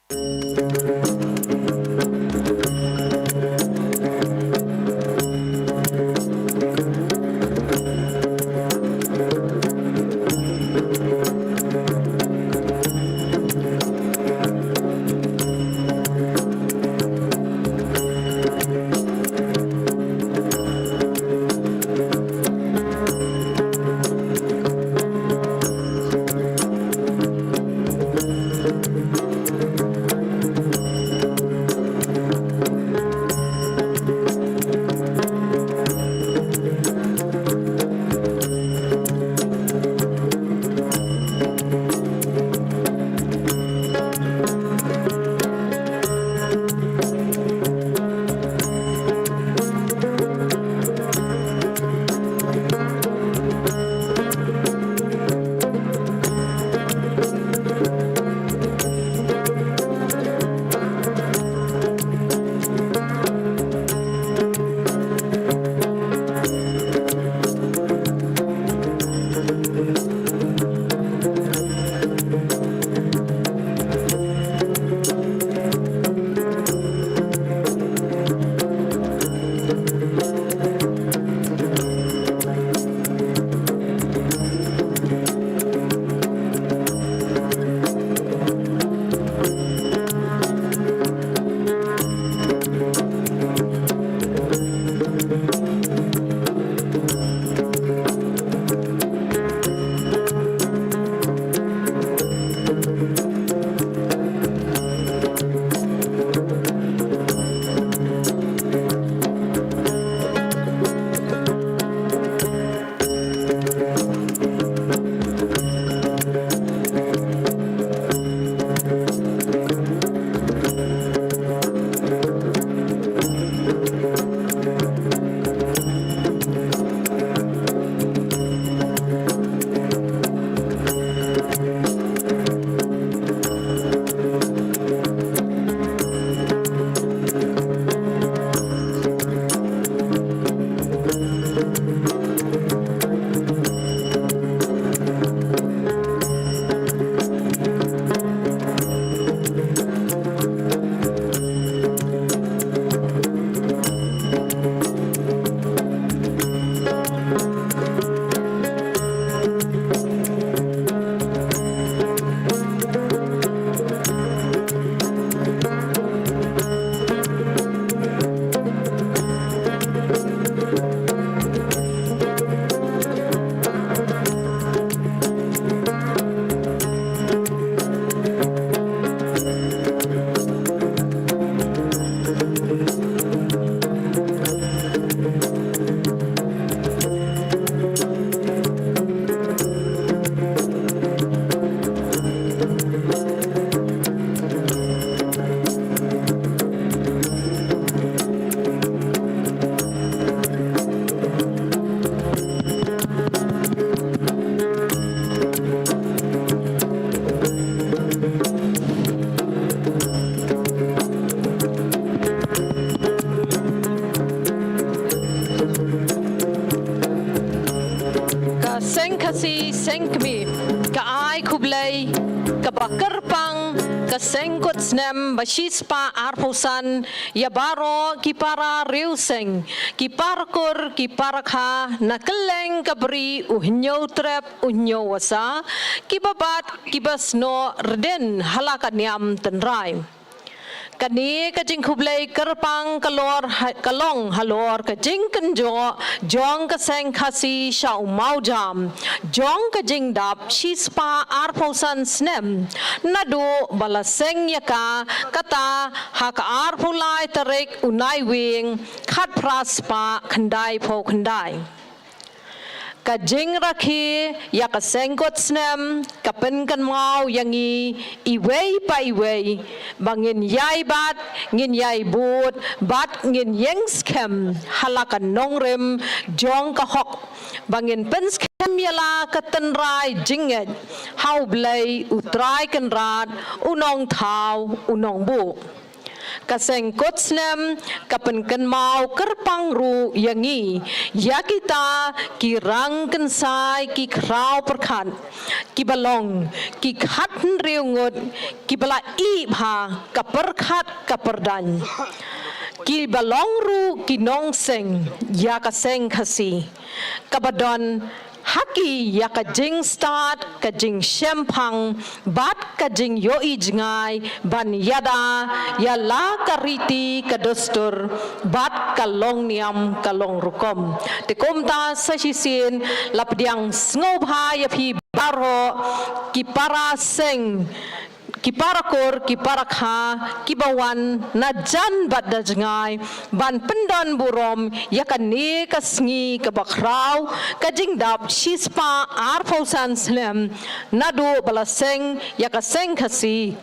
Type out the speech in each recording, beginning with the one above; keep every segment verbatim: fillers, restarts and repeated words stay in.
Ka Seng Khasi Seng Kmie ka ai khublei kaba kyrpang ka Seng Kut Snem ba shispah arphew san ïa baroh ki para riewseng, ki para kur, ki para kha na kylleng ka bri u Hynñiewtrep u Hynñiewasa, kiba bat kiba snoh rdin ha la ka niam tynrai. Kane ka jingkhublei kyrpang ka lor ha, ka long halor ka jingkynjoh jong ka Seng Khasi sha u mawjam jong ka jingdap shispah arphew san snem, naduh ba la seng ïa ka kata ha ka arphew lai tarik u Naiwieng khatphra spah khyndaiphew khyndai. Ka jingrakhe ïa ka Seng Kut Snem ka pynkynmaw ïa ngi iwei pa iwei ba ngin ïai bat, ngin ïai bud bad ngin ïeng skhem ha la ka nongrim jong ka hok, ba ngin pynskhem ïa la ka tynrai jingngeit ha U Blei U Trai Kynrad, U Nongthaw U Nongbuh. Ka seng kut snem ka pynkynmaw kyrpang ruh ïa ngi, ïa kita ki rang kynsai ki khraw pyrkhat, kiba long ki khathynriew ngut, kiba la ïeh bha ka pyrkhat ka pyrdaiñ, kiba long ruh ki nongseng ïa ka seng Khasi, kaba don ha ki ïa ka jingstad, ka jingshemphang bad ka jingïohi jngai ban ïada ïa la ka riti ka dustur bad ka longniam ka longrukom. Te kumta sa shisien la pdiang sngewbha ïa phi baroh ki para seng, ki para kur, ki para kha, kiba wan na jan bad na jngai ban pyndon burom ïa kane ka sngi kaba khraw, ka jingdap shispah arphew san snem naduh ba la seng ïa ka seng Khasi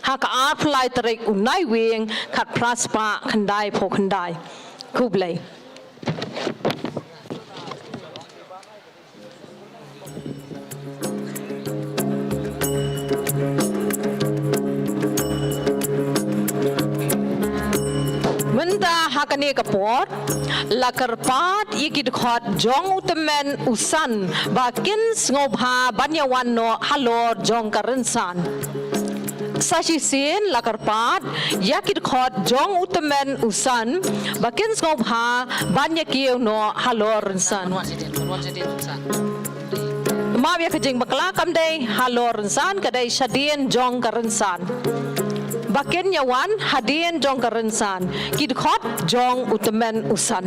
ha ka arphew lai tarik u Naiwieng khatphra spah khyndaiphew khyndai. Khublei. Mynta ha kane ka por la kyrpad ïa ki dkhot jong u tymmen u san ba kin sngewbha ban ïa wan noh halor jong ka rynsan. Sa shisien la kyrpad ïa ki dkhot jong u tymmen u san ba kin sngewbha ban ïa kiew noh halor rynsan. Map ïa ka jingbakla, kam dei halor rynsan, ka dei shadien jong ka rynsan. Ba kin ïa wan hadien jong ka rynsan ki dkhot jong u tymmen u san.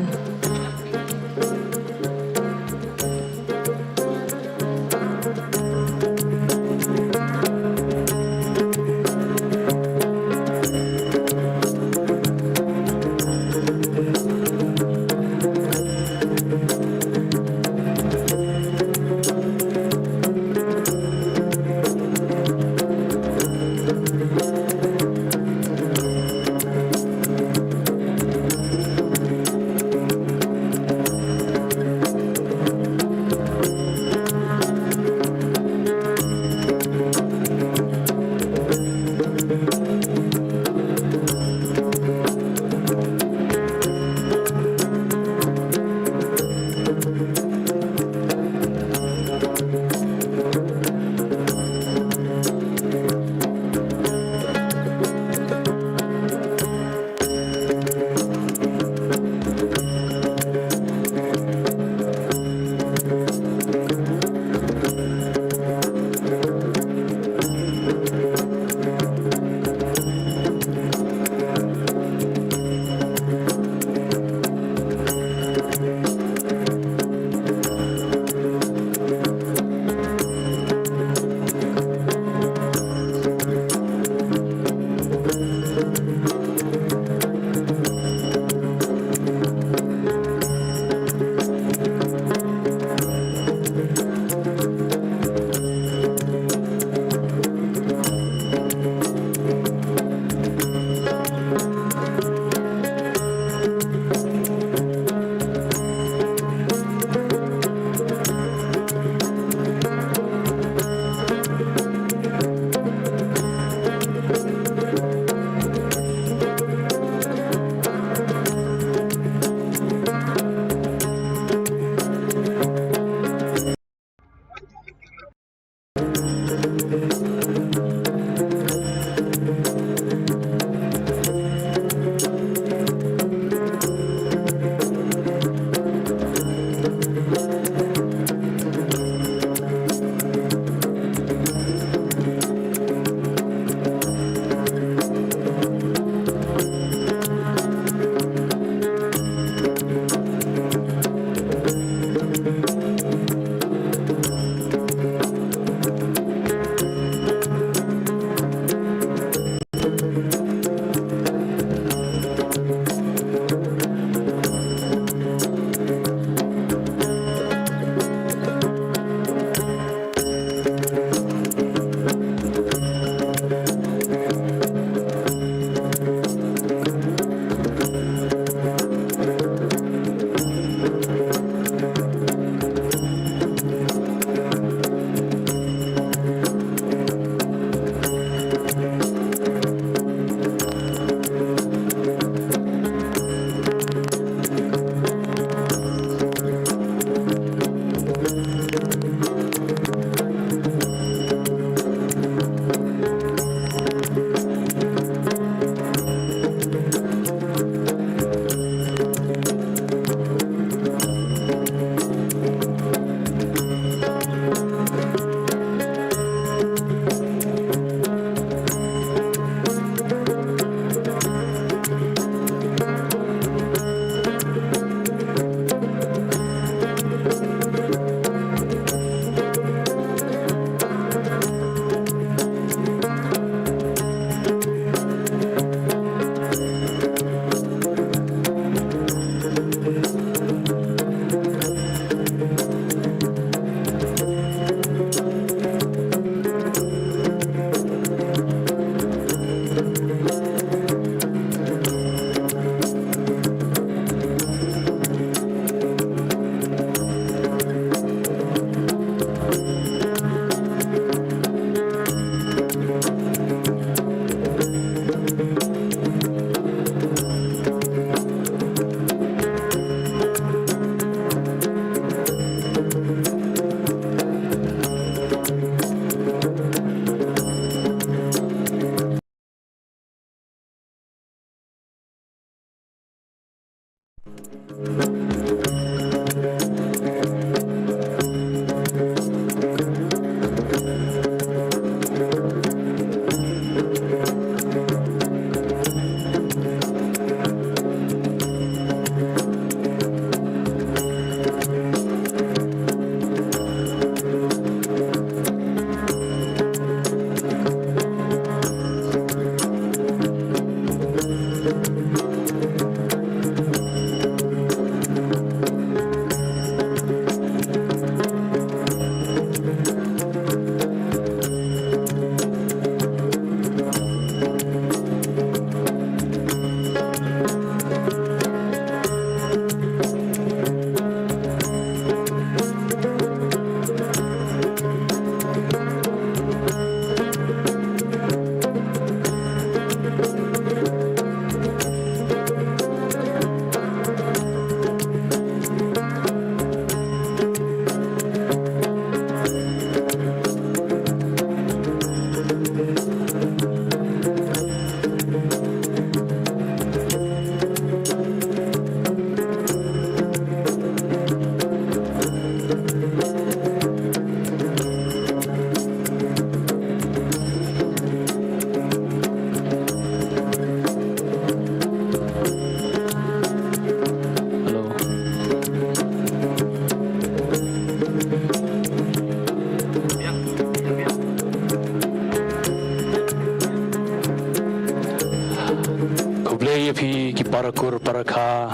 Para kur para kha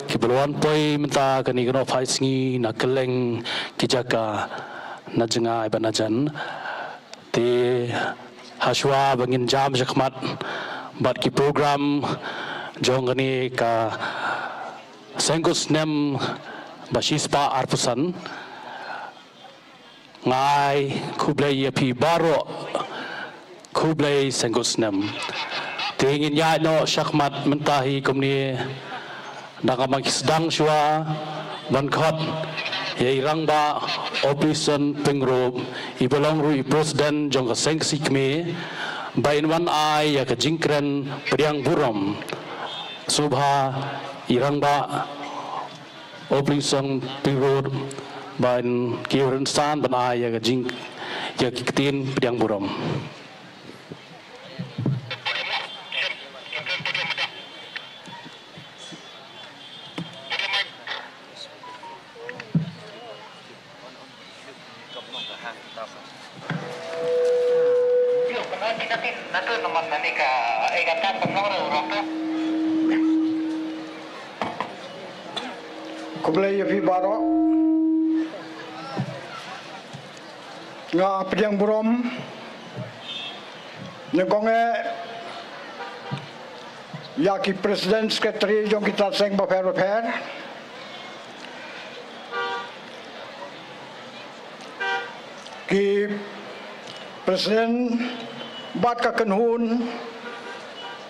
kiba la wan poi mynta kane ka nongpyni sngi na kylleng ki jaka na jngai bad na jan. Te hashwa ba ngin jam shakhmat bad ki program jong kane ka seng kut snem ba shispah arphew san. Nga ai khublei ïa phi baroh, khublei seng kut snem. Te ngin ïaid noh shakhmat mynta hi kumne da kaba ngi sdang shuwa ban khot ïa i Rangbah Opison Pyngrope, iba long ruh i president jong ka Seng Khasi Kmie, ba in wan ai ïa ka jingkren pdiang burom. Sngewbha i Rangbah Opison Pyngrope ban kiew rynsan ban ai ïa ka jing, ïa ki ktien pdiang burom. Khublei ïa phi baroh. Nga pdiang burom nyngkong eh ïa ki president secretary jong kita seng bapher bapher, ki president bad ka kynhun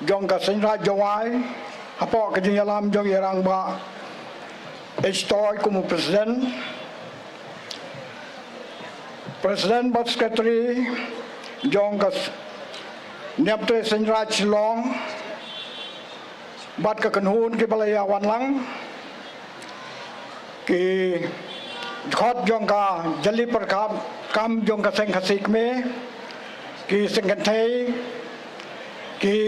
jong ka Seng Raij Jowai, hapoh ka jingïalam jong i Rangbah H. Toy kum u president, president bad secretary jong ka s-, Niamtre Seng Raij Shillong bad ka kynhun kiba la ïa wan lang, ki dkhot jong ka jali pyrkhat kam jong ka Seng Khasi Kmie, ki seng kynthei, ki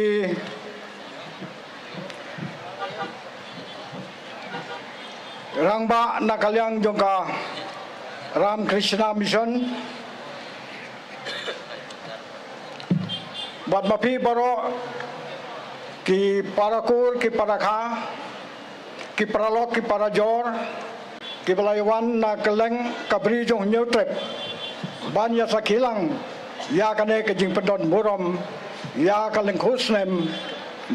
rangbah na ka liang jong ka Ram Krishna Mission, bad ma phi baroh ki para kur, ki para kha, ki para lok, ki para jor, kiba la ïa wan na kylleng ka bri jong Hynñiewtrep ban ïa sakhi lang ïa kane ka jingpyndon burom ïa ka lyngkhuh snem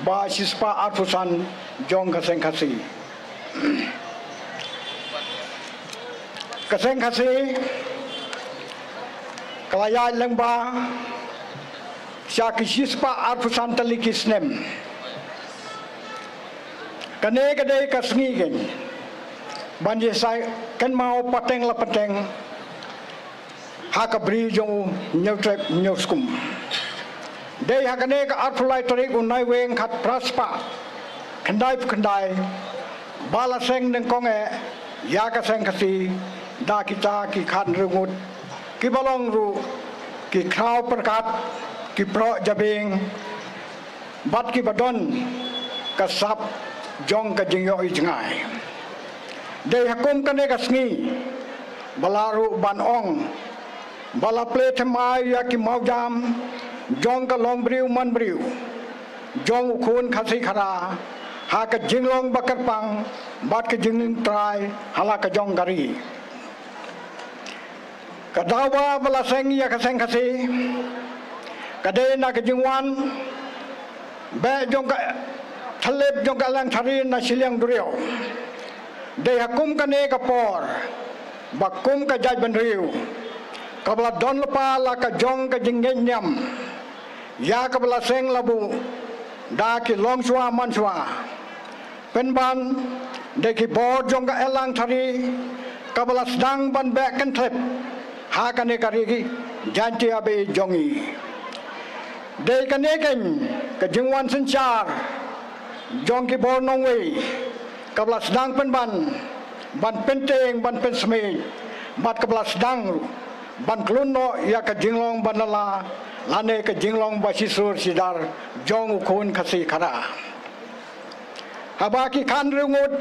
ba shispah arphew san jong ka Seng Khasi. Ka Seng Khasi ka la ïaid lyngba sha ki shispah arphew san tylli ki snem. Kane ka dei ka sngi keiñ ban ïa sa kynmaw pateng la pateng ha ka bri jong u Hynñiewtrep Hynñiewskum. Dei ha kane ka arphew lai tarik u Naiwieng khatphra spah khyndaiphew khyndai ba la seng nyngkong eh ïa ka Seng Khasi da kita ki khathynriew ngut kiba long ruh ki khraw pyrkhat, ki proh jabieng bad kiba don ka sap jong ka jingïohi jngai. Dei ha kum kane ka sngi ba lah ruh ban ong ba la plie thymmai ïa ki mawjam jong ka longbriew manbriew jong u khun Khasi Khara ha ka jinglong ba kyrpang bad ka jingtrai ha la ka jong ka ri. Ka daw ba la seng ïa ka Seng Khasi ka dei na ka jingwan beh jong ka thlip jong ka Elangthari na shiliang duriaw. Dei ha kum kane ka por ba kum ka jaitbynriew kaba la don lypa la ka jong ka jingngeit niam ïa kaba la seng la buh da ki longshuwa manshuwa. Pynban dei ki bor jong ka Elangthari kaba la sdang ban beh kynthlip ha kane ka ri Jaiñtia ba ïeit jong ngi. Dei kane keiñ ka jingwan synshar jong ki bor nongwei kaba la sdang pynban ban pyntieng ban pynsmit bad kaba la sdang ban khlun noh ïa ka jinglong ban la lane ka jinglong ba shisur shidar jong u khun Khasi Khara. Haba ki khathynriew ngut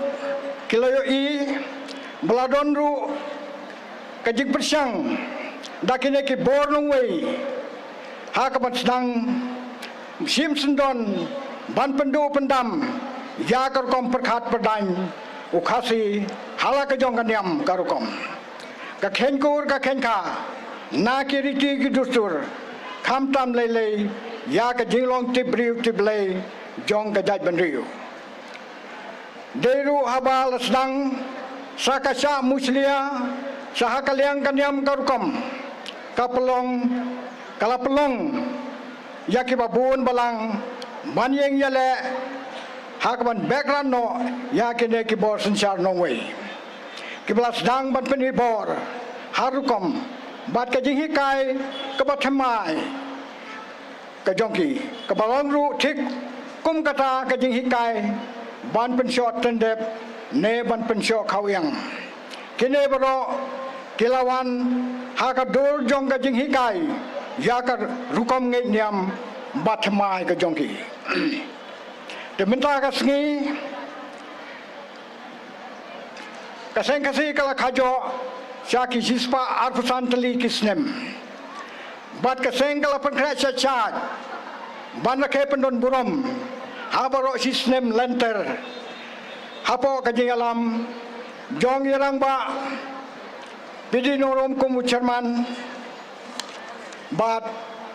ki la ïohi ba la don ruh ka jingpyrshang da kine ki bor nongwei ha kaban sdang shim syndon ban pynduh pyndam ïa ka rukom pyrkhat pyrdaiñ u Khasi ha la ka jong ka niam ka rukom. Ka kheiñkur ka kheiñkha na ki riti ki dustur, khamtam lei lei ïa ka jinglong tip briew tip Blei jong ka jaitbynriew. Dei ruh haba la sdang sa ka shah mushlia sa ha ka liang ka niam ka rukom, ka pynlong, ka la pynlong ïa kiba bun balang ban ïeng ïaleh ha kaban beh krad noh ïa kine ki bor synshar nongwei kiba la sdang ban pyni bor ha rukom bad ka jinghikai kaba thymmai ka jong ki, kaba long ruh thik kum kata ka jinghikai ban pynshoi tyndep ne ban pynshoi khawiang. Kine baroh ki la wan ha ka dur jong ka jinghikai ïa ka rukom ngeit niam bad thymmai ka jong ki. Te mynta ka sngi ka Seng Khasi ka la khajoh sha ki shispah arphew san tylli ki snem. Bad ka seng ka la pynkhreh sha shad ban rakhe pyndon burom ha baroh shi snem lynter hapoh ka jingïalam jong i Rangbah P D Nongrum kum u chairman bad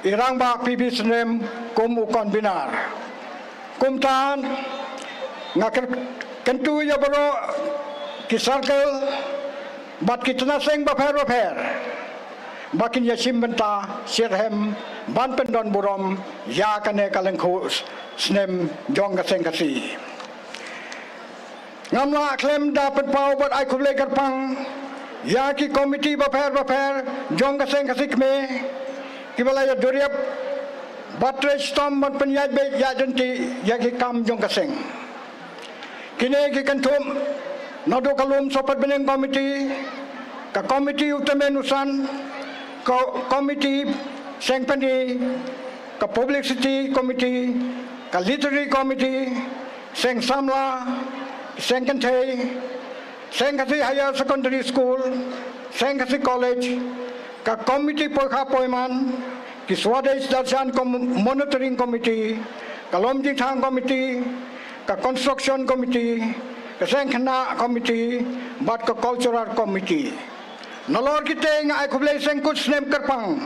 i Rangbah P B Syiem kum u convener. Kumta nga kyntu ïa baroh ki circle bad ki tnat seng bapher bapher ba kin ïa shim bynta shitrhem ban pyndon burom ïa kane ka lyngkhuh snem jong ka Seng Khasi. Ngam lah khlem da pynpaw bad ai khublei kyrpang ïa ki komiti bapher bapher jong ka Seng Khasi Kmie kiba la ïa duriap bad trei shitom ban pynïaid beit ïaid ryntih ïa ki kam jong ka seng. Kine ki kynthup naduh ka Lum Sohpet Bneng Komiti, ka Komiti u Tymmen u San, ka Komiti Seng Pyni, ka Publicity Committee, ka Literary Committee, Seng Samla, Seng Kynthei, Seng Khasi Higher Secondary School, Seng Khasi College, ka Committee Poikha Poiman, ki Swadesh Darshan Com-, Monitoring Committee, ka Lum Jingthang Committee, ka Construction Committee, ka Seng Khynnah Committee, bad ka Cultural Committee. Nalor kitei nga ai khublei sngewkut snem kyrpang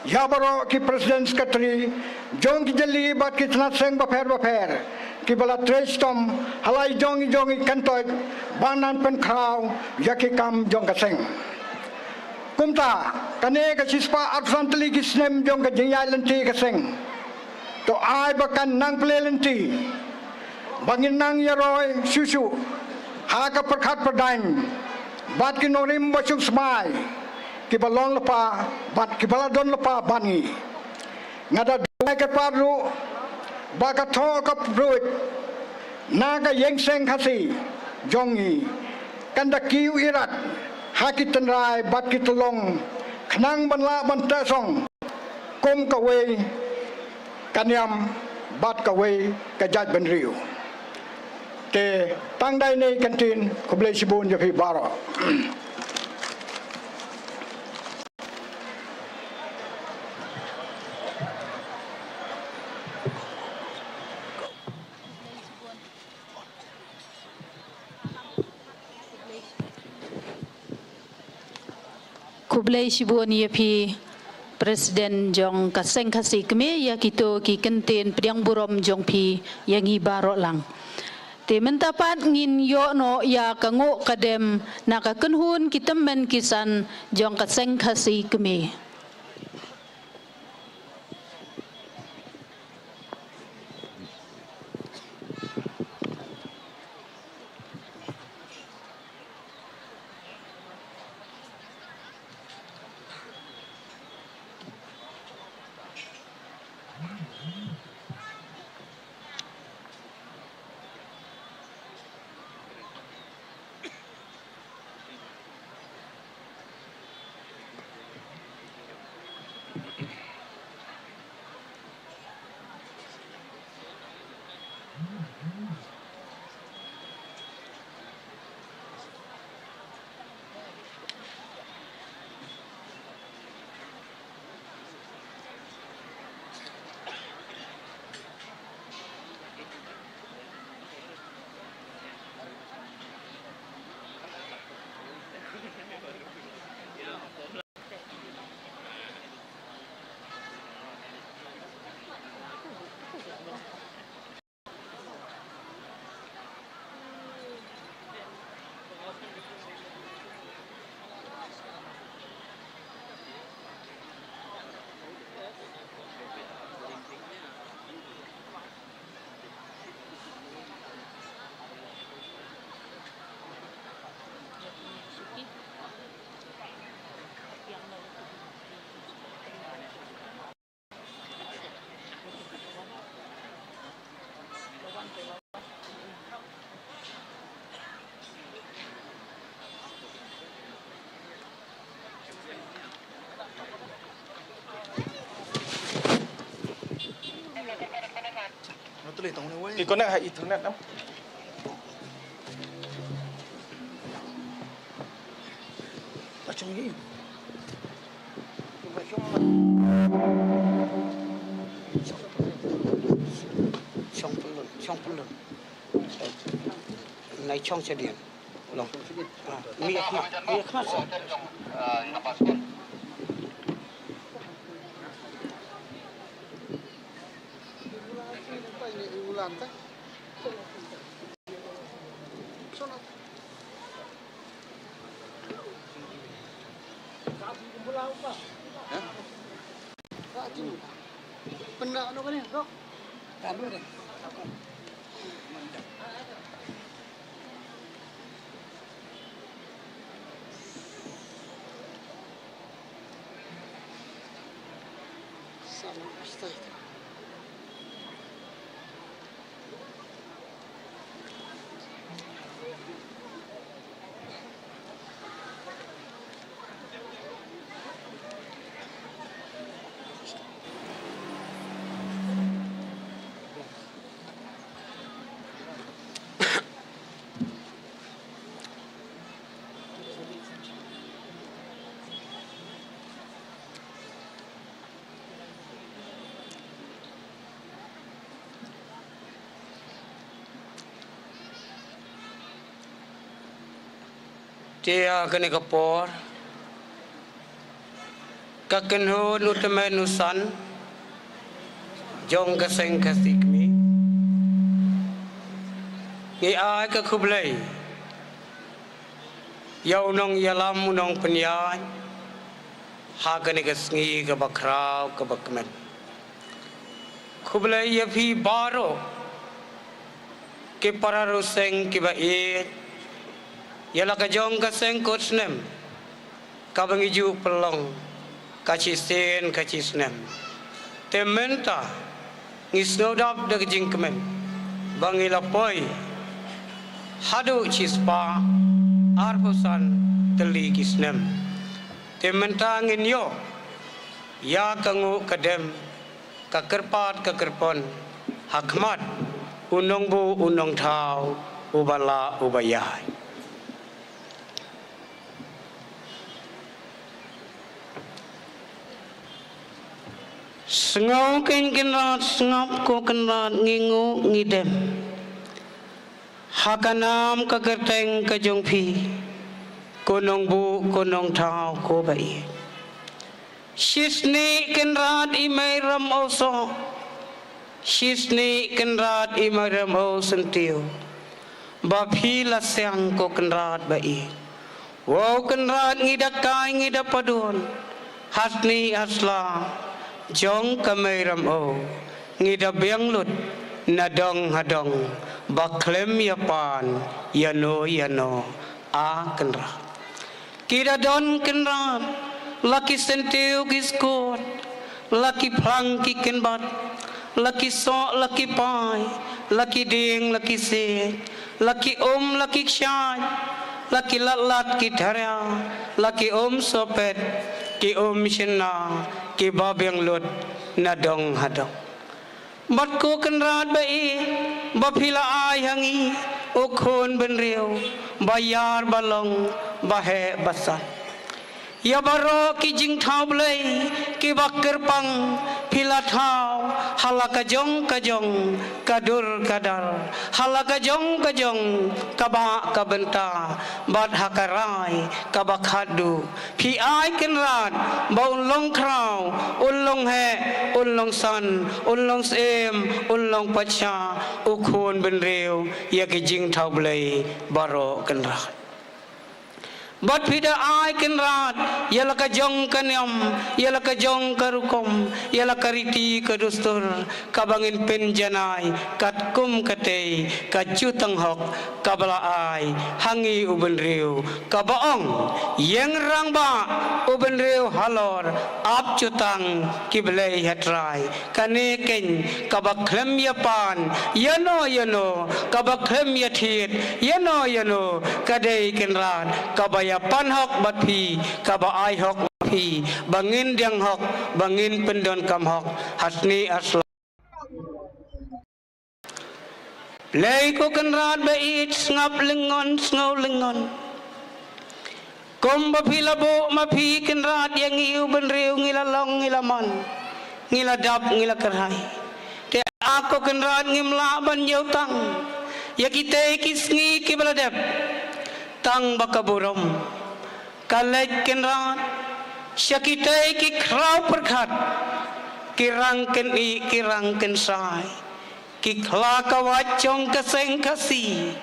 ïa baroh ki president secretary jong ki jylliew bad ki tnat seng bapher bapher kiba la trei shitom ha la i jong i jong i kyntoit ban nang pynkhraw ïa ki kam jong ka seng. Kumta kane ka shispah arphew san tylli ki snem jong ka jingïaid lynti ka seng, to ai ba kan nang plie lynti ba ngin nang ïaroi shuh shuh ha ka pyrkhat pyrdaiñ bad ki nongrim ba suk smai kiba long lypa bad kiba la don lypa bad ngi. Nga da duwai kyrpad ruh ba ka thoh ka pruid na ka ïing seng Khasi jong ngi kan da kiew irat ha ki tynrai bad ki tyllong khnang ban lah ban teh song kum kawei ka niam bad kawei ka jaitbynriew. Te tang da ine i kyntien, khublei shibun ïa phi baroh. Khublei shibun ïa phi, President jong ka Seng Khasi Kmie, ïa kito ki kyntien pdiang burom jong phi ïa ngi baroh lang. Te mynta pat ngin ïoh noh ïa ka nguh ka dem na ka kynhun ki tymmen ki san jong ka Seng Khasi Kmie. Iko na ha itu na nam. Chong pelun, chong pelun. Nai chong sedian. Long. Ah, mi khmat, mi khmat sa. Te ha kane ka por, ka kynhun u tymmen u san jong ka seng Khasi Khmer, ngi ai ka khublei ïa u nongïalam u nongpynïaid ha kane ka sngi kaba khraw kaba kmen. Khublei ïa phi baroh ki para riew seng kiba ïeit ïa la ka jong ka seng kot snem kaba ngi ju pynlong ka shisien ka shisnem. Te mynta ngi sngewdap da ka jingkmen ba ngi la poi haduh shispah arphew san tylli ki snem. Te mynta ngin ïoh ïa ka nguh ka dem, ka kyrpad ka kyrpon ha khmat u nongbuh u nongthaw uba lah uba ïaid. Sngew kein Kynrad, sngap ko Kynrad, ngi nguh ngi dem ha ka nam ka kyrteng ka jong phi, ko nongbuh ko nongthaw ko ba ïeit. Shisnei Kynrad i Mei Ramoh soh, shisnei Kynrad i Mei Ramoh syntiew, ba phi la siang ko Kynrad ba ïeit. Wow Kynrad, ngi da kai ngi da padun ha snieh ha sla jong ka Mei Ramoh, ngi da biang lut na dong ha dong ba khlem ïa pan ïano ïano, a Kynrad. Ki da don Kynrad la ki syntiew ki skut, la ki phlang ki kynbat, la ki soh la ki pai, la ki dieng la ki siej, la ki um la ki kshaid, la ki lat lat ki tharia, la ki um sohpet, ki um shynna, kiba biang lut na dong ha dong. Bad ko Kynrad ba ïeit, ba phi la ai ha ngi u khun bynriew ba ïar ba long, ba heh ba san. Ïa baroh ki jingthaw Blei kiba kyrpang phi la thaw ha la ka jong ka jong ka dur ka dar, ha la ka jong ka jong ka bah ka bynta, bad ha ka rai kaba khatduh. Phi ai Kynrad ba un long khraw, un long heh, un long san, un long syiem, un long patsha u khun bynriew ïa ki jingthaw Blei baroh Kynrad. Bad phi da ai Kynrad ïa la ka jong ka niam, ïa la ka jong ka rukom, ïa la ka riti ka dustur kaba ngin pynjanai katkum katei ka jutang hok kaba la ai ha ngi u bynriew, kaba ong: Ïeng rangbah u bynriew halor, ap jutang ki blei ha trai. Kane kein kaba khlem ïa pan ïano ïano, kaba khlem ïa thied ïano ïano, ka dei Kynrad kaba ïa pan hok bad phi, kaba ai hok bad phi, ba ngin diang hok, ba ngin pyndonkam hok ha snieh ha sla. Blei ko Kynrad ba ïeit, sngap lyngngon, sngew lyngngon. Kumba phi la buh ma phi Kynrad ïa ngi u bynriew, ngi la long ngi la man, ngi la dap ngi la kyrhai. Te a ko Kynrad ngim lah ban ïoh tang ïa kitei ki sngi kiba la dep, tang ba ka burom ka leit Kynrad sha kitei ki khraw pyrkhat, ki rang kynih ki rang kynsai, ki khla ka wait jong ka seng Khasi,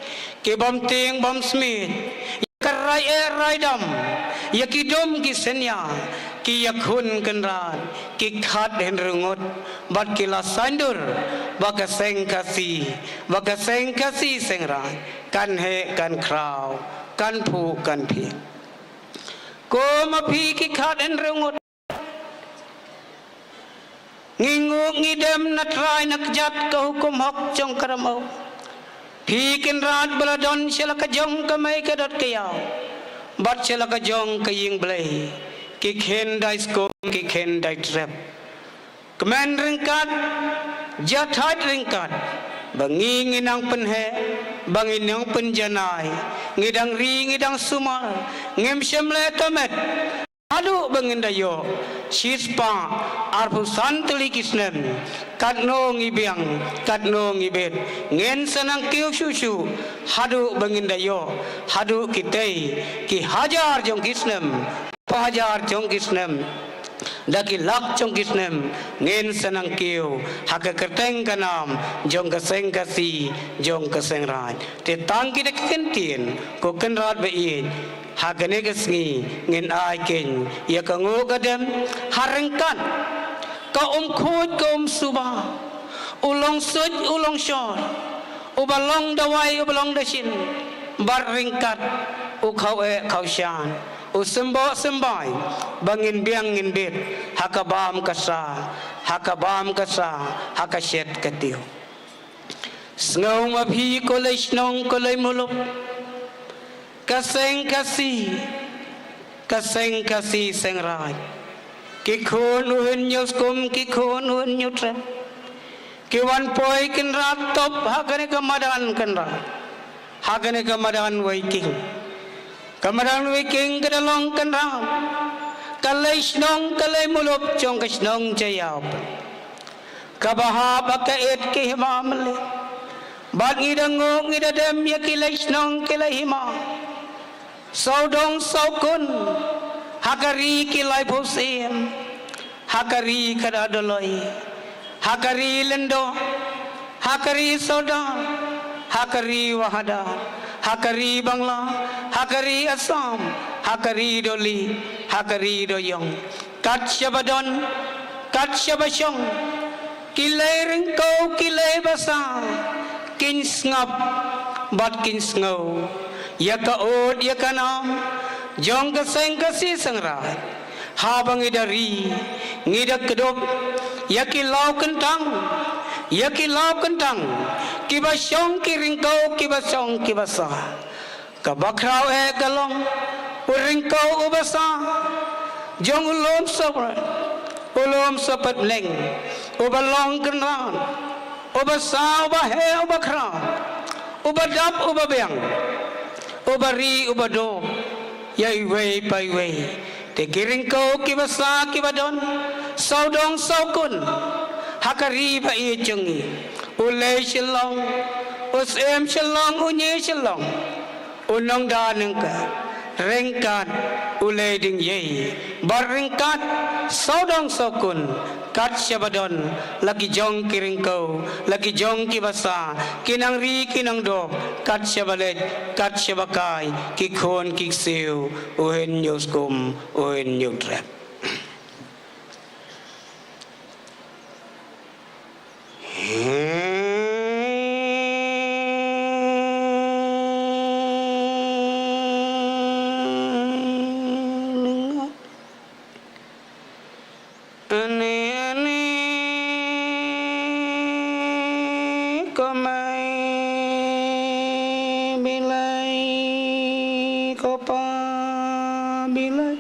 ki bym tieng bym smiej ïa ka rai eh rai dam, ïa ki dum ki senia, ki ïakhun Kynrad, ki khat hynriew ngut, bad ki la saiñdur ba ka seng Khasi, ba ka seng Khasi seng raij kan heh kan khraw, kan phuh kan phied. Ko ma phi ki khat hynriew ngut, ngi nguh ngi dem na trai na kjat ka hukum hok jong ka Ramew. Phi Kynrad ba la don sha la ka jong ka mei ka dot ka ïaw bad sha la ka jong ka ïing Blei, ki khyndai skum ki khyndai trep. Kmen ryngkat, jahthait ryngkat, ba ngi ngi nang pynheh, ba ngi nang pynjanai, ngi dang ri ngi dang sumar, ngim shym leh tymmen. Haduh ba ngin da ïoh shispah arphew san tylli ki snem, katno ngi biang, katno ngi bit, ngin sa nang kiew shuh shuh. Haduh ba ngin da ïoh, haduh kitei ki hajar jong ki snem, hajar jong ki snem, da ki lak jong ki snem, ngin sa nang kiew ha ka kyrteng ka nam jong ka seng Khasi, jong ka seng raij. Te tang kita ki kyntien, ko Kynrad ba ïeit, ha kane ka sngi ngin ai khein ïa ka nguh ka dem ha ryngkat ka um khuid ka um suba, u long suit u long shor, uba long dawai uba long dashin, bad ryngkat u khaw eh khaw shan, u symboh symbai, ba ngin biang ngin bit ha ka bam ka sa, ha ka bam ka sa, ha ka shet ka tiew. Sngew ma phi ko lei shnong ko lei mulup, ka seng Khasi, ka seng Khasi seng raij, ki khun u Hynñiewskum, ki khun u Hynñiewtrep, ki wan poi Kynrad top ha kane ka madan Kynrad, ha kane ka madan Weiking. Ka madan Weiking ka da long Kynrad, ka lei shnong ka lei mulup jong ka shnong Jaiaw, kaba hap ha ka it ki hima mylliñ. Bad ngi da nguh ngi da dem ïa ki lei shnong ki lei hima, sawdong sawkun, ha ka ri ki laiphew syiem, ha ka ri Khadar Doloi, ha ka ri Lyngdoh, ha ka ri Sawdar, ha ka ri Wahadar, ha ka ri Bangla, ha ka ri Assam, ha ka ri Dolly, ha ka ri Doyong. Kat shaba don, kat shaba shong, ki lei ryngkew ki lei basa, kin sngap bad kin sngew ïa ka ud ïa ka nam jong ka seng Khasi seng raij. Haba ngi da ri, ngi da kdup ïa ki law kyntang, ïa ki law kyntang, kiba shong ki ryngkew kiba shong kiba sa. Kaba khraw eh ka long u ryngkew uba sa jong u lum Sohpret, u lum Sohpret Mleng, uba long Kynrad, uba sa uba heh uba khraw, uba dap uba biang, uba ri uba duh ïa iwei pa iwei. Te ki ryngkew kiba sa kiba don, sawdong sawkun, ha ka ri ba ïeit jong ngi, u lei Shillong, u syiem Shillong, u ñie Shillong, u nongda nongkha, ryngkat u lei Diengïei, bad ryngkat sawdong sawkun, kat shaba don la ki jong ki ryngkew, la ki jong kiba sa, ki nang ri ki nang duh, kat shaba leit, kat shaba kai, ki khun ki ksiew, u Hynñiewskum, u Hynñiewtrep. Ani, ani, ko mei Blei, ko pa Blei.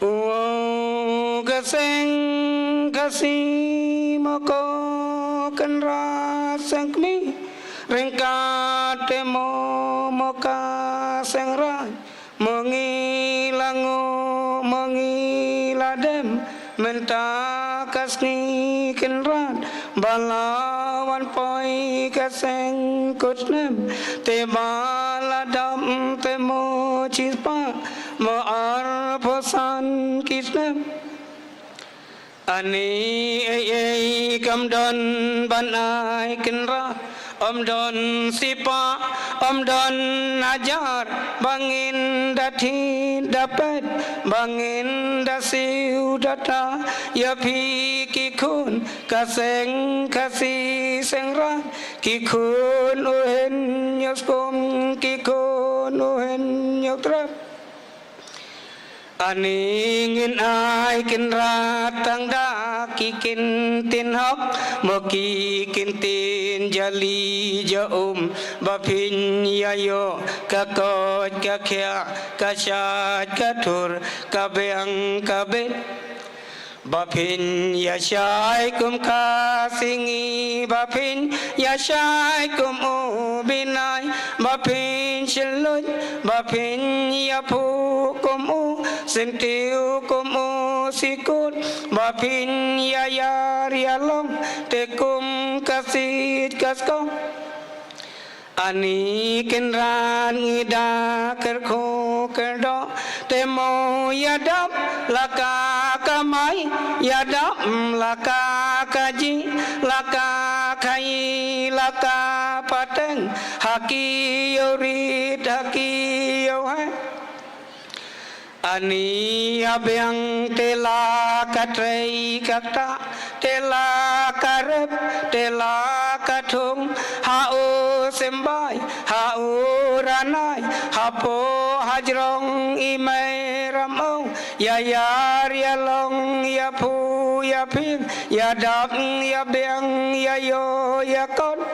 Wow, ka seng Khasi ma ko Kynrad seng kmie, ryngkat te mo, mo ka seng raij. Mo ngi la nguh, mo ngi la dem, mynta ka sngi Kynrad ba la wan poi ka seng kut snem, te ba la dap te mo shispah mo arphew san ki snem. Ani ei ei kam don ban ai Kynrad, ym don sipah, ym don hajar, ba ngin da thied da peit, ba ngin da siew da tah ïa phi ki khun ka seng Khasi seng Raij, ki khun u Hynñiewskum, ki khun u Hynñiewtrep. Ani ngin ai Kynrad tang da ki kyntien hok, mo ki kyntien jali ja um, ba phin ïa ïoh ka koit ka khiah, ka shait ka thur, ka biang ka bit. Ba phin ïa shai kum ka Sngi, ba phin ïa shai kum u Bnai, ba phin shil luid, ba phin ïa phuh kum u Syntiew, kum u Sykur, ba phin ïa ïar ïa long te kum ka Siej ka Skong. Ani Kynrad ngi da kyrkhu kyrdoh, te mo ïa dap la ka kamai, ïa dap la ka kajih, la ka khaïi, la ka pateng, ha ki ïew rit, ha ki ïew heh. Ani ïa biang te la ka trei ka ktah, te la ka rep, te la ka thung, ha u symbai, ha u ranai, hapoh hajrong i mei Ramew, ïa ïar ïa long, ïa phuh ïa phieng, ïa dap ïa biang, ïa ïoh ïa kot.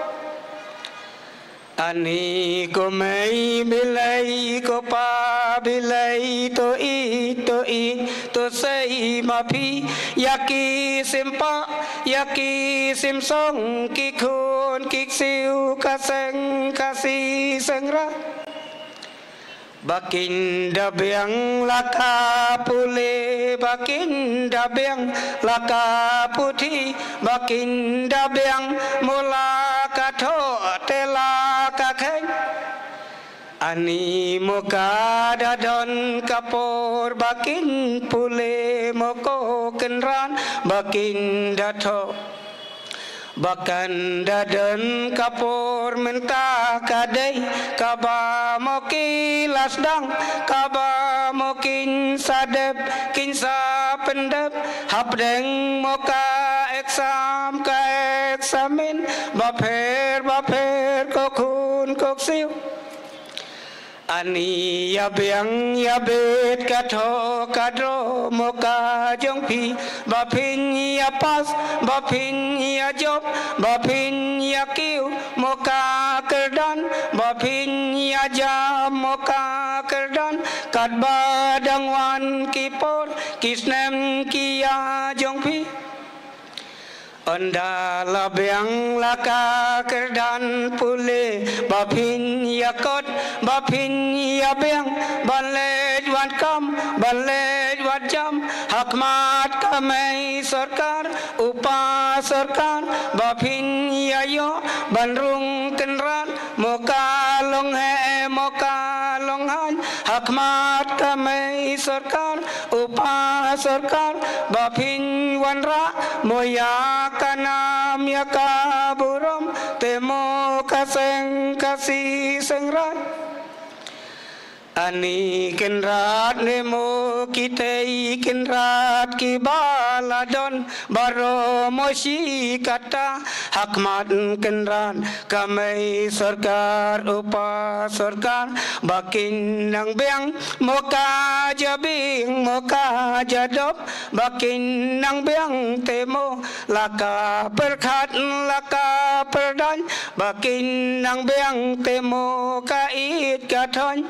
Ani ko mei Blei, ko pa Blei, to ïeit, to ïeit, to sei ma phi ïa ki sympah, ïa ki symsong, ki khun ki ksiew ka seng Khasi seng Raij. Ba kin da biang la ka pule, ba kin da biang la ka puthi, ba kin da biang mo la ka thoh te la ka kheiñ. Ani mo ka da don ka por, ba kin pule mo ko Kynrad, ba kin da thoh. Ba kan da don ka por mynta ka dei, kaba mo ki la sdang, kaba mo kin sa dep, kin sa pyndep, hapdeng mo ka exam, ka examin, bapher, bapher, ko khun, ko ksiew. Ani ïa biang ïa bit ka thoh ka droh mo ka jong phi, ba phin ïa pass, ba phin ïa jop, ba phin ïa kiew mo ka kyrdan, ba phin ïa jam mo ka kyrdan, katba dang wan ki por, ki snem ki ïa jong phi. Ynda la biang la ka kyrdan pule, ba phin ïa kot, ba phin ïa biang, ban leit wad kam, ban leit wad jam, ha khmat ka mei sorkar, u pa sorkar, ba phin ïa ïoh, ban rung Kynrad, mo ka long heh, mo ka long haiñ, ha khmat ka mei sorkar, u pa sorkar, ba phin wanrah mo ïa ka nam ïa ka burom, te mo ka seng Khasi seng Raij. Ani Kynrad ne mo kitei Kynrad kiba la don, baroh mo shi katta, ha khmat Kynrad ka mei sorkar, u pa sorkar, ba kin nang biang mo ka jabieng, mo ka jadop, ba kin nang biang te mo la ka pyrkhat, la ka pyrdaiñ, ba kin nang biang te mo ka ïeit ka thoiñ.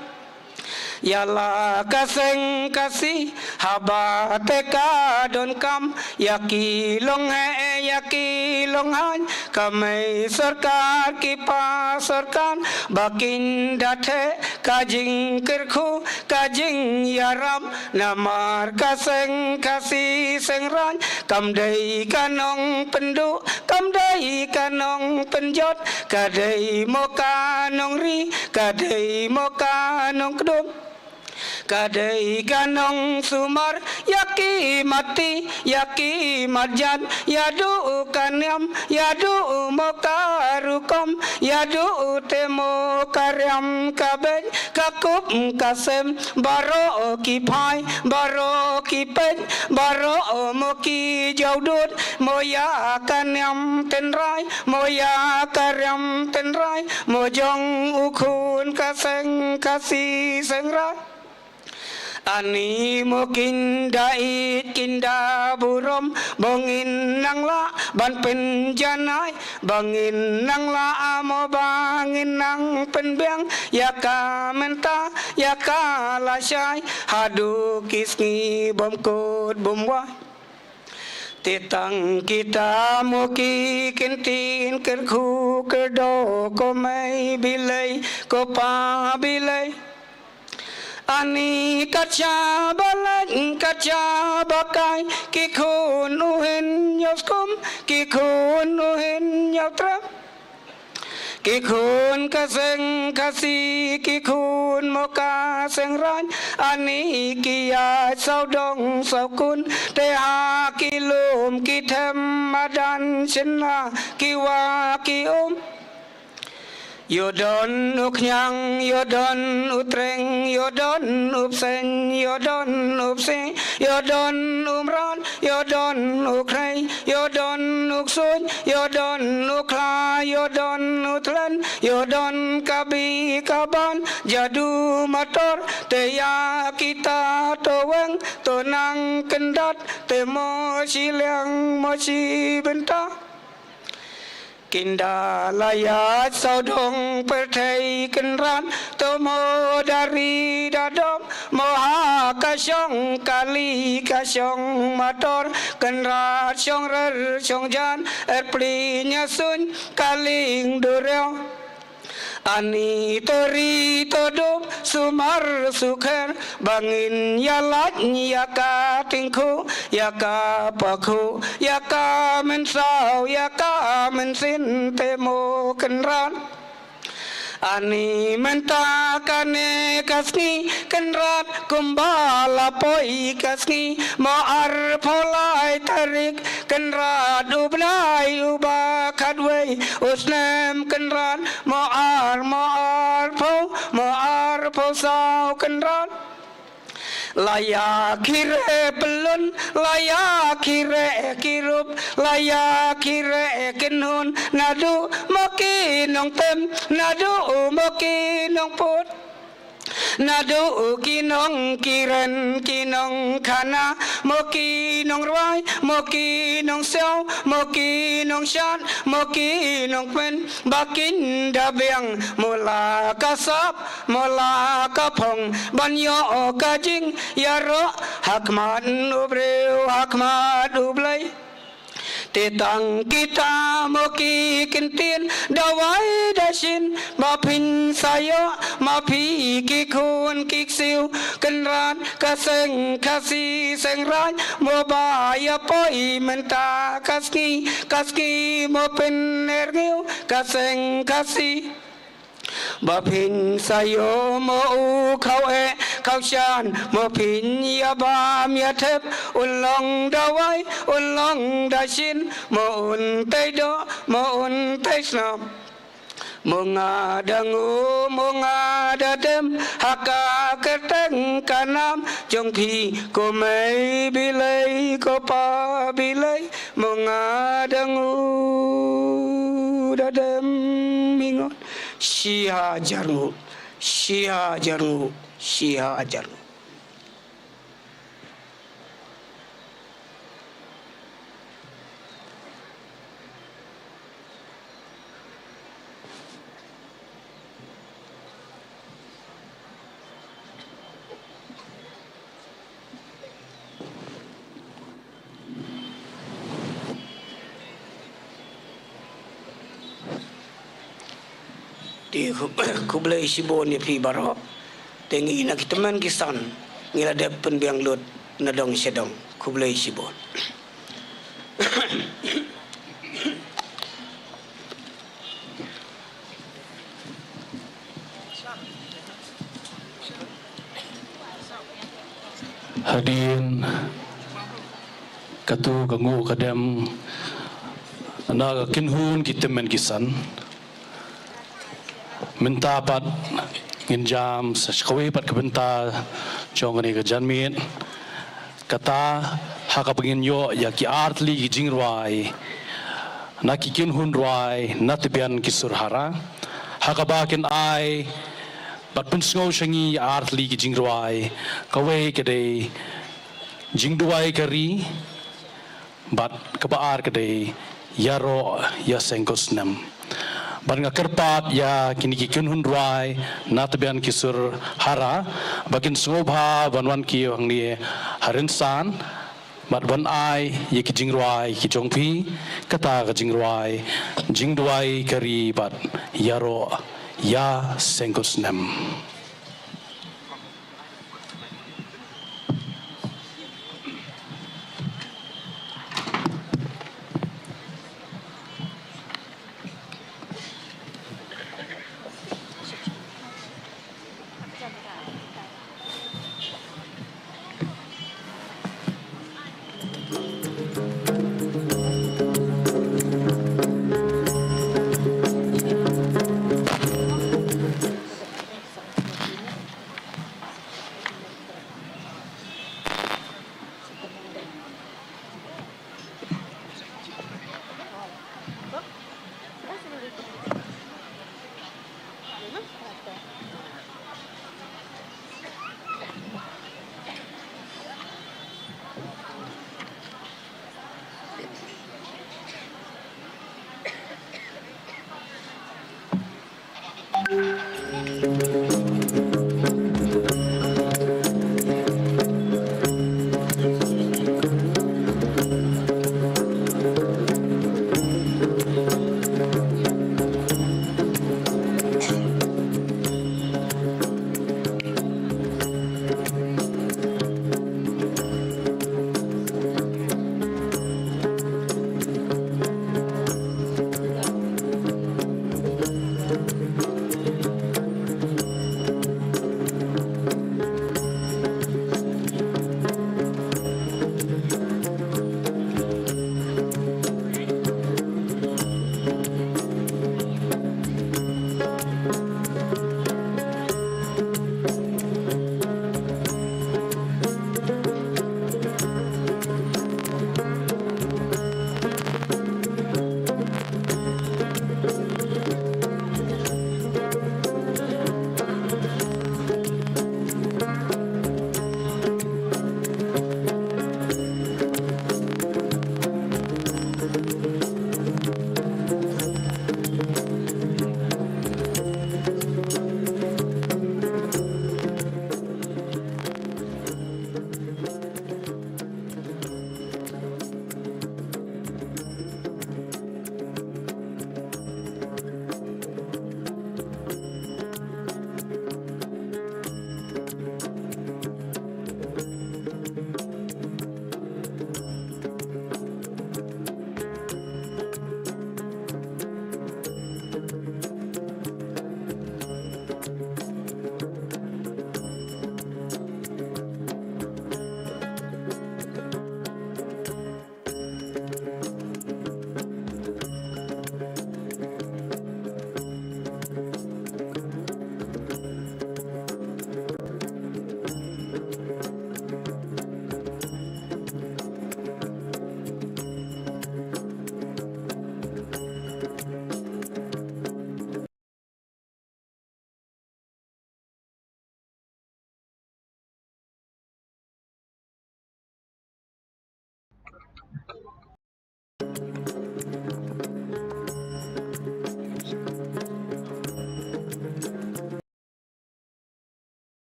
Ïa la ka seng Khasi haba te ka donkam, ïa ki long heh ïa ki long haiñ, ka mei sorkar ki pa sorkar, ba kin da theh ka jingkyrkhu ka jingïarap. Namar ka seng Khasi seng Raij kam dei ka nongpynduh, kam dei ka nongpynjot, ka dei mo ka nongri, ka dei mo ka nongkdup. Ka dei ka nongsumar ïa ki mat ti, ïa ki mat jat, ïa duh ka niam, ïa duh mo ka rukom, ïa duh te mo ka riam ka beit, ka kup ka sem, baroh ki phai, baroh ki peit, baroh mo ki jawdut, mo ïa ka niam tynrai, mo ïa ka riam tynrai, mo jong u khun ka seng Khasi seng Raij. Ani mo kin da ïeit kin da burom, ba ngin nang lah ban pynjanai, ba ngin nang lah mo ba ngin nang pynbiang ïa ka mynta ïa ka lashai, haduh ki sngi bym kut bym wai. Te tang kita mo ki ktien kyrkhu kyrdoh, ko mei Blei ko pa Blei. Ani kat shaba leit kat shaba kai, ki khun u hin ïoh skum, ki khun u hin ïoh trep. Ki khun ka seng Khasi, ki khun mo ka seng Raij, ani ki ïaid sawdong sawkun, te ha ki lum ki them madan shynna ki wah ki um. Ïoh don u khñiang, ïoh don u treng, ïoh don u bseiñ, ïoh don u bsiej, ïoh don u mrad, ïoh don u khrei, ïoh don u ksuid, ïoh don u khla, ïoh don u thlen, ïoh don ka bi ka ban, jadu mator, te ïa kita to weng, to nang kyndat, te mo shiliang mo shi bynta. Kin da la ïaid sawdong pyrthei Kynrad, to mo da ri da dom, mo ha ka shong kali ka shong mator, Kynrad shong rer shong jan, er pli ñia suiñ ka lieng duriaw. Ani to ri to dum sumar sukher, ba ngin ïa lait ïa ka tyngkhuh, ïa ka pakhuh, ïa ka mynsaw, ïa ka mynsiem te mo Kynrad. Ani mynta kane ka sngi Kynrad, kumba la poi ka sngi, mo arphew lai tarik Kynrad u bnai uba khatwei, u snem Kynrad, mo ar, mo arphew, mo arphew saw Kynrad. La ïa khire pyllun, la ïa khire kirup, la ïa khire kynhun, naduh mo ki nongtem, naduh mo ki nongput, naduh ki nongkiren ki nongkhana, mo ki nongrwai, mo ki nongsiaw, mo ki nongshad, mo ki nongkmen, ba kin da biang, mo la ka sap, mo la ka phong, ban ïoh ka jingïaroh, ha khmat u briew, ha khmat u Blei. Te tang kita mo ki ktien, da wai da shin, ba phin sa ïoh, ma phi ki khun ki ksiew, Kynrad ka seng Khasi seng Raij, mo ba ïa poi mynta ka sngi, ka sngi mo pynerngiu, ka seng Khasi. Ba phin sa ïoh mo u khaw eh khaw shan, mo phin ïa bam ïa thep, un long da wai, un long da shin, mo un tei doh, mo un tei snam. Mo nga da ngu, mo nga da dem, ha ka kyrteng ka nam jong phi, ko mei Blei, ko pa Blei, mo nga da ngu da dem hi ngon. Shi hajar nguh, shi hajar nguh, shi hajar nguh. I khublei shibun ïa phi baroh. Te ngi na ki tymmen ki san ngi la dep pynbiang lut na dong sha dong. Khublei shibun. Hadien katu ka nguh ka dem na ka kynhun ki tymmen ki san. Mynta pat ngin jam sa kawei pat ka bynta jong kane ka janmiet. Kata ha kaba ngin ïoh ïa ki artylli ki jingrwai na ki kynhun rwai na tbian ki sur hara. Ha kaba kin ai bad pynsngew sha ngi ïa artylli ki jingrwai, kawei ka dei Jingduwai ka Ri, bad kaba ar ka dei Ïaroh Ïaseng Kut Snem. Bad nga kyrpad ïa kine ki kynhun rwai na tbian ki sur hara ba kin sngewbha ban wan kiew hangne ha rynsan bad ban ai ïa ki jingrwai ki jong phi, kata ka jingrwai Jingduwai ka Ri bad Ïaroh Ïaseng Kut Snem.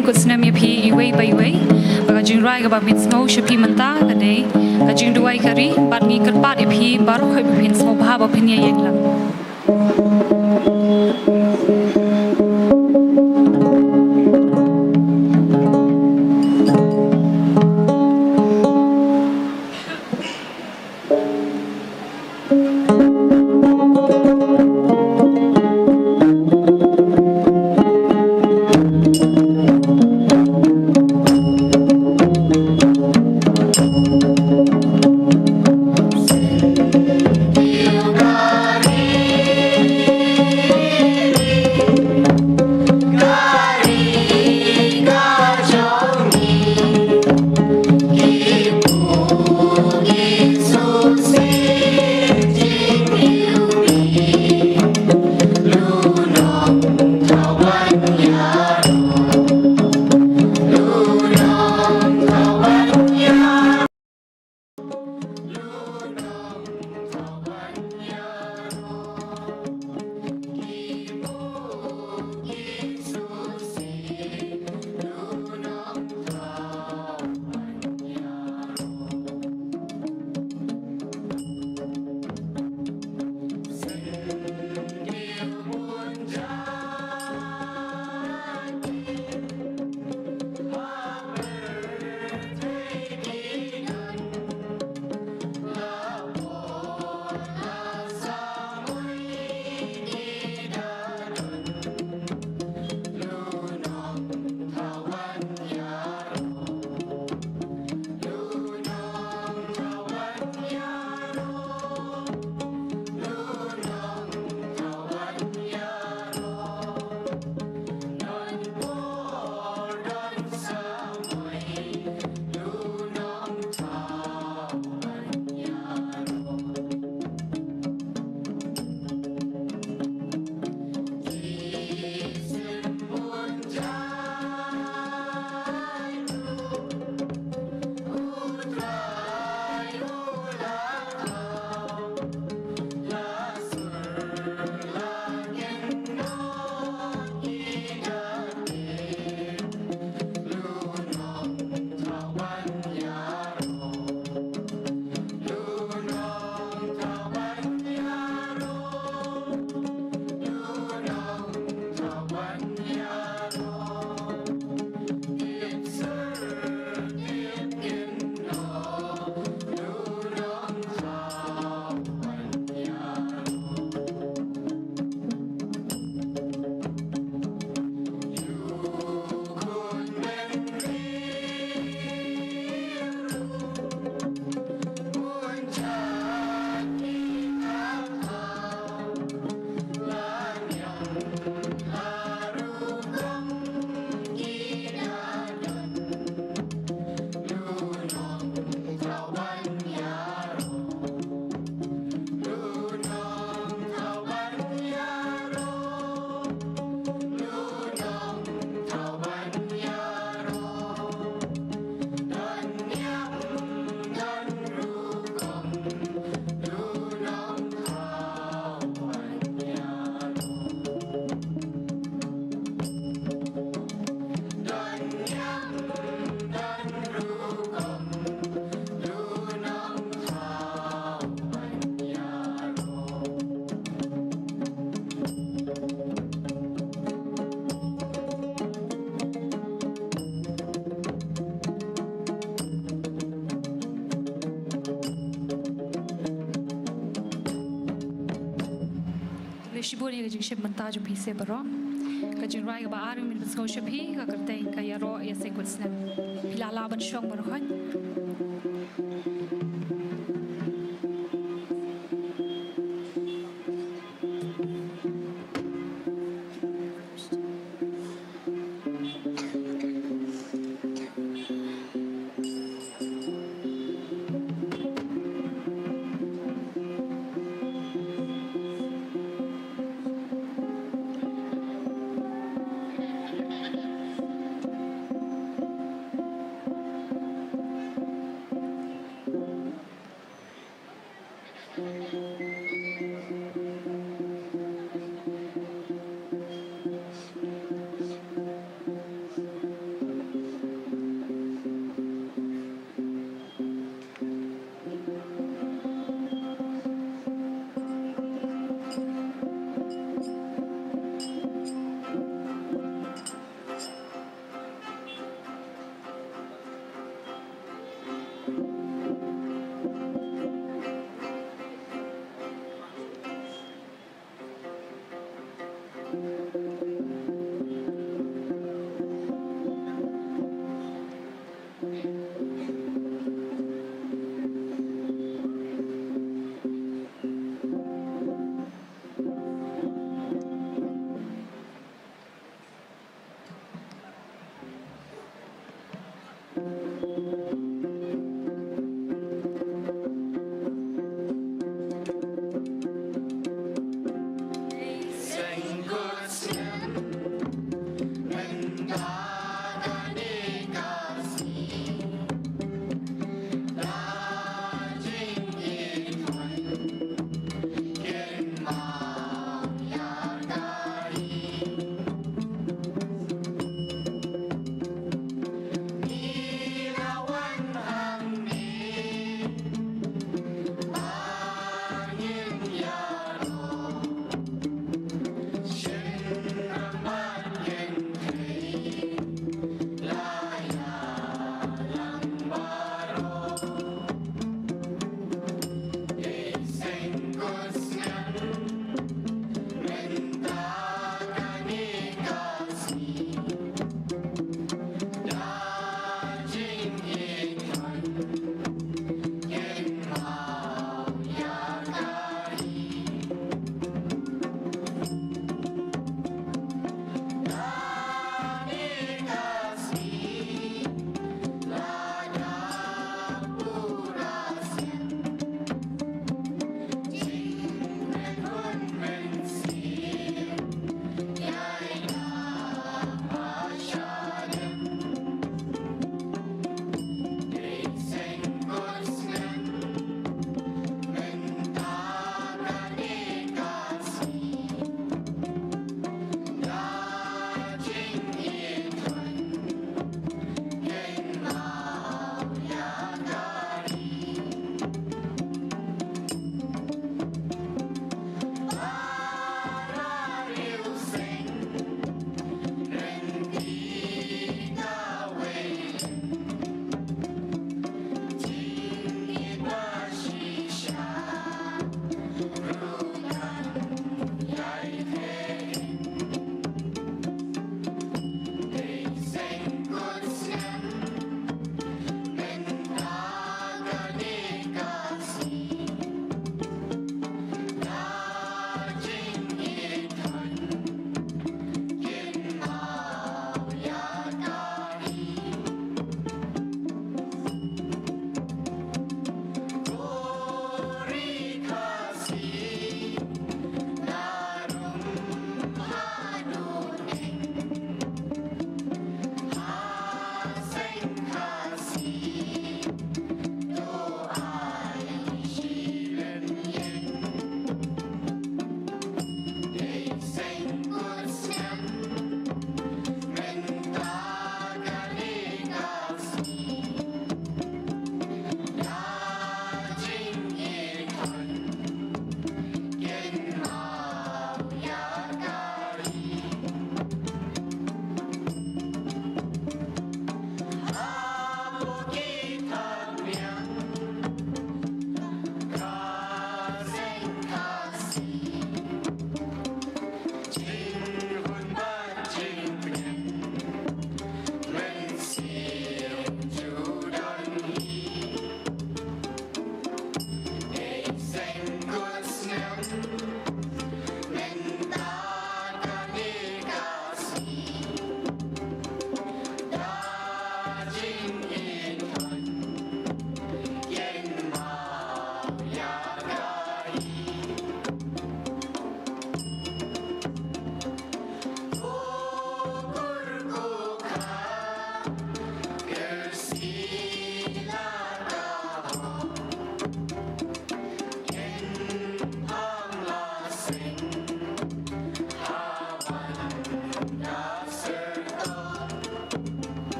Kut snem ïa phi iwei pa iwei. Ba ka jingrwai kaba phin sngew sha phi mynta ka dei ka jingduwai ka ri, bad ngi kyrpad ïa phi baroh khoit ba phin sngewbha ba phin ïa ïeng lang. Khublei shibun ïa ka jingshim bynta jong phi se baroh. Ka jingrwai kaba ar ngin pynsngew sha phi ka kyrteng Ka Ïaroh Ïa Seng Kut Snem. Phi la lah ban shong baroh khoit.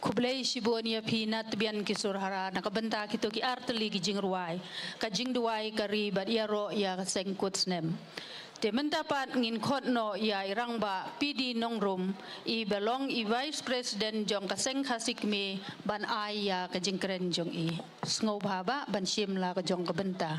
Khublei shibun ïa phi na tbian ki sur hara na ka bynta kito ki artylli ki jingrwai, ka jingduwai ka ri bad ïaroh ïa ka seng kut snem. Te mynta pat ngin khot noh ïa i Rangbah P D Nongrum, i ba long i Vice President jong ka seng Khasi Kmie ban ai ïa ka jingkren jong i. Sngewbha bah ban shim la ka jong ka bynta.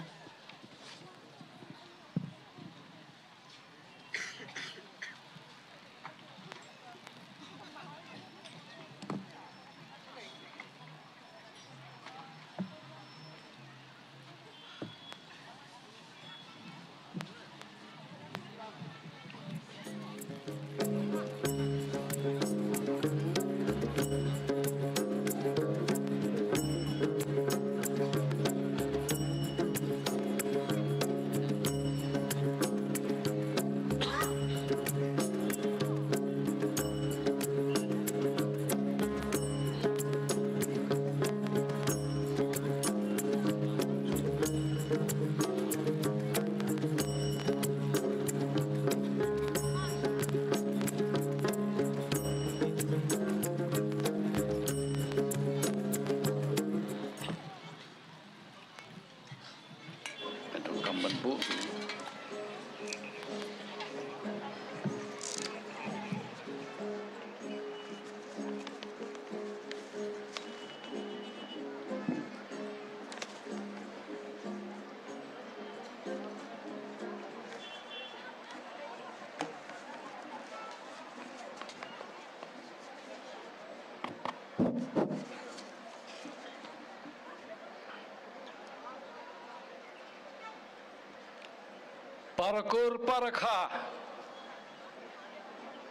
Para kur para kha,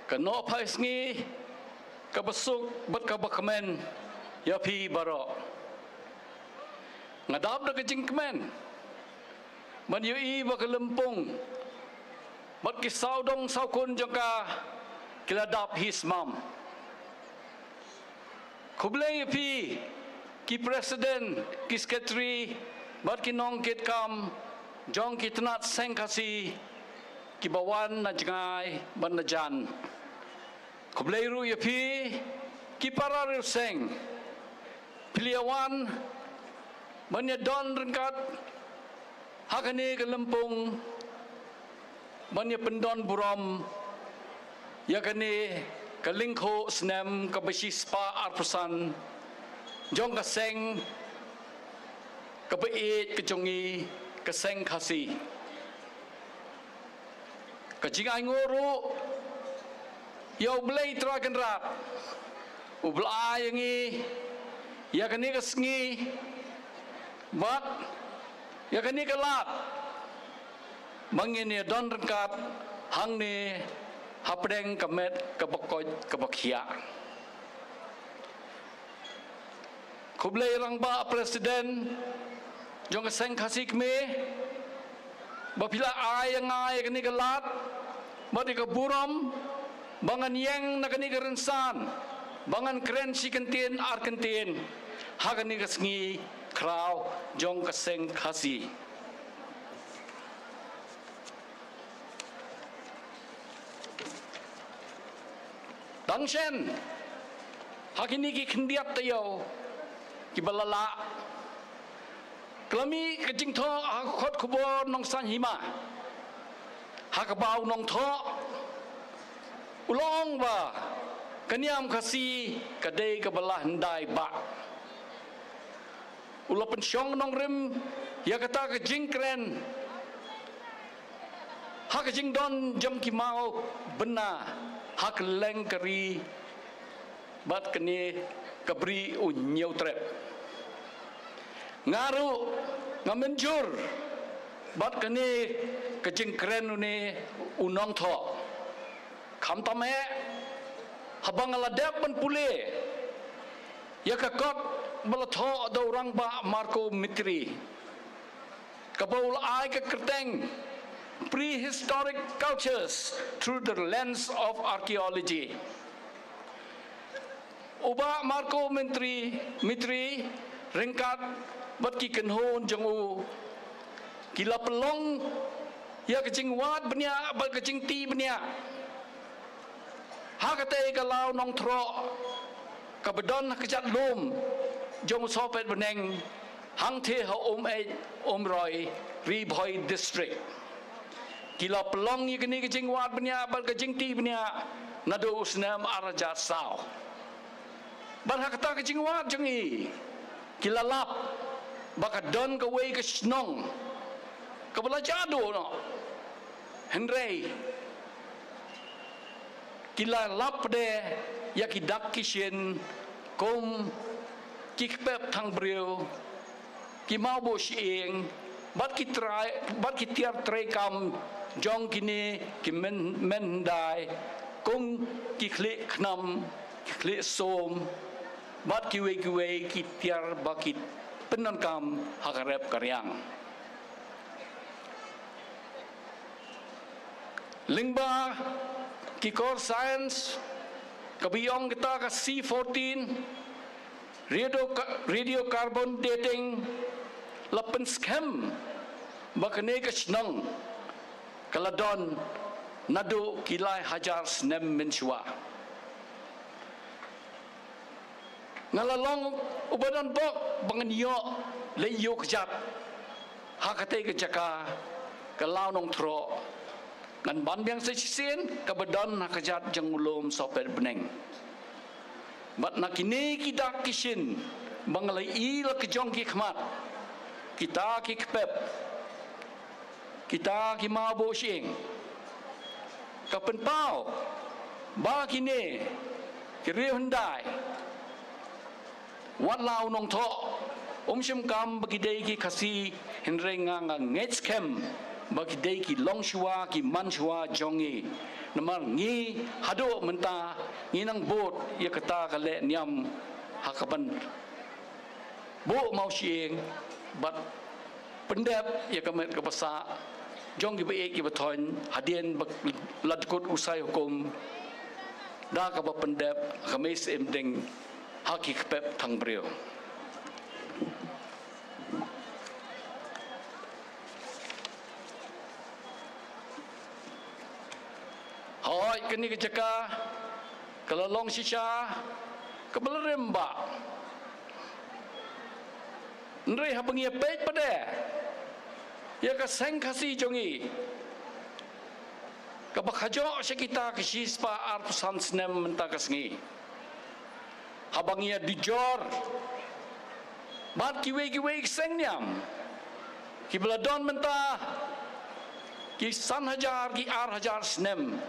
ka nohphai sngi kaba suk bad kaba kmen ïa phi baroh. Nga dap da ka jingkmen ban ïohi ba ka lympung bad ki sawdong sawkun jong ka ki la dap hi smam. Khublei ïa phi ki president, ki secretary bad ki nongkitkam jong ki tnat seng Khasi kiba wan na jngai bad na jan. Khublei ruh ïa phi ki para riewseng, phi la wan ban ïa don ryngkat ha kane ka lympung ban ïa pyndon burom ïa kane ka lyngkhuh snem kaba shispah arphew san jong ka seng kaba ïeit ka jong ngi, ka seng Khasi. Ka jingainguh ruh ïa U Blei Trai Kynrad, uba la ai ïa ngi ïa kane ka sngi bad ïa kane ka lad ba ngin ïa don ryngkat hangne hapdeng ka met kaba koit kaba khiah. Khublei Rangbah President jong ka seng Khasi Kmie, ba phi la ai ïa nga ïa kane ka lad bad ïa ka burom ba ngan ïeng na kane ka rynsan, ba ngan kren shi kyntien ar kyntien ha kane ka sngi khraw jong ka seng Khasi. Tang shen ha kine ki khyndiat taïew kiba la lah, ka la mih ka jingthoh ha ka kot khubor Nongsain Hima, ha kaba u nongthoh u la ong ba ka niam Khasi ka dei kaba la hyndai bah. U la pynshong nongrim ïa kata ka jingkren ha ka jingdon jong ki mawbynna ha kylleng ka ri bad kane ka bri u Hynñiewtrep. Nga ruh nga mynjur bad kane ka jingkren une u nongthoh. Khamtam eh, haba nga la dep ban pule ïa ka kot ba la thoh da u Rangbah Marco Mitri, kaba u la ai ka kyrteng Prehistoric Cultures Through the Lens of Archaeology. U Bah Marco Mitri, Mitri, ryngkat bad ki kynhun jong u, ki la pynlong ïa ka jingwad bniah bad ka jingti bniah ha katei ka Law Nongtroh, kaba don ha ka jaka lum jong u Sohpetbneng, hangtei ha Umeit Umroi, Ri Bhoi District. Ki la pynlong ïa kane ka jingwad bniah bad ka jingti bniah naduh u snem ar hajar saw. Bad ha kata ka jingwad jong i, ki la lap ba ka don kawei ka shnong kaba la jah duh noh. Hynrei ki la lap pat de ïa ki dak ki shin kum ki kpep thang briew, ki mawbuh shyieng, bad ki trai, bad ki tiar treikam jong kine ki men, men hyndai, kum ki khlieh khnam, ki khlieh sum, bad kiwei kiwei ki tiar ba ki pyndonkam ha ka rep ka riang. Lyngba ki kor science, kaba ïong kita ka C fourteen, radio, radiocarbon dating, la pynskhem ba kane ka shnong ka la don naduh ki lai hajar snem mynshuwa. Nga la long uba don bok ba ngan ïoh leit ïuh kjat ha katei ka jaka ka Law Nongtroh. Ngan ban biang sa shisien kaba don ha kjat jong u lum Sohpetbneng. Bad na kine ki dak ki shin ba nga la ïohi la ka jong ki khmat, kita ki kpep, kita ki mawbuh shyieng, ka pynpaw ba kine ki riew hyndai wat la u Nongtroh um shym kam ba ki dei ki Khasi, hynrei nga, nga ngeit skhem ba ki dei ki longshuwa, ki manshuwa jong ngi. Namar ngi haduh mynta ngi nang bud ïa kata ka lehniam ha kaban buh mawshyieng bad pyndep ïa ka met ka basa jong ki ba ïeit ki ba thoiñ hadien ba la dkut u sai hukum da kaba pyndep ha ka mei Syiem Ding ha ki kpep thang briew. Hooid, kane ka jaka ka la long shisha kaba la rim bha. Hynrei haba ngi ïa peit pat de ïa ka seng Khasi jong ngi, kaba khajoh sha kita ka shispah arphew san snem mynta ka sngi, haba ngi ïa dujor bad kiwei kiwei ki seng niam kiba la don mynta ki san hajar, ki ar hajar snem,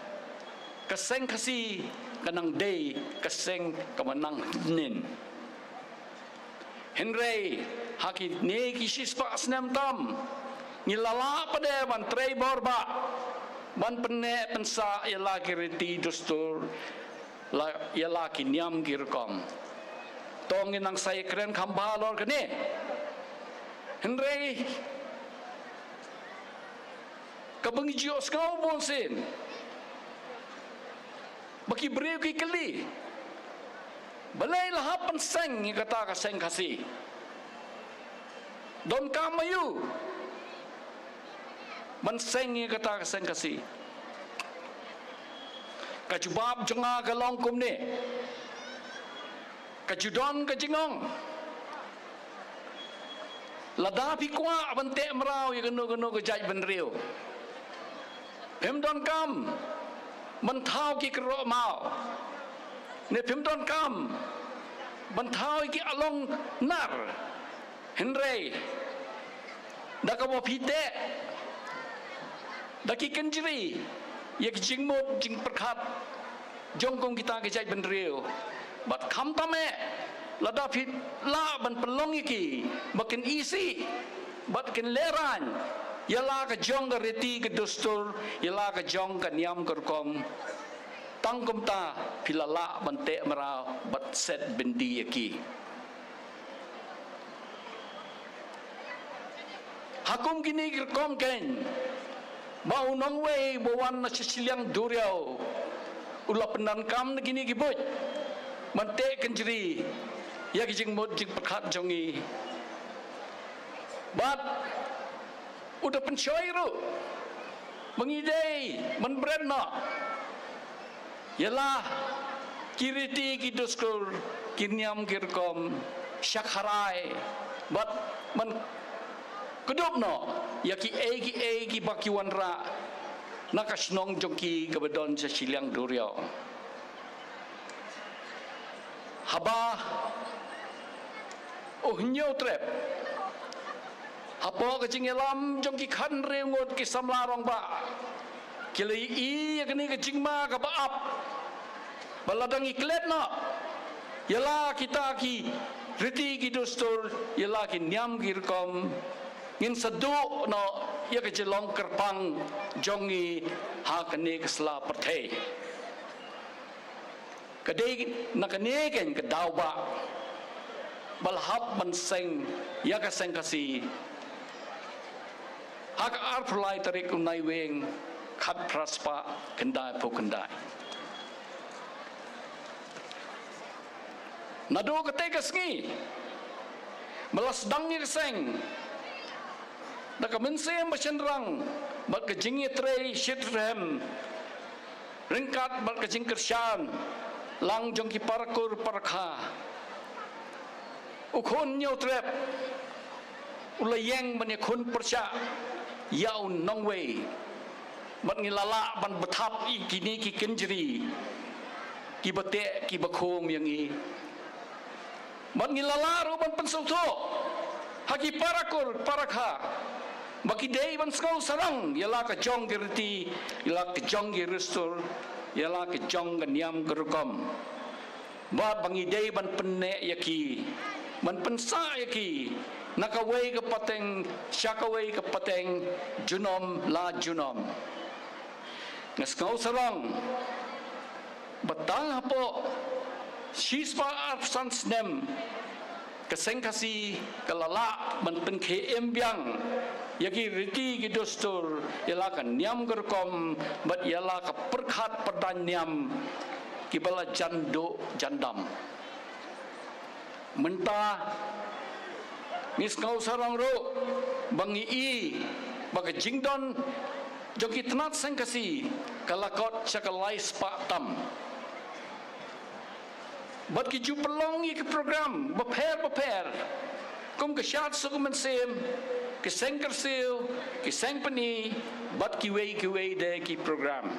ka seng Khasi ka nang dei ka seng kaba nang hynnin. Hynrei ha kine ki shispah snem tam ngi la lah pat de ban trei bor bha, ban pynneh pynsah ïa la ki riti dustur, la, ïa la ki niam ki rukom. To ngin nang sa ïakren kham bha halor kane. Hynrei kaba ngi ju ïohsngew bunsien ba ki briew ki kylli, balei la hap ban seng ïa kata ka seng Khasi? Donkam aïu ban seng ïa kata ka seng Khasi? Ka jubab jong nga ka long kumne. Ka ju don ka jingong, lada phi kwah ban teh mraw ïa kano kano ka jaitbynriew, phim donkam ban thaw ki kyrroh maw, ne phim donkam ban thaw ïa ki along nar. Hynrei da kaba phi teh da ki kynjri ïa ki jingmut jingpyrkhat jong kum kita ki jaitbynriew, bad khamtam eh lada phi lah ban pynlong ïa ki ba kin isih bad kin lehraiñ ïa la ka jong ka riti ka dustur, ïa la ka jong ka niam ka rukom, tang kumta phi la lah ban teh mraw bad set byndi ïa ki. Ha Kum kine ki rukom kein, ba u nongwei ba wan na sha shiliang duriaw u la pyndonkam na kine ki buit ban teh kynjri ïa ki jingmut jingpyrkhat jong ngi. Bad u da pynshoi ruh ba ngi dei ban bret noh ïa la ki riti ki dustur, ki niam ki rukom, sha kharai bad ban kdup noh ïa kiei kiei kiba ki wanrah na ka shnong jong ki kaba don sha shiliang duriaw. Haba u Hynñiewtrep, hapoh ka jingïalam jong ki khathynriew ngut ki samla rangbah, ki la ïohi ïa kane ka jingma kaba ap, ba lada ngi klet noh ïa la kita ki riti ki dustur, ïa la ki niam ki rukom, ngin sa duh noh ïa ka jinglong kyrpang jong ngi ha kane ka sla pyrthei. Ka dei na kane kein ka daw ba, ba la hap ban seng ïa ka Seng Khasi ha ka arphew lai tarik u Naiwieng, khatphra spah khyndaiphew khyndai. Naduh katei ka sngi ba la sdang ïa ka seng da ka mynsiem ba shynrang bad ka jingïatrei shitrhem ryngkat bad ka jingkyrshan lang jong ki parakur parakha, u khun Hynñiewtrep u la ïeng ban ïakhun pyrshah ïa u nongwei. Bad ngi la lah ban bthap ïa kine ki kynjri kiba teh kiba khum ïa ngi. Bad ngi la lah ruh ban pynsngewthuh ha ki parakur parakha ba ki dei ban sngewsarong ïa la ka jong ka riti, ïa la ka jong ka dustur, ïa la ka jong ka niam ka rukom. Bad ba ngi dei ban pynneh ïa ki, ban pynsah ïa ki na kawei ka pateng sha kawei ka pateng, junom la junom. Nga sngewsarong ba tang hapoh shispah arphew san snem ka Seng Khasi ka la lah ban pynkhie im biang ïa ki riti ki dustur, ïa la ka niam ka rukom bad ïa la ka pyrkhat pyrdaiñ niam kiba la jan duh jan dam. Mynta ngi sngewsarong ruh ba ngi i ba ka jingdon jong ki tnat Seng Khasi ka la kot sha ka lai spah tam. Bad ki ju pynlong ïa ki program bapher bapher kum ka Shad Suk Mynsiem, ki Seng Kyrsiew, ki Seng Pyni bad kiwei kiwei de ki program.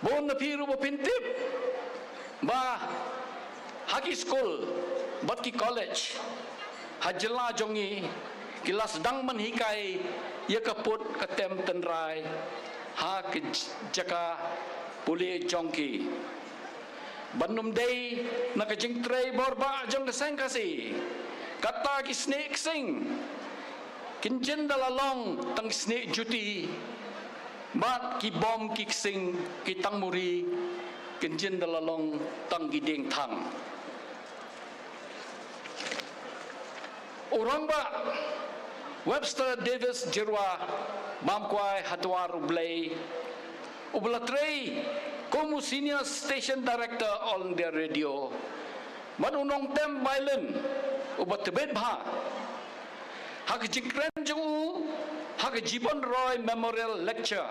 Bun na phi ruh ba phin tip ba ha ki skul bad ki college ha jylla jong ngi ki la sdang ban hikai ïa ka put ka tem tynrai ha ki j-, jaka pule jong ki. Ban ym dei na ka jingtrei bor ba jong ka Seng Khasi, kata ki snieh ksing kin jin da la long tang ki snieh juti, bad ki bom ki ksing ki tangmuri kin jin da la long tang ki dieng thang. U Rangbah Webster Davis Jyrwa, bam kwai ha dwar U Blei, uba la trei kum u Senior Station Director All India Radio, bad u Nongtem Bailyn, uba tbit bha, ha ka jingkren jong u ha ka Jibon Roy Memorial Lecture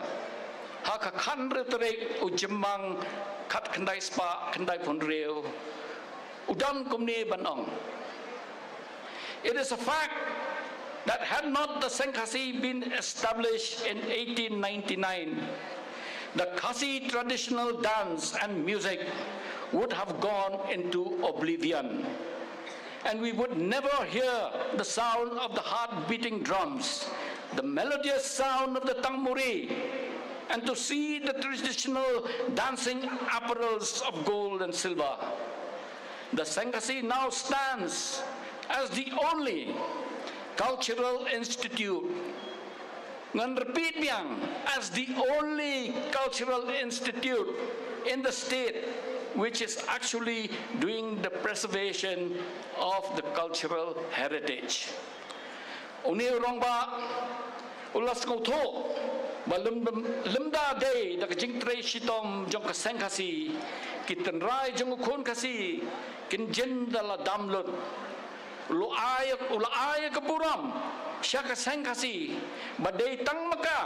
ha ka khathynriew tarik u Jymmang khatkhyndai spah khyndaiphew hynriew, u don kumne ban ong: It is a fact that had not the Seng Khasi been established in eighteen ninety-nine, the Khasi traditional dance and music would have gone into oblivion. And we would never hear the sound of the heart beating drums, the melodious sound of the tangmuri, and to see the traditional dancing apparels of gold and silver. The Seng Khasi now stands as the only cultural institute, ngan repeat biang, as the only cultural institute in the state which is actually doing the preservation of the cultural heritage. Une u rangbah u la sngewthuh ba lym, lymda dei da ka jingtrei shitom jong ka seng Khasi, ki tynrai jong u khun Khasi kin jin da la dam lut. U la ai, u la ai ka burom sha ka seng Khasi ba dei tang ma ka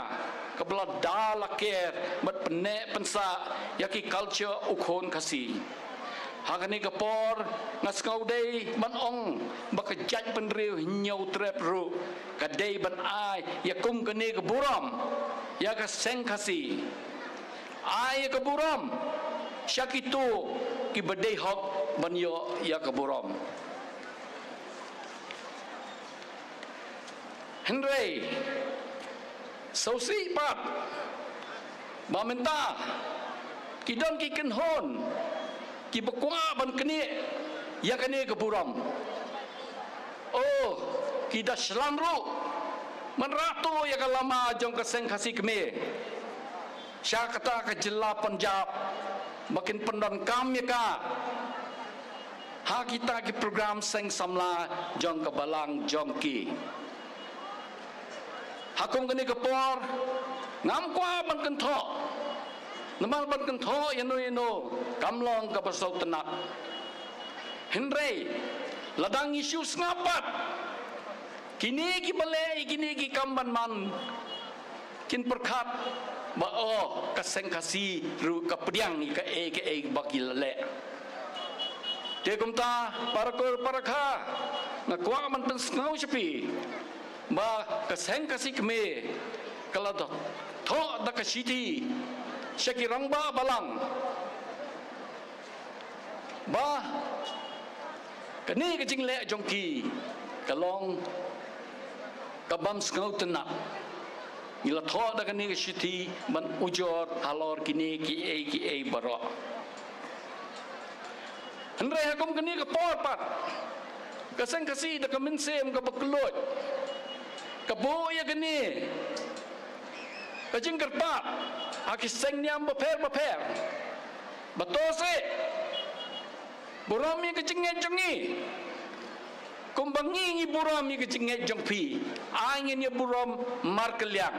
kaba la da la ker bad pynneh pynsah ïa ki culture u khun Khasi. Ha kane ka por nga sngew dei ban ong ba ka jaitbynriew Hynñiewtrep ruh ka dei ban ai ïa kum kane ka burom ïa ka seng Khasi. Ai ïa ka burom sha kito kiba dei hok ban ïoh ïa ka burom. Hynrei sngewsih pat ba mynta ki don ki kynhun kiba kwah ban knieh ïa kane ka burom. Oh, ki da shlan ruh ban rah tuh ïa ka lama jong ka seng Khasi Khmer sha kata ka jylla Punjab ba kin pyndonkam ïa ka ha kita ki program seng samla jong ka balang jong ki. Ha kum kane ka por ngam kwah ban kynthoh, namar ban kynthoh ïano ïano kam long kaba sngewtynnat. Hynrei lada ngi shu sngap pat, kine kiba leh ïa kine ki kam ban man kin pyrkhat ba, oh, ka seng Khasi ruh ka pdiang ïa kaei kaei ba ki la leh. Te kumta, para kur para kha, nga kwah ban pynsngew sha phi ba ka seng Khasi Khmer ka la thoh da ka shithi sha ki rangbah balang ba kane ka jingleh jong ki ka long ka bym sngewtynnat. Ngi la thoh da kane ka shithi ban ujor halor kine kiei kiei baroh. Hynrei ha kum kane ka por pat, ka seng Khasi da ka mynsiem kaba kylluid ka buh ïa kane ka jingkyrpad ha ki seng niam bapher bapher ba to seh, burom ïa ka jingngeit jong ngi kumba ngi ngi burom ïa ka jingngeit jong phi. Ai ngin ïa burom markylliang.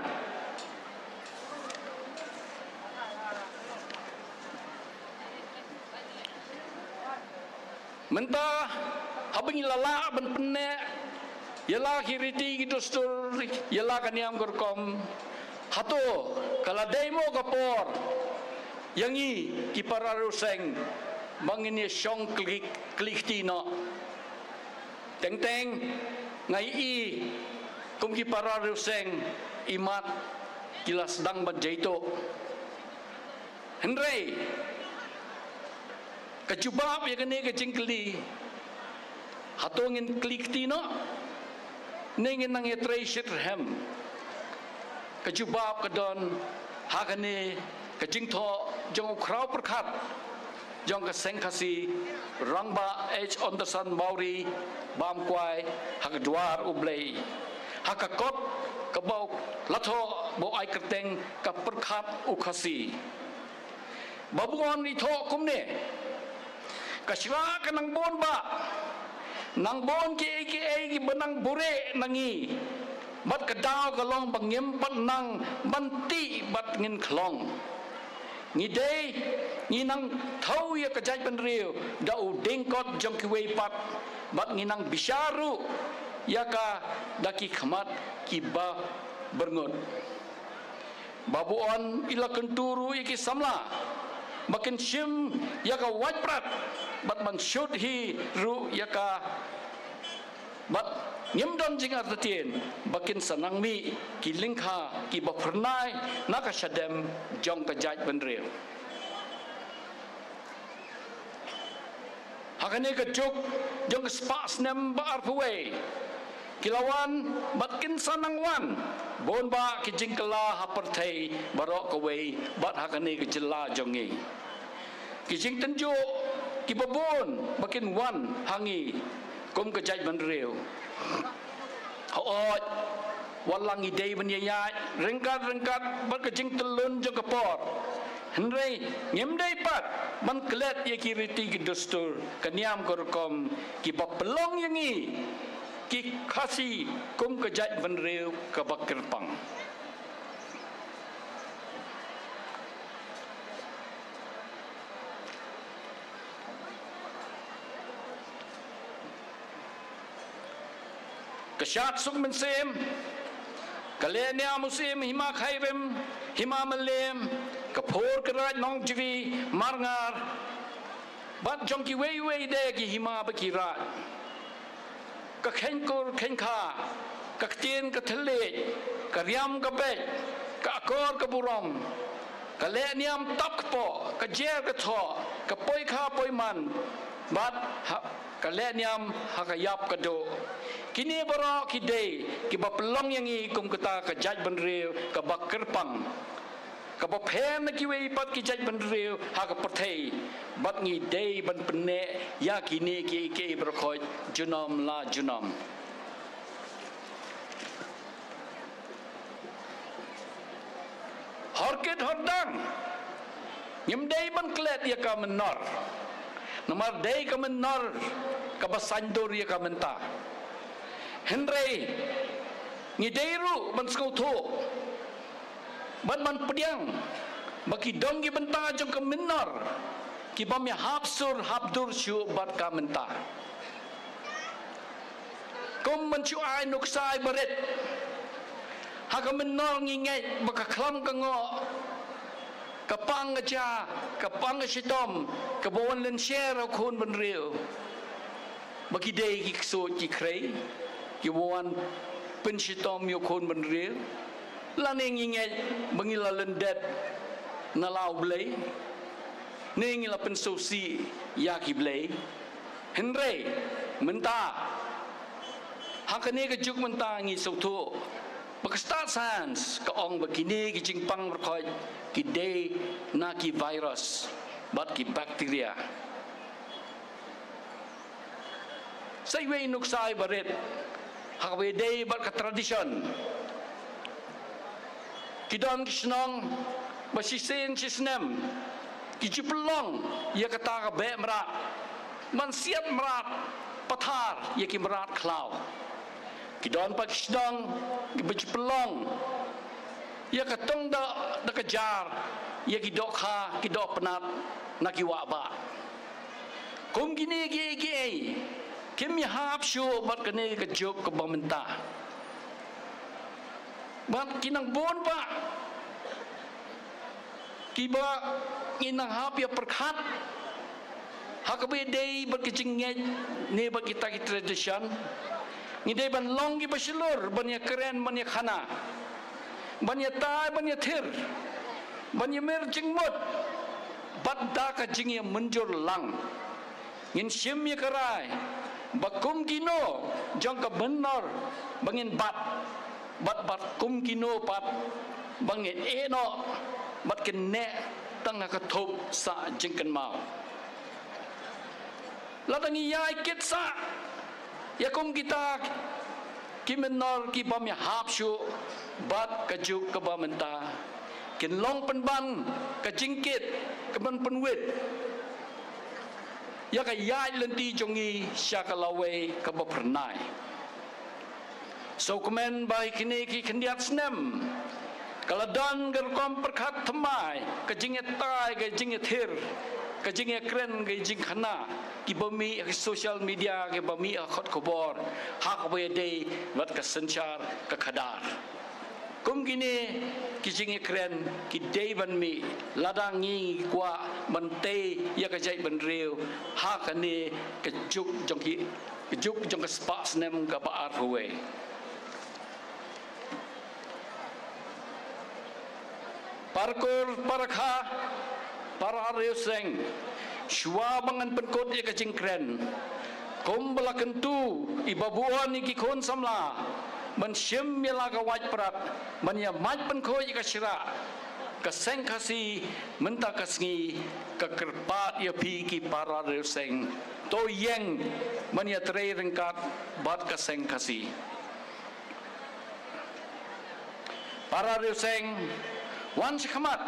Mynta haba ngi la lah ban pynneh ïa la ki riti ki dustur, ïa la ka niam ka rukom, hato ka la dei mo ka por ïa ngi ki para riewseng ba ngin ïa shong klik klik kti noh? Teng teng nga ïohi kum ki para riewseng imat ki la sdang ban jaituh. Hynrei ka jubab ïa kane ka jingkylli, hato ngin klik kti noh ne ngin nang ïatrei shitrhem? Ka jubab ka don ha kane ka jingthoh jong u khraw pyrkhat jong ka seng Khasi, Rangbah H Anderson Mawrie Bamkwai, ha ka Dwar U Blei, ha ka kot kaba u la thoh ba u ai kyrteng Ka Pyrkhat u Khasi. Ba bun i thoh kumne: Ka shlak ka nang bun ba nang bun kiei kiei kiba nang buhrieh na ngi, bad ka daw ka long ba ngim pat nang ban tih bad ngin khlong. Ngi dei ngi nang thew ïa ka jaitbynriew da u dieng kot jong kiwei pat, bad ngi nang bishar ruh ïa ka da ki khmat kiba byrngut. Ba bun i la kyntu ruh ïa ki samla ba kin shim ïa ka wait prat bad ban shut hi ruh ïa ka, bad ngim don jingartatien ba kin sa nang mih ki lyngkha kiba phyrnai na ka shadem jong ka jaitbynriew. Ha kane ka juk jong ka spah snem ba arphew wei, ki la wan bad kin sa nang wan bun bah ki jingkylla ha pyrthei baroh kawei bad ha kane ka jylla jong ngi. Ki jingtynjuh kiba bun ba kin wan ha ngi kum ka jaitbynriew. Hooid, wat la ngi dei ban ïaid ryngkat ryngkat bad ka jingtyllun jong ka por, Hynrei ngim dei pat ban klet ïa ki riti ki dustur, ka niam ka rukom kiba pynlong ïa ngi ki Khasi kum ka jaitbynriew kaba kyrpang. Ka shad suk mynsiem, ka leh niam u Syiem Hima Khyrim, Hima Mylliem, ka Phur, ka Raid Nongjri, Marngar, bad jong kiwei kiwei de ki hima ba ki raid. Ka kheiñ kur kheiñ kha, ka ktien ka thylliej, ka riam ka beit, ka akor ka burom, ka leh niam tap kpoh, ka jer ka thoh, ka poi kha poi man, bad ha, ka leh niam ha ka ïap ka duh. Kine baroh ki dei kiba pynlong ïa ngi kum kata ka jaitbynriew kaba kyrpang, kaba pher na kiwei pat ki jaitbynriew ha ka pyrthei. Bad ngi dei ban pynneh ïa kine kiei kiei baroh khoit junom la junom. Horkit hordang, ngim dei ban klet ïa ka mynnor, namar dei ka mynnor kaba saiñdur ïa ka mynta. Hynrei ngi dei ruh ban sngewthuh bad ban pdiang ba ki don ki bynta jong ka mynnor ki bym ïahap sur hap dur shuh bad ka mynta. Kum ban shu ai nuksa iba rit, ha ka mynnor ngi ngeit ba ka khlam ka ngoh, ka pang ka ja, ka pang ka shitom, kaba wan lynsher ha u khun bynriew, ba ki dei ki ksuid ki khrei kiba wan pynshitom ïa u khun bynriew. Lane ngi ngeit ba ngi la lyndet na la U Blei, ne ngi la pynsngewsih ïa ki blei. Hynrei mynta, ha kane ka juk mynta ngi sngewthuh ba ka stad science ka ong ba kine ki jingpang baroh khoit ki dei na ki virus bad ki bakteria. Sa iwei i nuksa iba rit, ha kaba ïadei bad ka tradition. Ki don ki shnong ba shisien shisnem ki ju pynlong ïa kata ka beh mrad, ban siat mrad pathar ïa ki mrad khlaw. Ki don pat ki shnong kiba ju pynlong ïa ka tong da, da ka jar ïa ki dohkha ki dohpnat na ki wah bah. Kum kine kiei kiei kim ïahap shuh bad kane ka juk kaba mynta. Bad ki nang bun bah kiba ngi nang hap ïa pyrkhat ha kaba ïadei bad ka jingngeit ne bad kita ki tradition. Ngi dei ban long kiba shlur ban ïakren ban ïakhana, ban ïatai ban ïathir, ban ïamir jingmut bad da ka jingïamynjur lang. Ngin shim ïa ka rai ba kum kino jong ka mynnor ba ngin bat, bad, bad kum kino pat ba ngin ïeh noh bad kyneh tang ha ka thup sah jingkynmaw. Lada ngi ïai kit sah ïa kum kita ki mynnor ki bym ïahap shuh bad ka juk kaba mynta, kin long pynban ka jingkit kaban pynwit ïa ka ïaid lynti jong ngi sha ka lawei kaba phyrnai. Sngewkmen ba ha kine ki khyndiat snem ka la don ka rukom pyrkhat thymmai, ka jingïatai, ka jingïathir, ka jingïakren, ka jingkhana, kiba mih ha social media, kiba mih ha kot khubor, ha kaba ïadei bad ka synshar ka khadar. Kum kine ki jingïakren ki dei ban mih lada ngi kwah ban tei ïa ka jaitbynriew ha kane ka juk jong ki, ka juk jong ka spah snem kaba arphew wei. Para kur, para kha, para riewseng, shuwa ba ngan pynkut ïa ka jingkren, kumba la kyntu i Bah Buan ïa ki khun samla ban shim ïa la ka wait prat ban ïa mait pynkhuid ïa ka shrah, ka Seng Khasi mynta ka sngi ka kyrpad ïa phi ki para riewseng, to ïeng ban ïatrei ryngkat bad ka Seng Khasi. Para riewseng, wan shakhmat.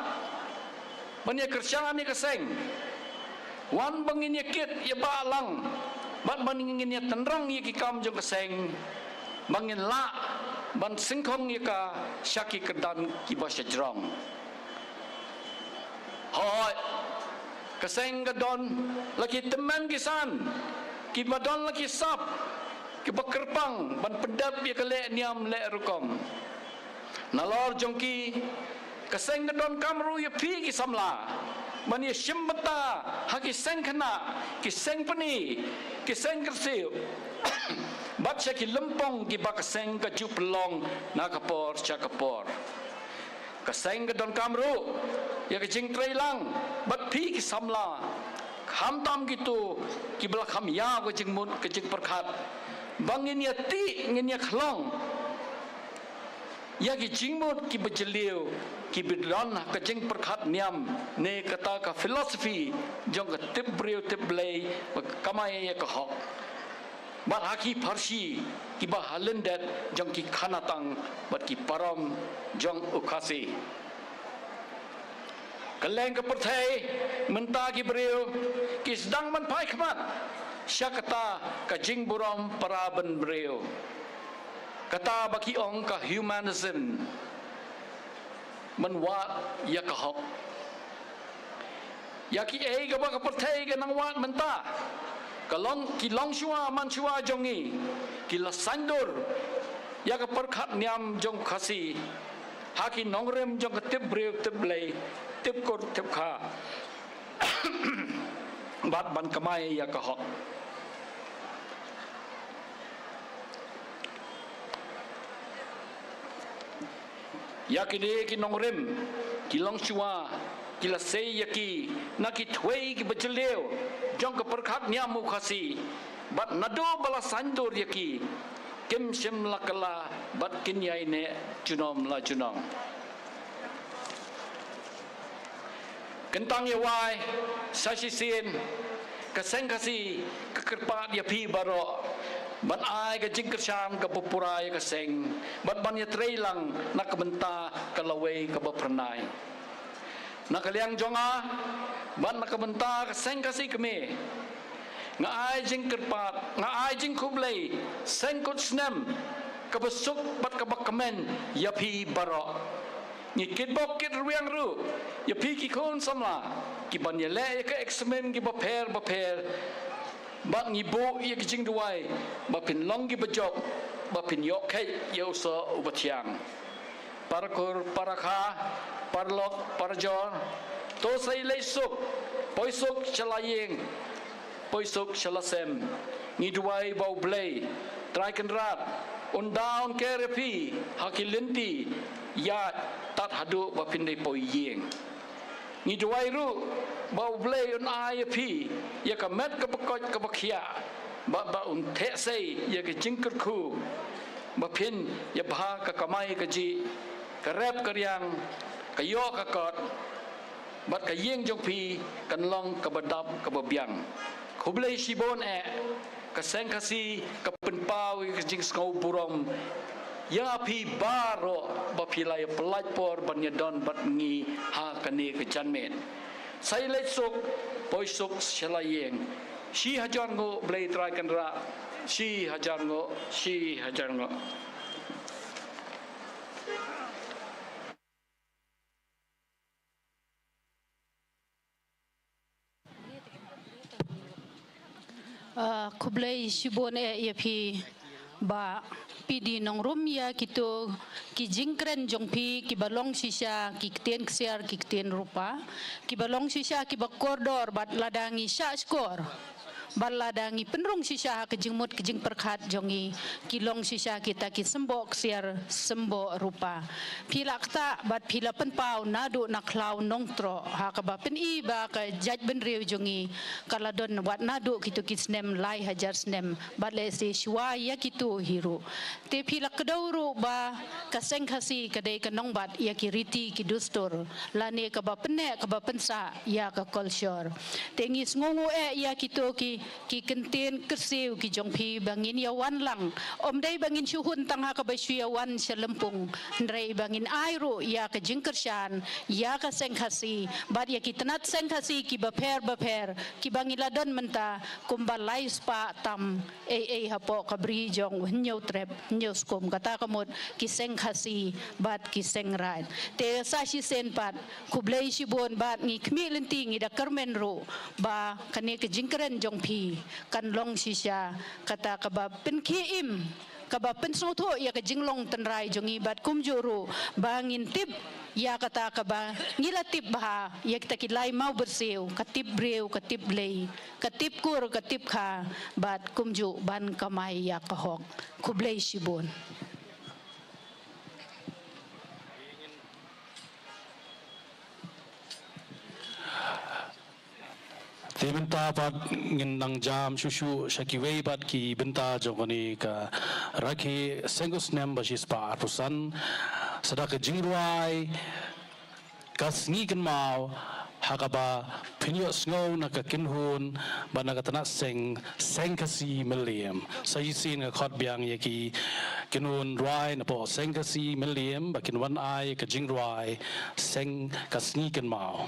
ban ïa kyrshan ïa ka seng. Wan ba ngin ïa kit ïa ba lang, bad ba ngin ïa tynrong ïa ki kam jong ka seng, ba ngin lah ban sngewkhong ïa ka sha ki kyrdan ki ba shajrong. Hooid, ka seng ka don la ki tymmen ki san, ki ba don la ki sap, ki ba kyrpang ban pyndep ïa ka leh niam leh rukom. Nalor jong ki, ka seng ka donkam ruh ïa phi ki samla ban ïa shim bynta ha ki seng khynnah, ki seng pyni, ki seng kyrsiew, bad sha ki lympung ki ba ka seng ka ju pynlong na ka por sha ka por. Ka seng ka donkam ruh ïa ka jingtrei lang bad phi ki samla, khamtam kito ki ba la kham ïa ka jingmut ka jingpyrkhat, ba ngin ïa tih, ngin ïa khlong ïa ki jingmut ki ba jylliew, ki ba don ha ka jingpyrkhat niam, ne kata ka philosophy jong ka tip briew tip Blei, ba kamai ïa ka hok. Bad ha ki pharshi ki ba ha lyndet jong ki khanatang bad ki parom jong u Khasi. Kylleng ka pyrthei mynta ki briew ki sdang ban phai khmat sha kata ka jingburom para ban briew, kata ba ki ong ka humanism, ban wad ïa ka hok. Ïa ki ei ka ba ka pyrthei ka nang wad mynta, ka long, ki longshuwa manshuwa jong ngi ki la saiñdur ïa ka pyrkhat niam jong Khasi ha ki nongrim jong ka tip briew tip Blei, tip kur tip kha, bad ban kamai ïa ka hok. Ïa kine ki nongrim, ki longshuwa, ki la sei ïa ki na ki thwei ki ba jylliew jong ka pyrkhat niam u Khasi, bad naduh ba la saiñdur ïa ki, kim shym la kylla bad kin ïai neh junom la junom. Kyntang ïa wai, sa shisien ka seng Khasi ka kyrpad ïa phi baroh ban ai ka jingkyrshan ka ba pura ïa ka seng, bad ban ïa trei lang na ka bynta ka lawei ka ba phyrnai. Na ka liang jong nga bad na ka bynta ka seng Khasi kmie, nga ai jingkyrpad, nga ai jingkhublei seng kut snem ka ba suk bad ka ba kmen ïa phi baroh. Ngi kitbok kitrwiang ruh ïa phi ki khun samla ki ban ïaleh ïa ka eksamin ki bapher bapher, bad ngi buh ïa ki jingduwai ba phin long ki bajop, ba phin ïoh kheit ïa u soh u bathiang. Para kur, para kha, para lok, para jor, to sa ïaleit suk, poi suk sha la ïing, poi suk sha la sem. Ngi duwai ba U Blei Trai Kynrad un da un ker ïa phi ha ki lynti ïaid tad haduh ba phin dei poi ïing. Ngi duwai ruh ba U Blei un ai ïa phi ïa ka met ka ba koit ka ba khiah, bad ba un theh sei ïa ka jingkyrkhu ba phin ïa bha ka kamai kajih, ka rep ka riang, ka ïoh ka kot, bad ka ïing jong phi kan long ka ba dap ka ba biang. Khublei shibun eh. Ka seng Khasi ka pynpaw ïa ka jingsngewburom ïa phi baroh ba phi la ïa pyllait por ban ïa don bad ngi ha kane ka janmiet. Sa ïaleit suk, poi suk sha la ïing. Shi hajar nguh Blei Trai Kynrad. Shi hajar nguh, shi hajar nguh. Ah, khublei shibun eh ïa phi Bah P D Nongrum ïa kito ki jingkren jong phi ki ba long shisha ki ktien ksiar ki ktien rupa, ki ba long shisha ki ba kordor bad lada ngi shah shkor, bad lada ngi pynrung shisha ha ka jingmut ka jingpyrkhat jong ngi, ki long shisha kita ki symboh ksiar symboh rupa. Phi la ktah bad phi la pynpaw naduh na khlaw nongtroh ha ka ba pyni ba ka jaitbynriew jong ngi ka la don wat naduh kito ki snem lai hajar snem bad lehse shuwa ïa kito hi ruh. Te phi la kdew ruh ba ka seng Khasi ka dei ka nongbat ïa ki riti ki dustur lane ka ba pynneh ka ba pynsah ïa ka kolshor. Te ngi sngewnguh eh ïa kito ki ki kyntien kyrsiew ki jong phi ba ngin ïa wan lang. Ym dei ba ngin shu hun tang ha kaba shu ïa wan sha lympung, hynrei ba ngin ai ruh ïa ka jingkyrshan ïa ka seng Khasi bad ïa ki tnat seng Khasi kiba pher ba pher kiba ngi la don mynta kumba lai spah tam ei ei hapoh ka bri jong u Hynñiewtrep Hynñiewskum, kata ka mut ki seng Khasi bad ki seng Raid. Te sa shisien pat, khublei shibun bad ngi khmih lynti, ngi da kyrmen ruh ba kane ka jingkren jong phi kan long shisha kata kaba pynkhie im, kaba pynsngewthuh ïa ka jinglong tynrai jong ngi bad kumjuh ruh ba ngin tip ïa kata kaba ngi la tip bha ïa kita ki lai maw byrsiew, ka tip briew, ka tip Blei, ka tip kur, ka tip kha, bad kumjuh ban kamai ïa ka hok. Khublei shibun. Te mynta pat ngin nang jam shuh shuh sha kiwei pat ki bynta jong kane ka rakhe seng u snem ba shispah arphew san, sa da ka jingrwai Ka Sngi Kynmaw, ha kaba phin ïohsngew na ka kynhun bad na ka tnat seng, seng Khasi Mylliem. Sa shisien nga khot biang ïa ki kynhun rwai napoh seng Khasi Mylliem ba kin wan ai ka jingrwai seng Ka Sngi Kynmaw.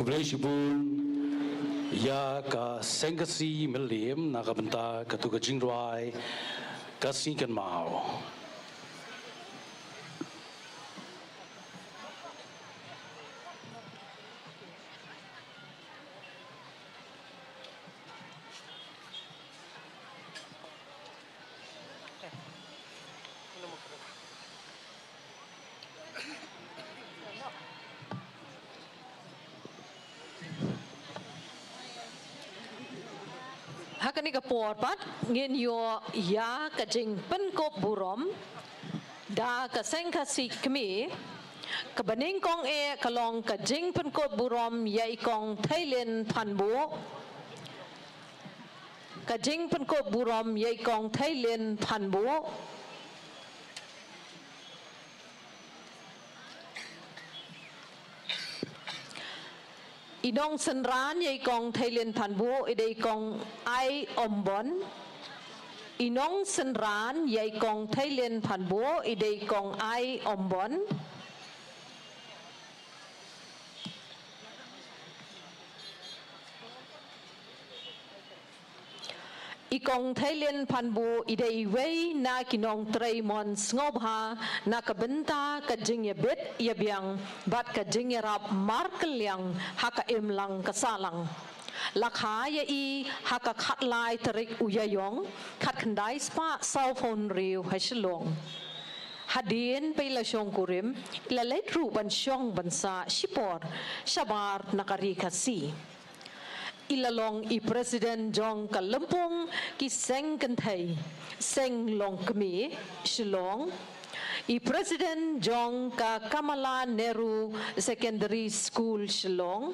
Khublei shibun ïa ka Seng Khasi Mylliem na ka bynta katu ka jingrwai Ka Sngi Kynmaw. Ha kane ka por pat ngin ïoh ïa ka jingpynkup burom da ka Seng Khasi Kmie. Kaba nyngkong eh ka long ka jingpynkup burom ïa i Kong Theilin Phanbuh. Ka jingpynkup burom ïa i Kong Theilin Phanbuh. I nongsynran ïa i Kong Theilin Phanbuh i dei i Kong Ai Ombon. I nongsynran ïa i Kong Theilin Phanbuh i dei i Kong Ai Ombon. I Kong Theilin Phanbuh i dei iwei na ki nongtrei mon sngewbha na ka bynta ka jingïabit ïabiang bad ka jingïarap markylliang ha ka imlang ka sahlang. La kha ïa i ha ka khatlai tarik u Ïaïong, khatkhyndai spah sawphew hynriew ha Shillong. Hadien ba i la shongkurim, i la leit ruh ban shong ban sah shipor shabar na ka Ri Khasi. I la long i president jong ka Lympung ki Seng Kynthei Seng Longkmie, Shillong. I president jong ka Kamalanagar Secondary School, Shillong.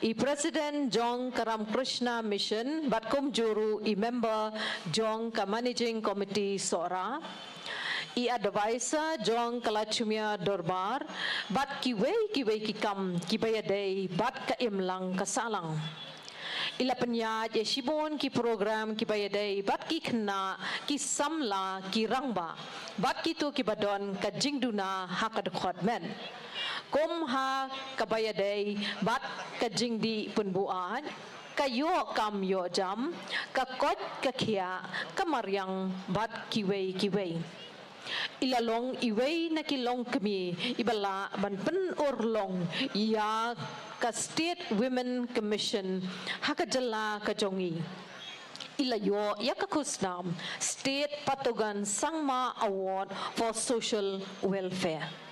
I president jong ka Ramakrishna Mission bad kumjuh ruh i member jong ka Managing Committee Sohra. I advisor jong ka Lalchutmia Dorbar bad kiwei kiwei ki kam kiba ïadei bad ka imlang ka sahlang. I la pynïaid ïa shibun ki program kiba ïadei bad ki khynnah, ki samla, ki rangbah bad kito kiba don ka jingduna ha ka dkhot met. Kum ha kaba ïadei bad ka jingdih pynbuaid, ka ïoh kam ïoh jam, ka koit ka khiah, ka mariang bad kiwei kiwei. I la long iwei na ki longkmie iba lah ban pynurlong ïa ka State Women Commission ha ka jylla ka jong i. I la ïoh ïa ka khusnam State Patogen Sangma Award for Social Welfare.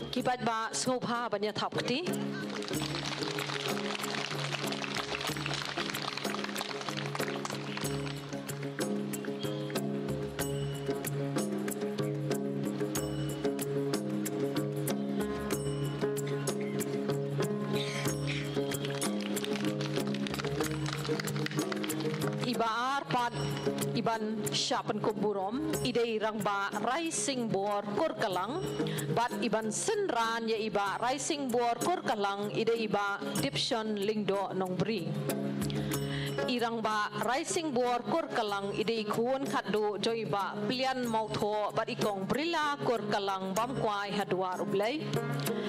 Ki paidbah sngewbha ban ïa thap kti. Iba ar pat iban shah pynkup burom i dei i Rangbah Raising Bor Kurkalang, bad iban synran ïa i Bah Raising Bor Kurkalang i dei i Bah Dipson Lyngdoh Nongbri. I Rangbah Raising Bor Kurkalang i dei i khun khatduh jong i Bah Plian Mawthoh bad i Kong Brila Kurkalang Bamkwai ha Dwar U Blei.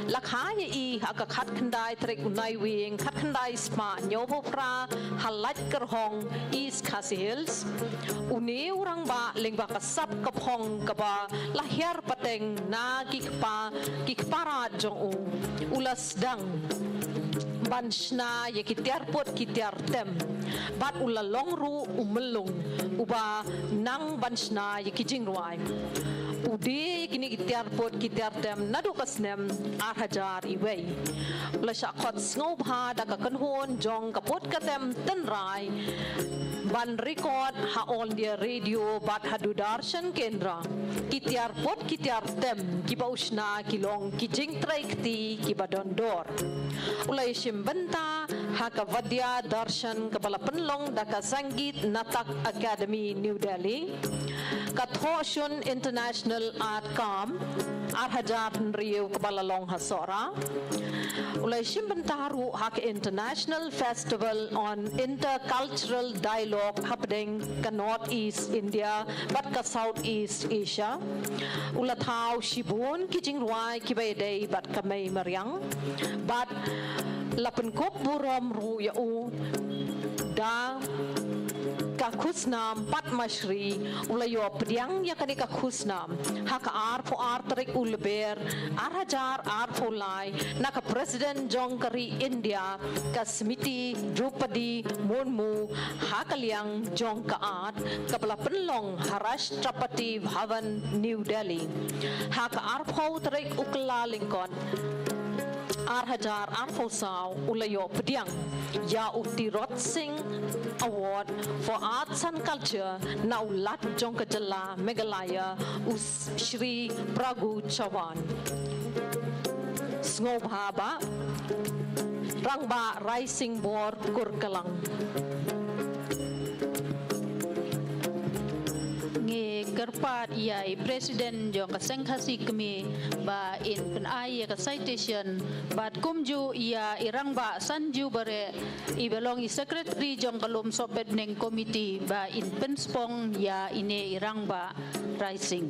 La kha ïa i ha ka khatkhyndai tarik u Naiwieng khatkhyndai spah hynñiewphew phra ha Laitkyrhong, East Khasi Hills. Une u rangbah lyngba ka sap ka phong kaba la hiar pateng na ki kpa, ki kpa rat jong u, u la sdang ban shna ïa ki tiar put ki tiar tem, bad u la long ruh u myllung uba nang ban shna ïa ki jingrwai. U die ïa kine ki tiar put ki tiar tem naduh ka snem ar hajar iwei. U la shah khot sngewbha da ka kynhun jong ka put ka tem tynrai ban record ha All India Radio bad ha Doordarshan Kendra ki tiar put ki tiar tem kiba u shna ki long ki jingtrei kti kiba don dor. U la ïashim bynta ha ka Vidya Darshan kaba la pynlong da ka Sangeet Natak Akademi New Delhi, ka Thohshun International Art Camp ar hajar hynriew kaba la long ha Sohra. U la shim bynta ruh ha ka International Festival on Intercultural Dialogue hapdeng ka North East India bad ka South East Asia. U la thaw shibun ki jingrwai kiba ïadei bad ka mei mariang bad la pynkup burom ruh ïa u da ka khusnam Padma Shri. U la ïoh pdiang ïa kane ka khusnam ha ka arphew ar tarik u Lber ar hajar arphew lai na ka President jong ka ri India, ka Smriti Droupadi Murmu, ha ka liang jong ka art kaba la pynlong ha Rashtrapati Bhavan, New Delhi. Ha ka arphew tarik u Kyllalyngkot ar hajar arphew saw u la ïoh pdiang ïa u Tirot Singh Award for Arts and Culture na u Lat jong ka jylla Meghalaya, u Shri Pragu Chawan. Sngewbha ba Rangbah Raising Bor Kurkalang. Ngi kyrpad ïa i President jong ka Seng Khasi Kmie ba in pynai ïa ka citation bad kumjuh ïa i Rangbah Sanju Bareh, iba long i Secretary jong ka Lum Sohpetbneng Committee, ba in pynspong ïa ine i Rangbah Raising.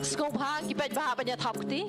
Sngewbha ki paidbah ban ïa thap kti.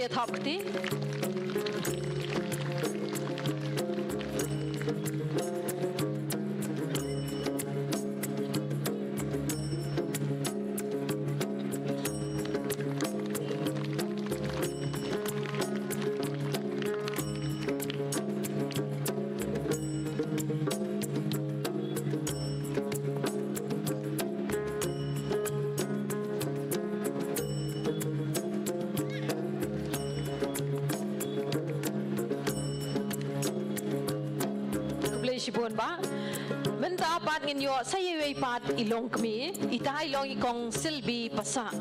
Thap kti. Khublei shibun bah. Mynta pat ngin ïoh sa iwei pat i longkmie, ita i long i Kong Silbi Passah.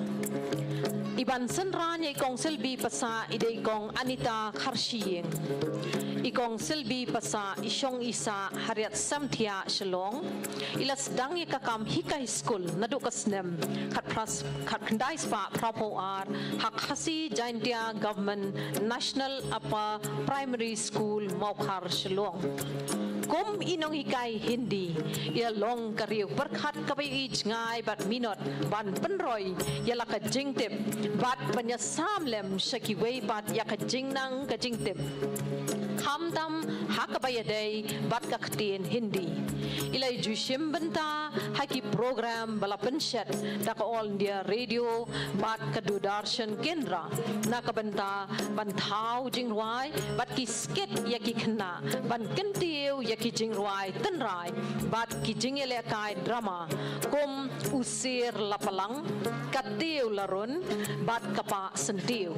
I ban synran ïa i Kong Silbi Passah i dei i Kong Anita Kharshiing. I Kong Silbi Passah i shong i sah ha Riat Samthiah Shillong. I la sdang ïa ka kam hikai skul naduh ka snem khatphra, khatkhyndai spah phraphew ar ha Khasi Jaintia Government National Upper Primary School, Mawkhar, Shillong. Kum i nonghikai Hindi, i la long ka riew pyrkhat kaba ïohi jngai bad minot ban pynroi ïa la ka jingtip bad ban ïasam lem sha kiwei pat ïa ka jingnang ka jingtip, khamtam ha kaba ïadei bad ka ktien Hindi. I la ju shim bynta ha ki program ba la pynshet da ka All India Radio bad ka Doordarshan Kendra na ka bynta ban thaw jingrwai bad ki skit ïa ki khynnah, ban kyntiew ïa ki jingrwai tynrai bad ki jingïalehkai drama kum U Sier La Palang, Ka Tiew La Run bad Ka Pah Syntiew.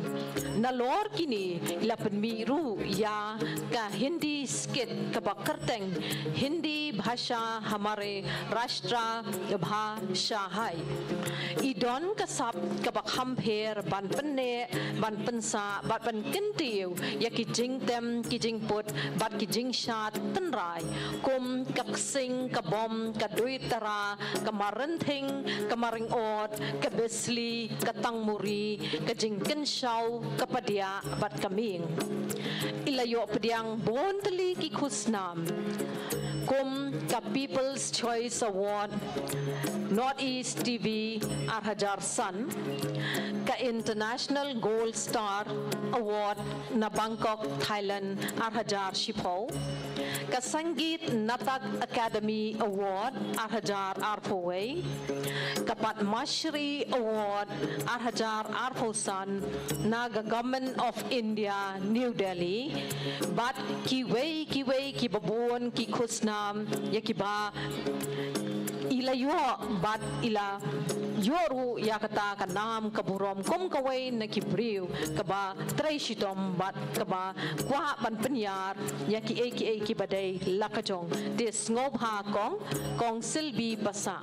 Nalor kine i la pynmih ruh ïa ka Hindi skit kaba kyrteng Hindi Bhasha Hamare Rashtra Bhasha Hai. I don ka sap kaba kham pher ban pynneh, ban pynsah bad ban kyntiew ïa ki jingtem ki jingput bad ki jingshad tynrai kum ka ksing, ka bom, ka duitara, ka marynthing, ka maryngod, ka besli, ka tangmuri, ka jingkynshaw, ka padiah bad ka mieng. I la ïoh pdiang bun tylli ki khusnam kum ka People's Choice Award, North East T V ar hajar san, ka International Gold Star Award na Bangkok, Thailand ar hajar shiphew, ka Sangeet Natak Akademi Award ar hajar arphew wei, ka Padma Shri Award ar hajar arphew san na ka Government of India, New Delhi, bad kiwei kiwei kiba bun ki khusnam ïa kiba i la ïoh bad i la ïoh ruh ïa kata ka nam ka burom kum kawei na ki briew kaba trei shitom bad kaba kwah ban pynïar ïa kiei kiei kiba dei la ka jong. Te sngewbha Kong, Kong Silbi Passah.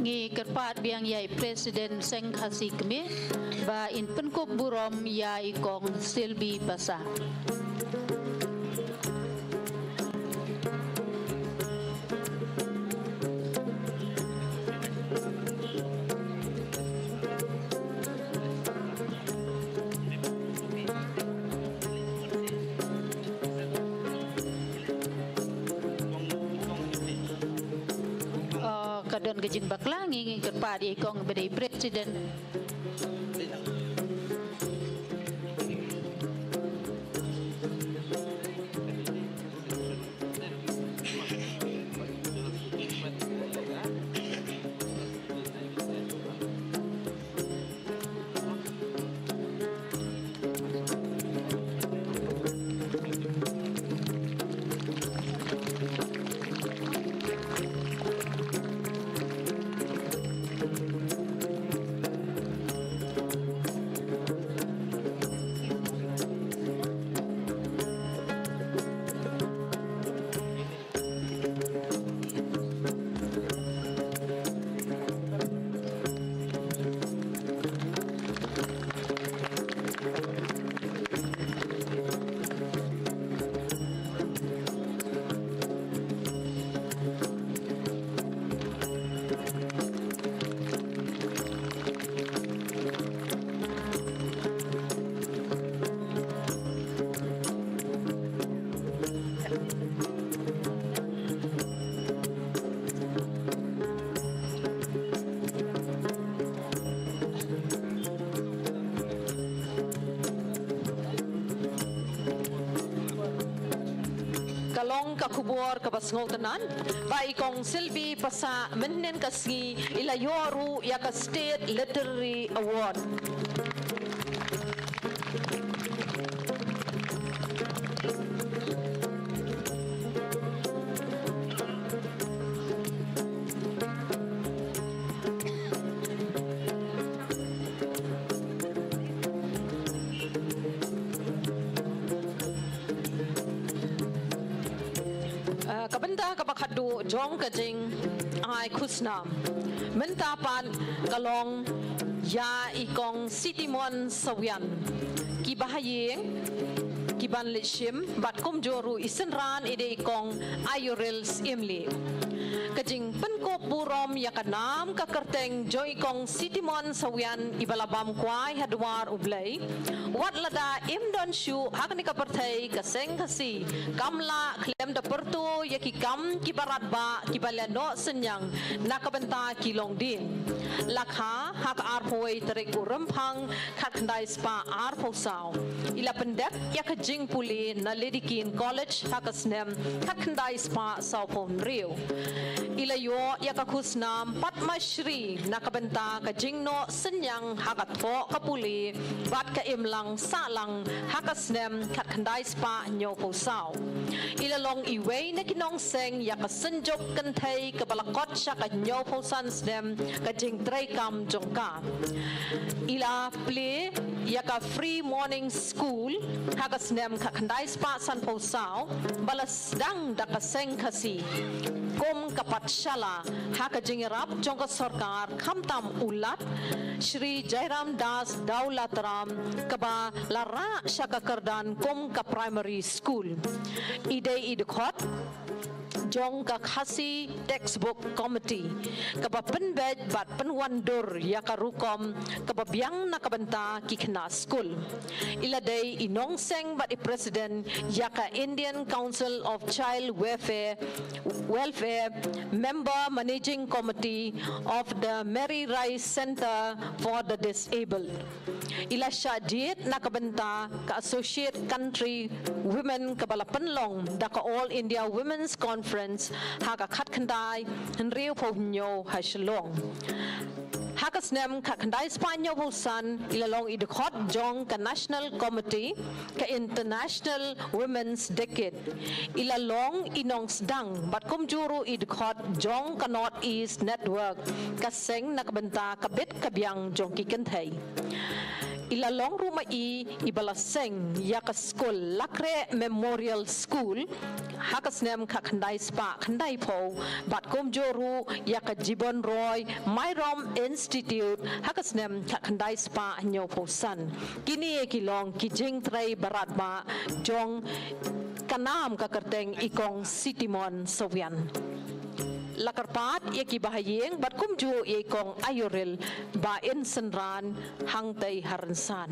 Ngi kyrpad biang ïa i President Seng Khasi Kmie ba in pynkup burom ïa i Kong Silbi Passah. Oh, ka don ka jingbakla, ngi, ngi kyrpad ïa i Kong ba dei President. long ka khubor kaba sngewtynnat ba i Kong Silvi Pasa mynhynnin ka sngi i la ïoh ruh ïa ka State Literary Award. Ah, ka bynta kaba khatduh jong ka jingai khusnam mynta pat ka long ïa i Kong Sitimon Sawian, ki bahaïing, ki ban leit shim bad kumjuh ruh i synran i dei i Kong Aïuril Syiemlieh. Ka jingpynkup burom ïa ka nam ka kyrteng jong i Kong Sitimon Sawian iba la bam kwai ha dwar U Blei, wat lada im don shuh ha kane ka pyrthei, ka seng Khasi kam lah khlem da pyrto ïa ki kam kiba radbah kiba la noh synñiang na ka bynta ki longdien. La kha ha ka arphew tarik u Rymphang khatkhyndai spah arphew saw, i la pyndep ïa ka jingpule na Lady Keane College ha ka snem khatkhyndai spah sawphew hynriew. I la ïoh ïa ka khusnam Padma Shri na ka bynta ka jingnoh synñiang ha ka thoh ka pule bad ka imlang sahlang ha ka snem khatkhyndai spah hynñiewphew saw. I la long iwei na ki nongseng ïa ka synjuk kynthei kaba la kot sha ka hynñiewphew san snem ka jingtreikam jong ka. I la plie ïa ka Free Morning School ha ka snem khatkhyndai spah sanphew saw ba la sdang da ka seng Khasi kum ka pathshala ha ka jingïarap jong ka sorkar, khamtam u Lat Shri Jairam Das Daulatram, kaba la rah sha ka kyrdan kum ka primary school. I dei i dkhot jong ka Khasi Textbook Committee kaba pynbeit bad pynwandur ïa ka rukom kaba biang na ka bynta ki khynnah skul. I la dei i nongseng bad i president ïa ka Indian Council of Child Welfare, Welfare, member managing committee of the Mary Rice Centre for the Disabled. I la shah jied na ka bynta ka Associate Country Women kaba la pynlong da ka All India Women's Conference ha ka khatkhyndai hynriewphew hynñiew ha Shillong. Ha ka snem khatkhyndai spah hynñiewphew san i la long i dkhot jong ka National Committee ka International Women's Decade. I la long i nongsdang bad kumjuh ruh i dkhot jong ka North East Network, ka seng na ka bynta ka bit ka biang jong ki kynthei. I la long ruh ma i iba la seng ïa ka skul Lakreh Memorial School ha ka snem khatkhyndai spah khyndaiphew bad kumjuh ruh ïa ka Jibon Roy Myrom Institute ha ka snem khatkhyndai spah hynñiewphew san. Kine ki long ki jingtrei ba radbah jong ka nam ka kyrteng i Kong Sitimon Sawian. La kyrpad ïa ki bahaïing bad kumjuh ïa i Kong Aïuril ba in synran hangtei ha rynsan.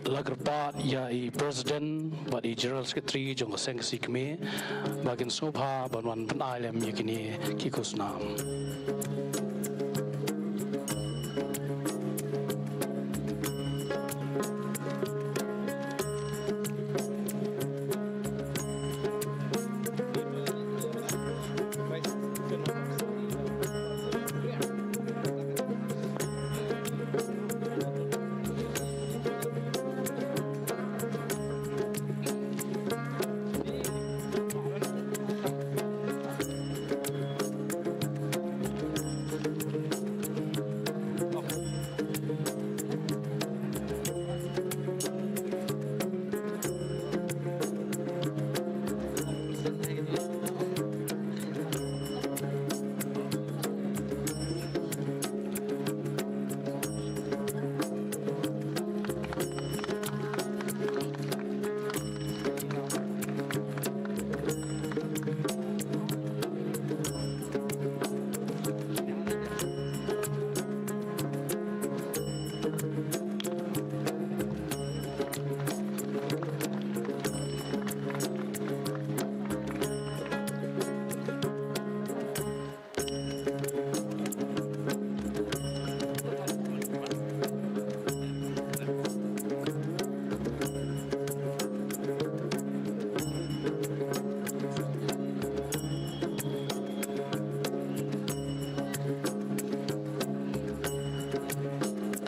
La kyrpad ïa i President bad i General Secretary jong ka Seng Khasi Kmie ba kin sngewbha ban wan pynai lem ïa kine ki khusnam.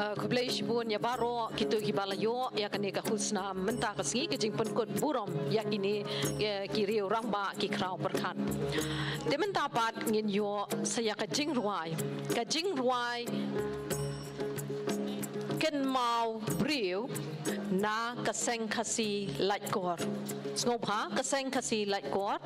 Uh, khublei shibun ïa baroh kito kiba la ïoh ïa kane ka khusnam mynta ka sngi, ka jingpynkut burom ïa kine, eh, ki riew rangbah ki khraw pyrkhat. Te mynta pat ngin ïoh sa ïa ka jingrwai, ka jingrwai Kynmaw Briew na ka Seng Khasi Laitkor. Sngewbha, ka Seng Khasi Laitkor.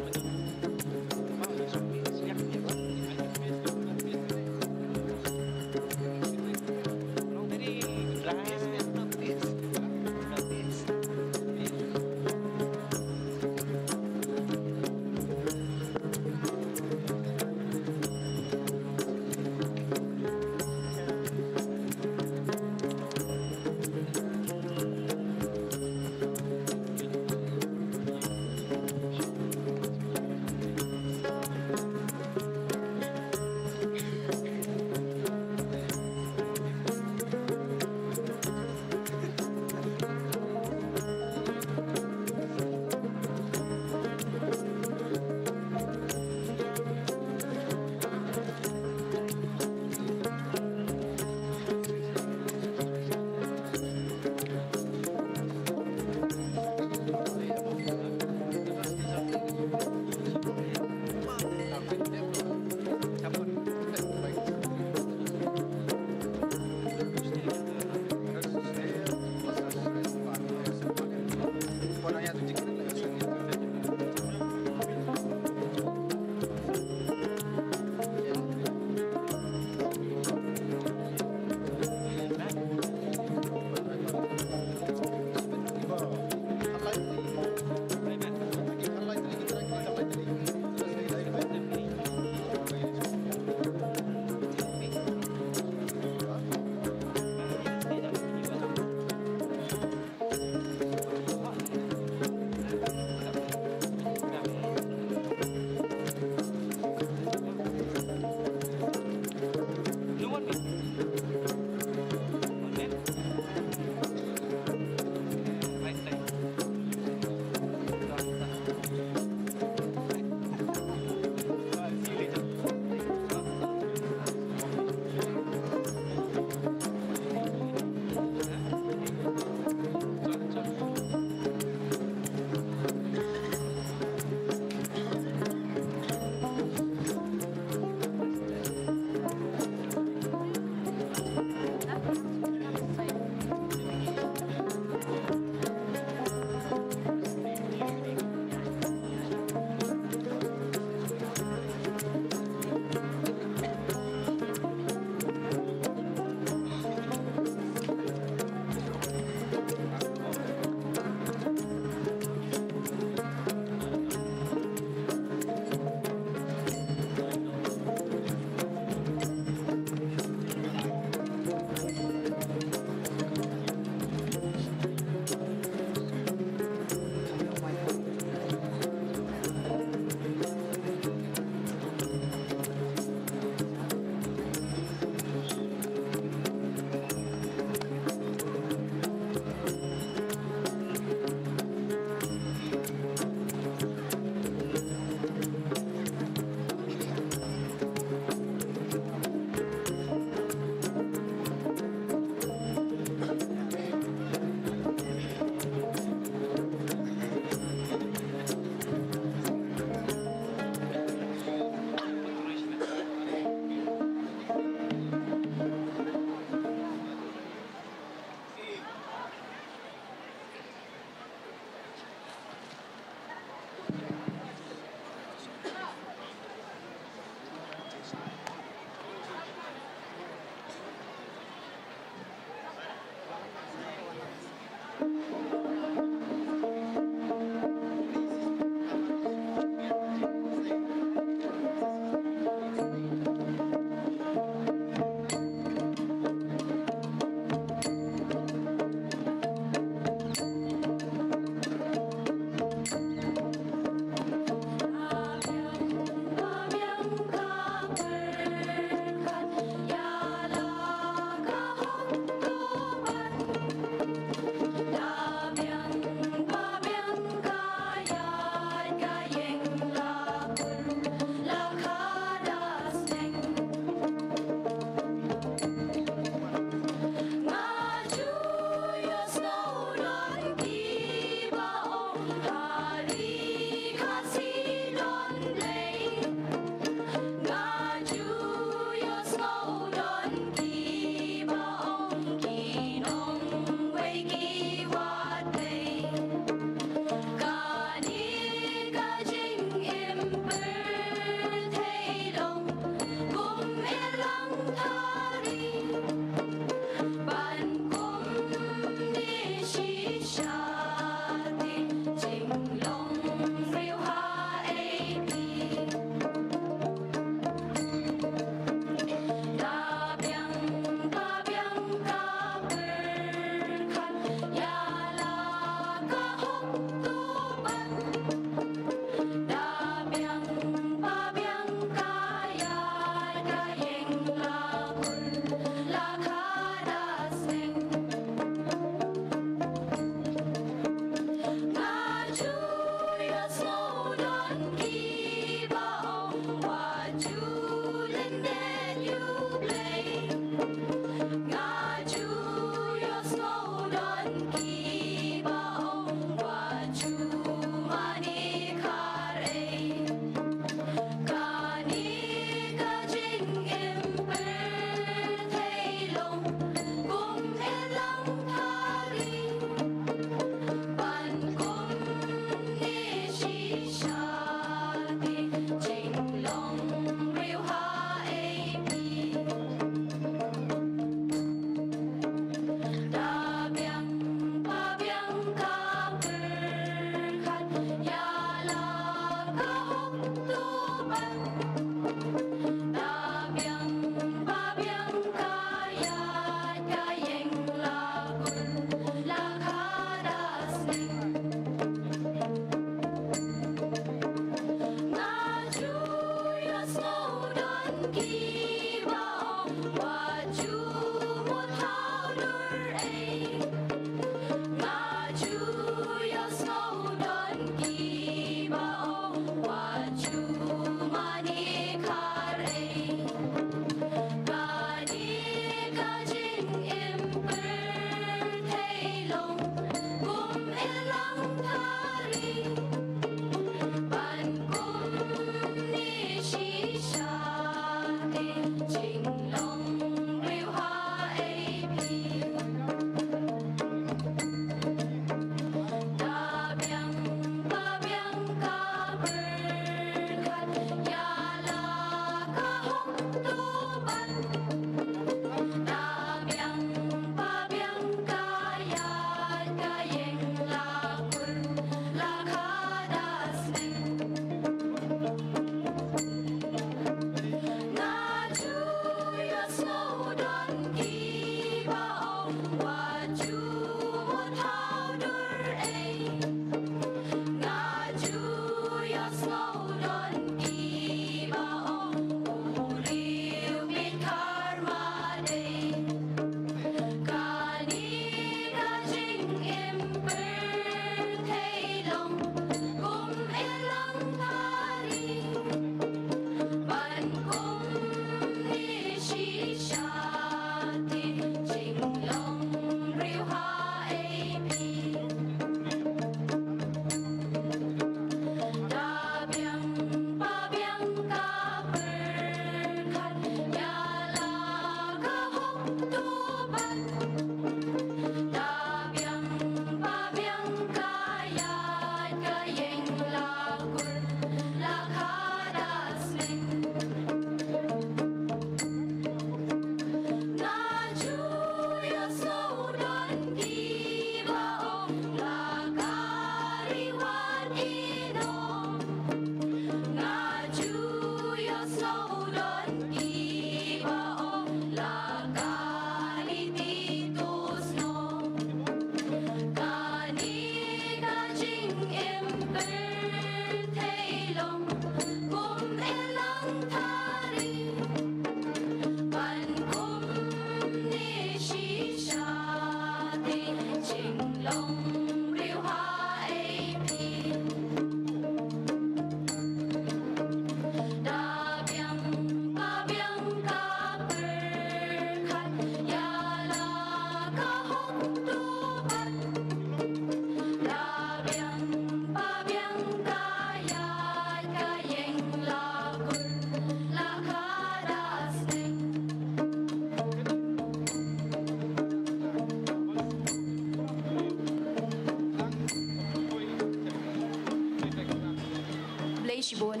Shibun.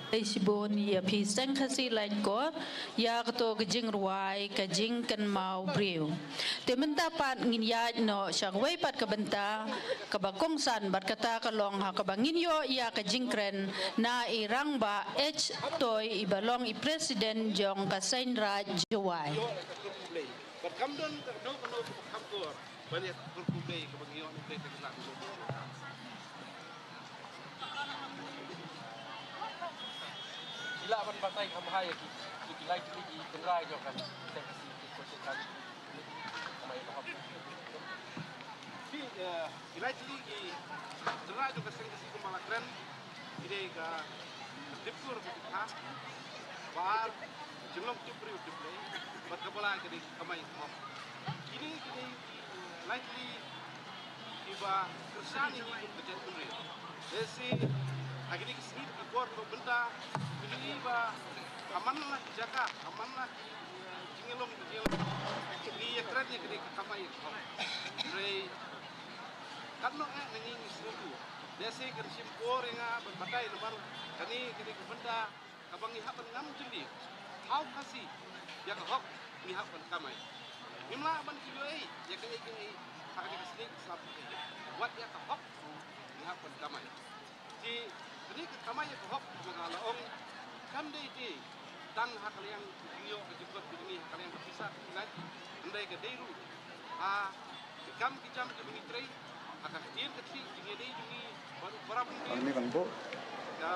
Ei shibun ïa phi Seng Khasi Laitkor ïa kato ka jingrwai ka jingkynmaw briew. Te mynta pat ngin ïaid noh sha kawei pat ka bynta kaba kongsan bad kata ka long ha kaba ngin ïoh ïa ka jingkren na i Rangbah H Toi iba long i president jong ka Seng Raij Jowai. Bad kam don kano kano kaba kham kor ban ïa kyrkhu Blei kaba ngi ïoh na pdeng ka jylla. Ki lah ban batai kham bha ïa ki ki lai tylli ki tynrai jong ka Seng Khasi ki ko Seng Khasi. Ki lai tylli ki tynrai jong ka Seng Khasi kumba la kren. Ki dei ka diptur ka dipha. Ba ar jinglong tip briew tip Blei bad kaba lai ka dei ka kamai ka hok. Kine ki dei ki lai tylli kiba kyrshan ïa ngi kum ka jaitbynriew. Lehse ha kine ki sngi ki por kiba mynta ki dei ba ha man la ki jaka ha man la ki jingïalong ki jingïalong ngi ïakren ïa kine ki kamai ka hok. Hynrei katno eh na ngi ngi sngewthuh. Lehse kan shim por ïa nga ban batai namar kane kane ka bynta kaba ngi hap ban ngam jylliew. Haw Khasi ïa ka hok ngi hap ban kamai. Ngim lah ban ïoh ei ïa kaei kaei ha kane ka snieh slap. Wat ïa ka hok ngi hap ban kamai. Te kane ka kamai ïa ka hok ba nga la ong kam dei te tang ha ka liang ka jingïoh ka jingkot ka jingïoh ha ka liang ka pisa ka jingïoh. Hynrei ka dei ruh ha ki kam ki jam kiba ngi trei ha ka ktien ka thliew jingïadei jong ngi bad u para bangeit. Bang ni bang bu. Ka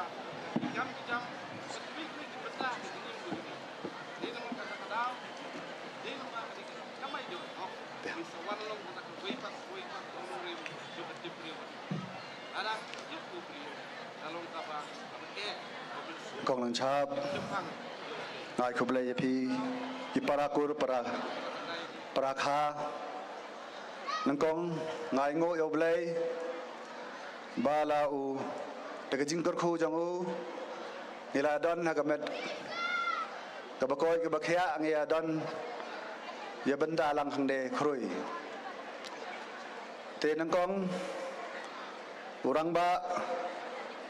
ki kam ki jam ka thliew ki bynta ka jingïoh ka jingïoh. Dei namar kata ka daw dei namar kata ka kamai jong ka hok. Ngi sa wan long kata ka wei pat wei pat long long rem jong ka tip rem. Kong Nangchap, nga ai khublei ïa phi ki para kur para para kha. Nyngkong nga ai nguh ïa U Blei ba la u da ka jingkyrkhu jong u ngi la don ha ka met kaba koit kaba khiah ngi ïa don ïa bynta lang hangne khrui. Te nyngkong u Rangbah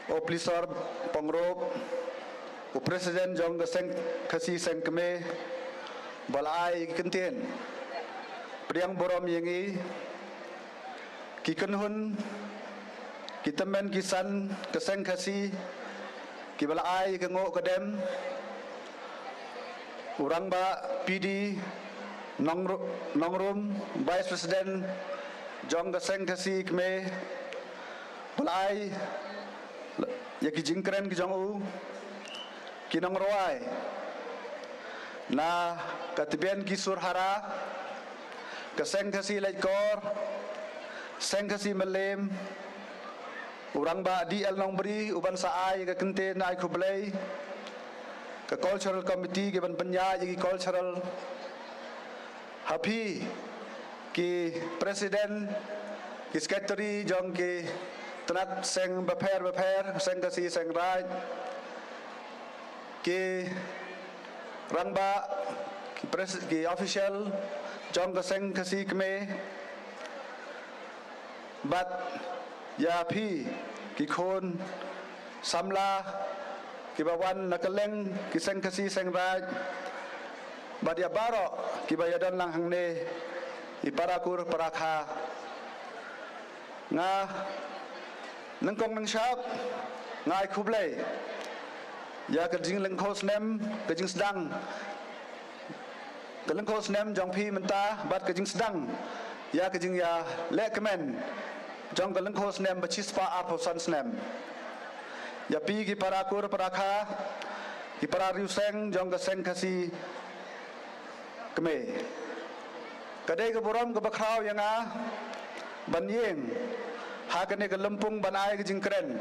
Oplisor Pongrup, u president jong ka Seng Khasi Seng Kmie, ba la ai ki kyntien pdiang burom ïa ngi, ki kynhun, ki tymmen ki san ka Seng Khasi, kiba la ai ka nguh ka dem, u Rangbah P D Nongru-, Nongrum, Vice President jong ka Seng Khasi Kmie, ba la ai ïa ki jingkren ki jong u, ki nongrwai na ka Tbian ki Surhara, ka Seng Khasi Laitkor, Seng Khasi Mylliem, u Rangbah D L Nongbri, u ban sa ai ka kyntien ai khublei, ka cultural committee ki ban pynïaid ïa ki cultural, ha phi ki president, ki secretary jong ki tnat seng bapher bapher, Seng Khasi Seng Raij, ki rangbah, ki pres-, ki official jong ka Seng Khasi Kmie, bad ïa phi ki khun samla kiba wan na kylleng ki Seng Khasi Seng Raij, bad ïa baroh kiba ïa don lang hangne, i para kur para kha. Nga nyngkong nyngshap nga ai khublei ïa ka jinglyngkhuh snem, ka jingsdang ka lyngkhuh snem jong phi mynta, bad ka jingsdang ïa ka jingïaleh kmen jong ka lyngkhuh snem ba shispah arphew san snem. Ïa phi ki para kur para kha, ki para riewseng jong ka Seng Khasi Kmie, ka dei ka burom kaba khraw ïa nga ban ïeng ha kane ka lympung ban ai ka jingkren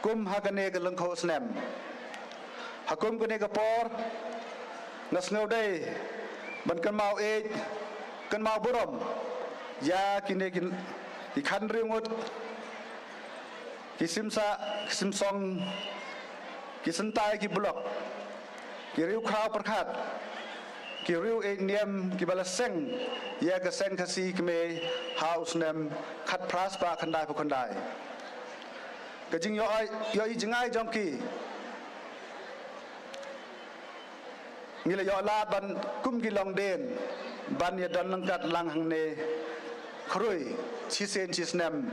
kum ha kane ka lyngkhuh snem. Ha kum kane ka por nga sngewdei ban kynmaw ïeit, kynmaw burom ïa kine ki, ki khanriu ngut ki simsah, ki simsong, ki syntai, ki block, ki riewkhraw pyrkhat, Ki riew ïeit niam kiba la seng ïa ka seng Khasi Kmie ha u snem khatphra spah khyndaiphew khyndai. Ka jingïoh, ïohi jngai jong ki, ngi la ïoh lad ban kum ki longdien ban ïa don lang kat lang hangne khrui shisien shisnem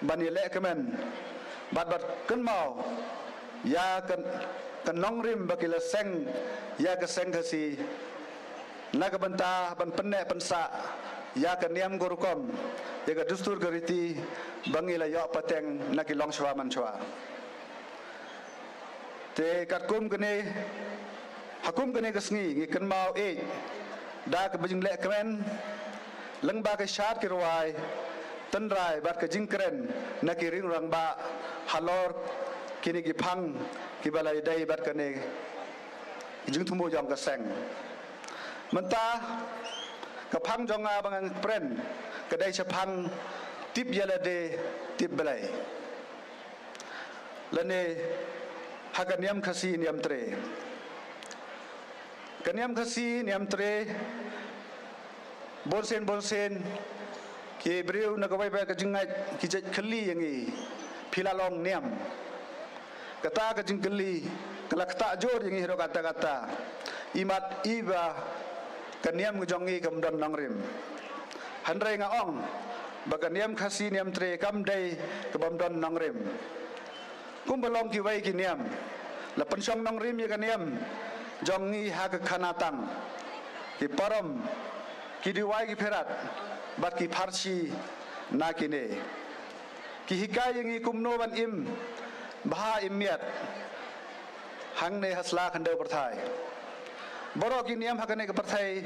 ban ïa leh kmen bad bad kynmaw ïa ka, ka nongrim ba ki la seng ïa ka seng Khasi na ka bynta ban pynneh pynsah ïa ka niam ka rukom, ïa ka dustur ka riti ba ngi la ïoh pateng na ki longshuwa mansuwa. Te katkum kane, ha kum kane ka sngi ngi kynmaw ïeit da kaba jingleh kmen lyngba ki shad ki rwai, tynrai bad ka jingkren na ki ring rangbah halor kine ki phang kiba la ïadei bad kane ka jingthmu jong ka seng. Mynta ka phang jong nga ba ngan kren ka dei shaphang tip ïa lade tip Blei, lane ha ka niam Khasi niam Tre. Ka niam Khasi niam Tre, bunsien bunsien ki briew na kawei pat ka jingngeit ki jait kylli ïa ngi, phi la long niam? Kata ka jingkylli ka la ktah jur ïa ngi haduh katta katta. Imat iba ka niam ka jong ngi kam don nongrim. Hynrei nga ong ba ka niam Khasi niam Tre kam dei ka bym don nongrim. Kumba long kiwei ki niam, la pynshong nongrim ïa ka niam jong ngi ha ka khanatang, ki parom, ki duwai ki phirat bad ki pharshi na kine. Ki hikai ïa ngi kumno ban im bha im miat hangne ha sla khyndew pyrthai. Baroh ki niam ha kane ka pyrthei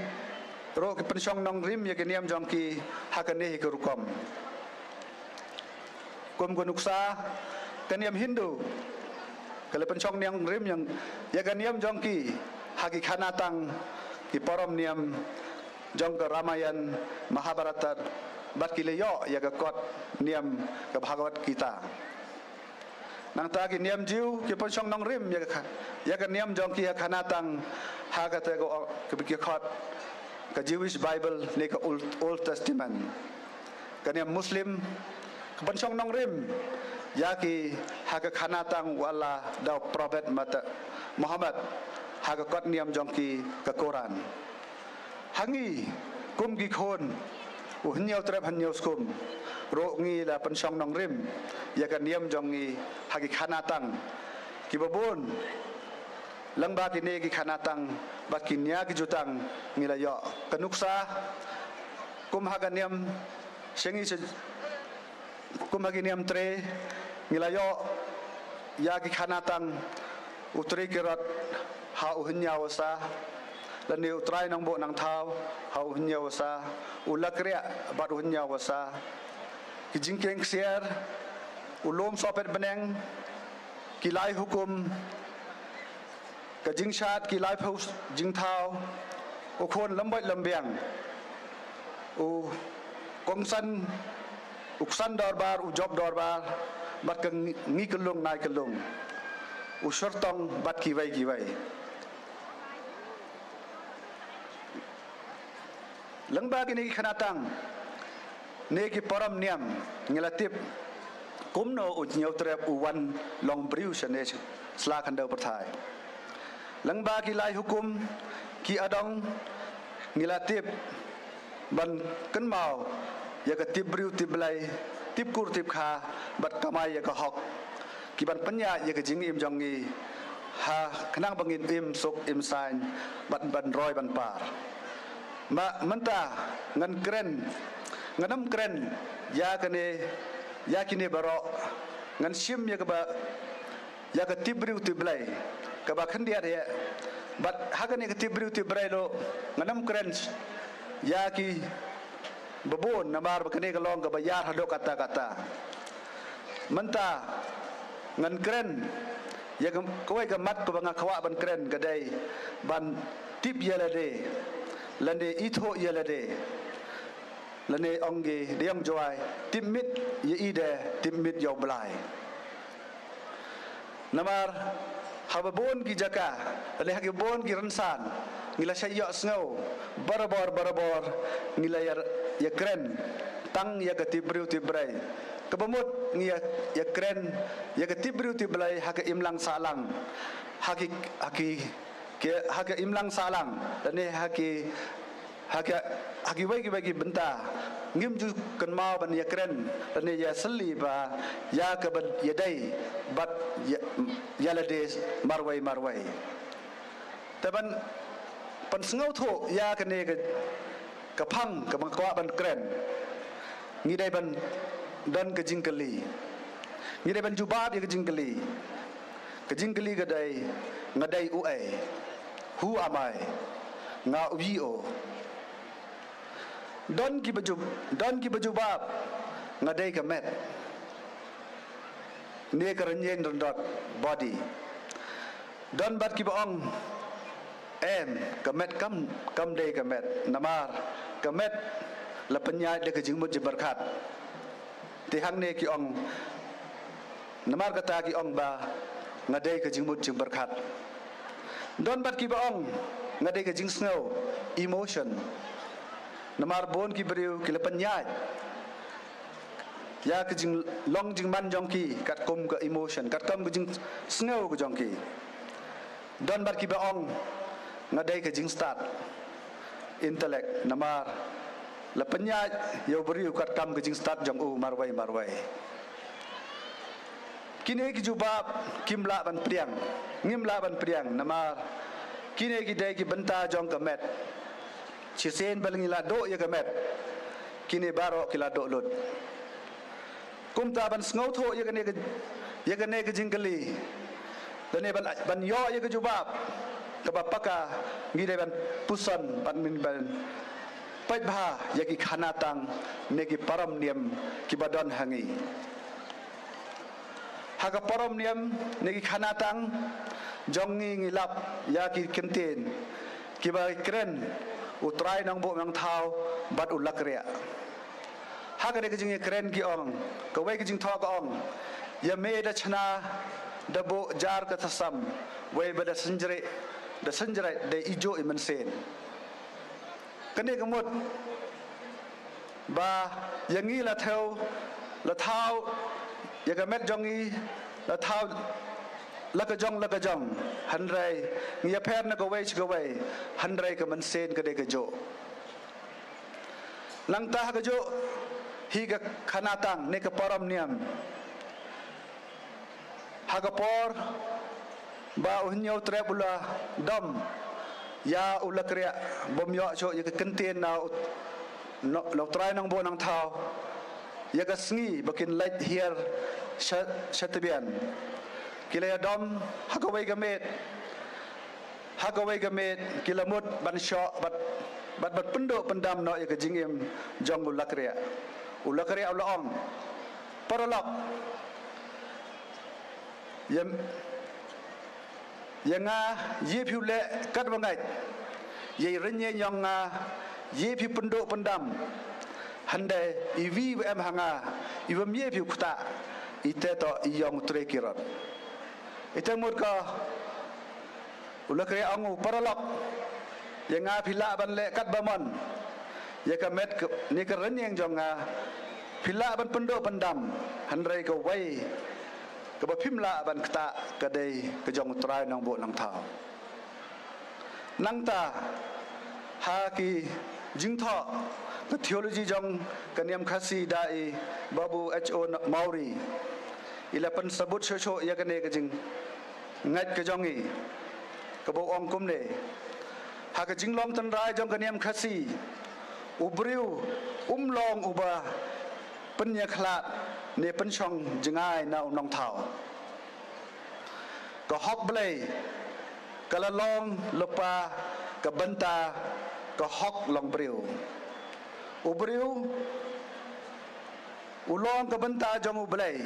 ruh ki pynshong nongrim ïa ka niam jong ki ha kane hi ka rukom. Kum ka nuksa, ka niam Hindu ka la pynshong nongrim ïa ka niam jong ki ha ki khanatang, ki parom niam jong ka Ramayan, Mahabharata bad ki la ïoh ïa ka kot niam ka Bhagavad Gita. Nangta ki niam Jiw ki pynshong nongrim ïa ka, ïa ka niam jong ki ha khanatang ha kata ka, ka, ka kot ka Jewish Bible ne ka Old, Old Testament. Ka niam Muslim ka pynshong nongrim ïa ki ha ka khanatang u Allah da u Prophet Mata-, Muhammad ha ka kot niam jong ki ka Quran. Ha ngi kum ki khun u Hynñiewtrep Hynñiewskum ruh ngi la pynshong nongrim ïa ka niam jong ngi ha ki khanatang kiba bun. Lyngba kine ki khanatang bad ki nia ki jutang ngi la ïoh ka nuksa kum ha ka niam sha ngi sha, kum ha ki niam Tre ngi la ïoh ïa ki khanatang u Tre Kirot ha u Hynñiaw Wasa, lane u Trai Nongbuh Nangthaw ha u Hynñiaw Wasa, u Lakriah bad u Hynñiaw Wasa, ki jingkieng ksiar, u Lum Sohpet Bneng, ki lai hukum, ka jingshad ki laiphew jingthaw, u khun Lymboit Lymbiang, u kongsan, u ksan dorbar, u jop dorbar, bad ka ngi, ngi kyllung nai kyllung, u Shyrtong bad kiwei kiwei. Lyngba kine ki khanatang ne ki parom niam ngi la tip kumno u Hynñiewtrep u wan long briew shane sla khyndew pyrthai. Lyngba ki lai hukum ki adong ngi la tip ban kynmaw ïa ka tip briew tip Blei, tip kur tip kha bad kamai ïa ka hok, ki ban pynïaid ïa ka jingim jong ngi ha khnang ba ngin im suk im saiñ bad ban roi ban par. Ma mynta ngan kren, ngan ym kren ïa kane, ïa kine baroh, ngan shim ïa kaba, ïa ka tip briew tip Blei kaba khyndiat ïa, bad ha kane ka tip briew tip Blei ruh ngan ym kren ïa ki babun namar ba kane ka long kaba ïar haduh katta katta. Mynta ngan kren ïa ka, kawei ka mat kaba nga kwah ban kren ka dei ban tip ïa lade lane ithuh ïa lade, lane ong ki da ïong Jowai, tip miet ïa i de, tip miet ïa u Blai. Namar ha babun ki jaka lane ha ki bun ki rynsan ngi la shait ïohsngew barabor barabor, ngi la ïa, ïakren tang ïa ka tip briew tip brei. Kaba mut ngi ïa, ïakren ïa ka tip briew tip brei ha ka imlang sahlang, ha ki, ha ki, ki, ha ka imlang sahlang, lane ha ki, ha ka, ha kiwei kiwei ki bynta. Ngim ju kynmaw ban ïakren lane ïasylli ba ïa kaba ïadei bad ïa, ïa lade marwei marwei. Te ban pynsngewthuh ïa kane ka, ka phang kaba nga kwah ban kren, ngi dei ban don ka jingkylli. Ngi dei ban jubab ïa ka jingkylli. Ka jingkylli ka dei, nga dei uei? Who am I? Nga uei o? Don kiba ju, don kiba jubab, nga dei ka met. Ne ka rynïeng ryndot, body. Don bad kiba ong, em, ka met kam, kam dei ka met. Namar ka met la pynïaid da ka jingmut jingpyrkhat. Te hangne ki ong, namar kata ki ong ba nga dei ka jingmut jingpyrkhat. Don bad kiba ong, nga dei ka jingsngew, emotion. Namar bun ki briew ki la pynïaid ïa ka jinglong jingman jong ki katkum ka emotion, katkum ka jingsngew ka jong ki. Don bad kiba ong, nga dei ka jingstad, intellect. Namar la pynïaid ïa u briew katkam ka jingstad jong u marwei marwei. Kine ki jubab kim lah ban pdiang, ngim lah ban pdiang, namar kine ki dei ki bynta jong ka met. Shisien ba ngi la duh ïa ka met, kine baroh ki la duh lut. Kumta ban sngewthuh ïa kane ka, ïa kane ka jingkylli, lane ban, ban ïoh ïa ka jubab kaba paka, ngi dei ban puson bad ngin ban peit bha ïa ki khana tang ne ki parom niam kiba don ha ngi. Ha ka parom niam ne ki khana tang jong ngi, ngi lap ïa ki kyntien kiba kren U Trai Nongbuh Nongthaw bad U Lakriah. Ha kane ka jingïakren ki ong, kawei ka jingthoh ka ong, ïa me da chna da buh jar ka thasam, wei ba da synjreh, da synjreh da ijuh i mynsiem. Kane ka mut ba ïa ngi la thew, la thaw ïa ka met jong ngi, la thaw la ka jong la ka jong, hynrei ngi ïapher na kawei sha kawei, hynrei ka mynsiem ka dei kajuh. Nangta ha kajuh hi ka khana tang ne ka parom niam. Ha ka por ba u Hynñiewtrep u la dom ïa U Lakriah bym ïoh shuh ïa ka kyntien na u, na U Trai Nongbuh Nongthaw, ïa ka sngi ba kin leit hiar sha, sha tbian, ki la ïadom ha kawei ka miet. Ha kawei ka miet ki la mut ban shoh bad, bad, bad pynduh pyndam noh ïa ka jingim jong U Lakriah. U Lakriah u la ong, paralok, ïa, ïa nga, ïa phi u leh katba ngeit, ïa i rynïeng jong nga, ïa phi pynduh pyndam. Hynrei iwei iwei em ha nga iwei, ïa phi u ktah, ite to i ïong u trei kirot. Ite mut ka U Lakriah ong u, paralok, ïa nga phi lah ban leh katba mon, ïa ka met ne ka rynïeng jong nga phi lah ban pynduh pyndam, hynrei kawei kaba phim lah ban ktah ka dei ka jong U Trai Nongbuh Nongthaw. Nangta ha ki jingthoh ka theology jong ka niam Khasi da i Babu H O Mawrie, i la pynsabut shuh shuh ïa kane ka jing ngeit ka jong ngi, kaba u ong kumne, ha ka jinglong tynrai jong ka niam Khasi, u briew um long uba pynïakhlad ne pynshong jngai na u nongthaw. Ka hok Blei ka la long lypa ka bynta ka hok long briew. U briew u long ka bynta jong U Blei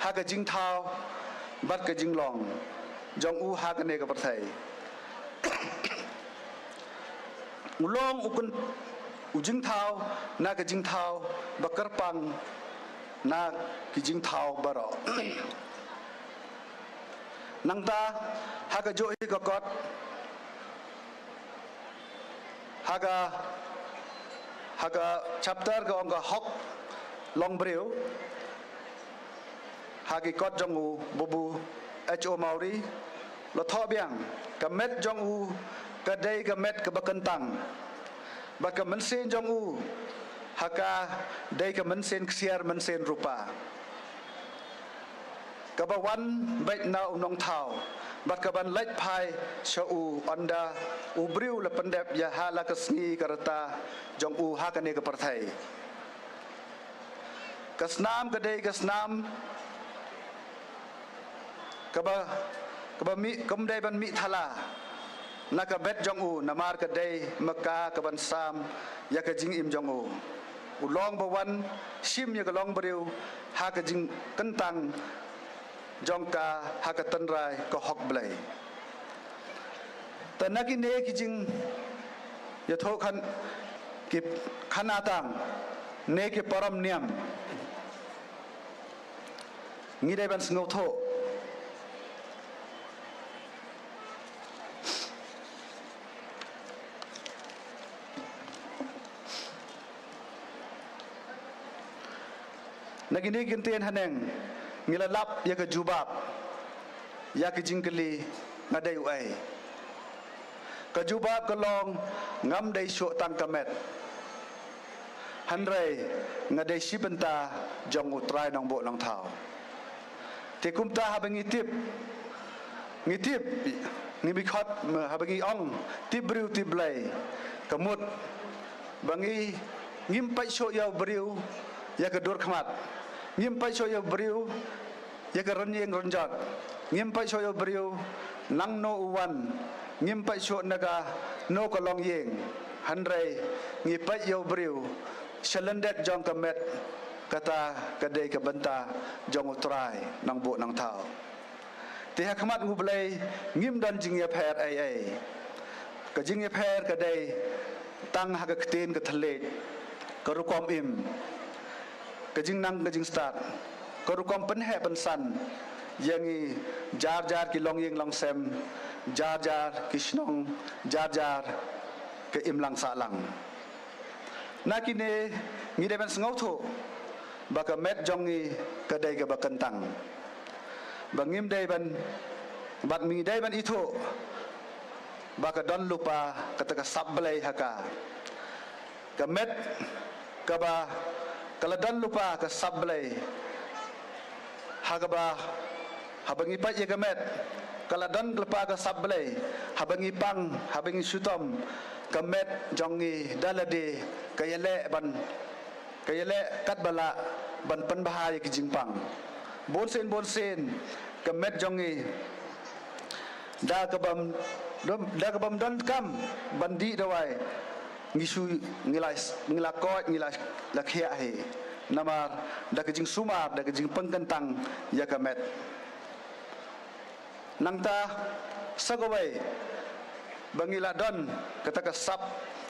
ha ka jingthaw bad ka jinglong jong u ha kane ka pyrthei. U long u kyn-, u jingthaw na ka jingthaw ba kyrpang na ki jingthaw baroh. Nangta ha kajuh hi ka kot Ha ka, ha ka chapter ka ong ka hok long briew, ha ki kot jong u Babu H O Mawrie, la thoh biang, ka met jong u ka dei ka met kaba kyntang, bad ka mynsiem jong u ha ka dei ka mynsiem ksiar mynsiem rupa, kaba wan beit na u nongthaw, bad kaban leit phai sha u ynda u briew la pyndep ïa ha la ka sngi ka rta jong u ha kane ka pyrthei. Ka snam ka dei ka snam kaba, kaba mih, kam dei ban mih thala na ka met jong u, namar ka dei ma ka kaban sam ïa ka jingim jong u. U long ba wan shim ïa ka long briew ha ka jingkyntang jong ka ha ka tynrai ka hok Blei. Te na kine ki jingïathuh khan, ki khana tang ne ki parom niam, ngi dei ban sngewthuh. Na kine ki ktien haneng ngi la lap ïa ka jubab ïa ka jingkylli, nga dei uei? Ka jubab ka long, ngam dei shuh tang ka met, hynrei nga dei shi bynta jong U Trai Nongbuh Nongthaw. Te kumta haba ngi tip, ngi tip, ngi bi khot, haba ngi ong tip briew tip Blei, ka mut ba ngi, ngim peit shuh ïa u briew ïa ka dur khmat, ngim peit shuh ïa u briew ïa ka rynïeng rynjot, ngim peit shuh ïa u briew nangno u wan, ngim peit shuh na kano ka longïing, hynrei ngi peit ïa u briew sha lyndet jong ka met, kata ka dei ka bynta jong U Trai Nongbuh Nongthaw. Te ha khmat U Blei ngim don jingïapher ei ei. Ka jingïapher ka dei tang ha ka ktien ka thylliej, ka rukom im, ka jingnang ka jingstad, ka rukom pynheh pynsan ïa ngi jar jar ki longïing longsem, jar jar ki shnong, jar jar ka imlang sahlang. Na kine ngi dei ban sngewthuh ba ka met jong ngi ka dei kaba kyntang, ba ngim dei ban, bad ngi dei ban ithuh ba ka don lypa kata ka sap Blei ha ka. Ka met kaba, ka la don lypa ka sap Blei ha kaba, haba ngi peit ïa ka met, ka la don lypa ka sap Blei, haba ngi pang, haba ngi shitom, ka met jong ngi da lade ka ïaleh ban, ka ïaleh katba lah ban pynbha ïa ki jingpang. Bunsien bunsien ka met jong ngi da kabym, da kabym donkam ban dih dawai, ngi shu, ngi la, ngi la koit, ngi la, la khiah hi. Namar da ka jingsumar, da ka jingpynkyntang ïa ka met. Nangta sa kawei, ba ngi la don kata ka sap,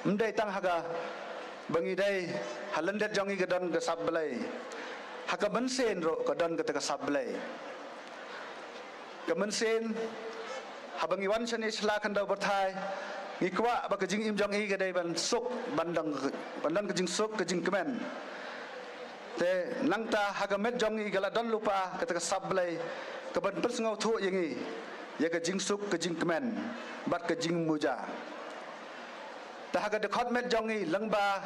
ym dei tang ha ka, ba ngi dei ha lyndet jong ngi ka don ka sap Blei, ha ka mynsiem ruh ka don kata ka sap Blei. Ka mynsiem, haba ngi wan shane sha la khyndew pyrthei, ngi kwah ba ka jingim jong ngi ka dei ban suk, ban don, ban don ka jingsuk ka jingkmen. Te nangta ha ka met jong ngi ka la don lypa kata ka sap Blei kaban pynsngewthuh ïa ngi ïa ka jingsuk ka jingkmen bad ka jingmuja. Te ha ka dkhot met jong ngi lyngba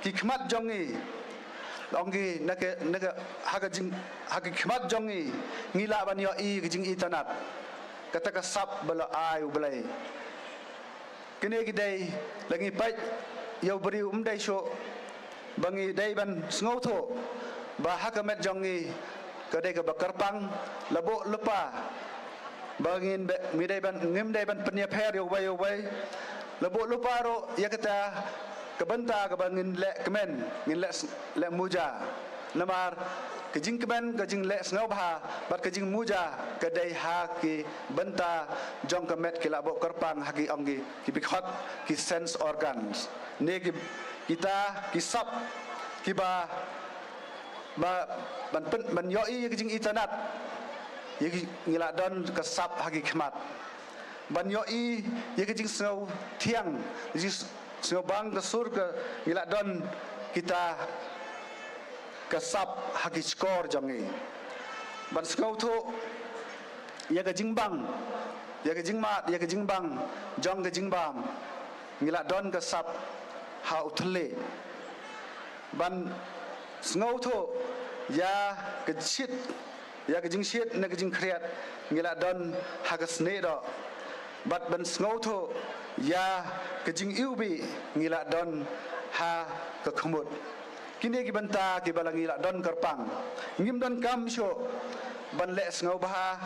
ki khmat jong ngi, ong ngi na ka, na ka, ha ka jing, ha ki khmat jong ngi ngi lah ban ïohi ka jingitynnad, kata ka sap ba la ai U Blei. Kine ki dei, la ngi peit ïa u briew ym dei shuh, ba ngi dei ban sngewthuh ba ha ka met jong ngi ka dei kaba kyrpang, la buh lypa ba ngin be, ngi dei ban, ngim dei ban pynïapher ïa uwei ïa uwei. La buh lypa ruh ïa kata ka bynta kaba ngin leh kmen, ngin leh s-, leh muja. Namar ka jingkmen, ka jingleh sngewbha bad ka jingmuja ka dei ha ki bynta jong ka met, ki la buh kyrpang ha ki, ong ki, ki dkhot, ki sense organs, ne ki, kita ki sap kiba, ba, ban pyn, ban ïohi ïa ka jingitynnad, ïa ki, ngi la don ka sap ha ki khmat ban ïohi ïa ka jingsngewthiang, jing, Sngewbang ka sur ka ngi la don kita ka sap ha ki shkor jong ngi. Ban sngewthuh ïa ka jingbang, ïa ka jingmad, ïa ka jingbang jong ka jingbam, ngi la don ka sap ha u thylliej. Ban sngewthuh ïa ka shit, ïa ka jingshit ne ka jingkhriat, ngi la don ha ka snieh doh. Bad ban sngewthuh ïa ka jingiwbih, ngi la don ha ka khmut. Kine ki bynta kiba la ngi la don kyrpang. Ngim don kam shuh ban leh sngewbha.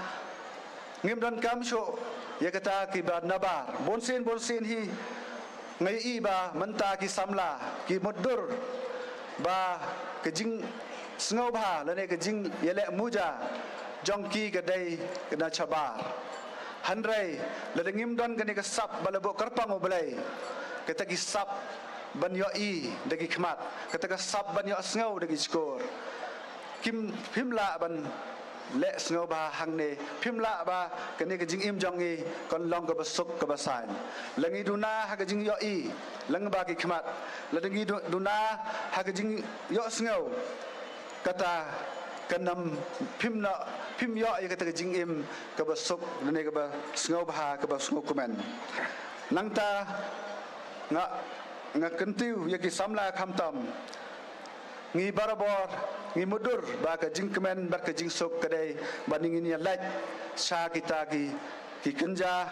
Ngim don kam shuh ïa kata kiba nabar. Bunsien bunsien hi nga ïohi ba mynta ki samla ki mutdur ba ka jingsngewbha lane ka jingïaleh muja jong ki ka dei na shabar. Hynrei lada ngim don kane ka sap ba la buh kyrpang U Blei, kata ki sap ban ïohi da ki khmat, kata ka sap ban ïohsngew da ki shkor, kim, phim lah ban leh sngewbha hangne, phim lah ba kane ka jingim jong ngi kan long kaba suk kaba saiñ. La ngi duna ha ka jingïohi lyngba ki khmat, lada ngi du-, duna ha ka jingïohsngew, kata kan ym, phim noh, phim ïoh ïa kata ka jingim kaba suk lane kaba sngewbha, kaba sngewkmen. Nangta nga, nga kyntiew ïa ki samla khamtam. Ngi barabor ngi mutdur ba ka jingkmen bad ka jingsuk ka dei ba ngin ïa leit sha kita ki, ki kynja,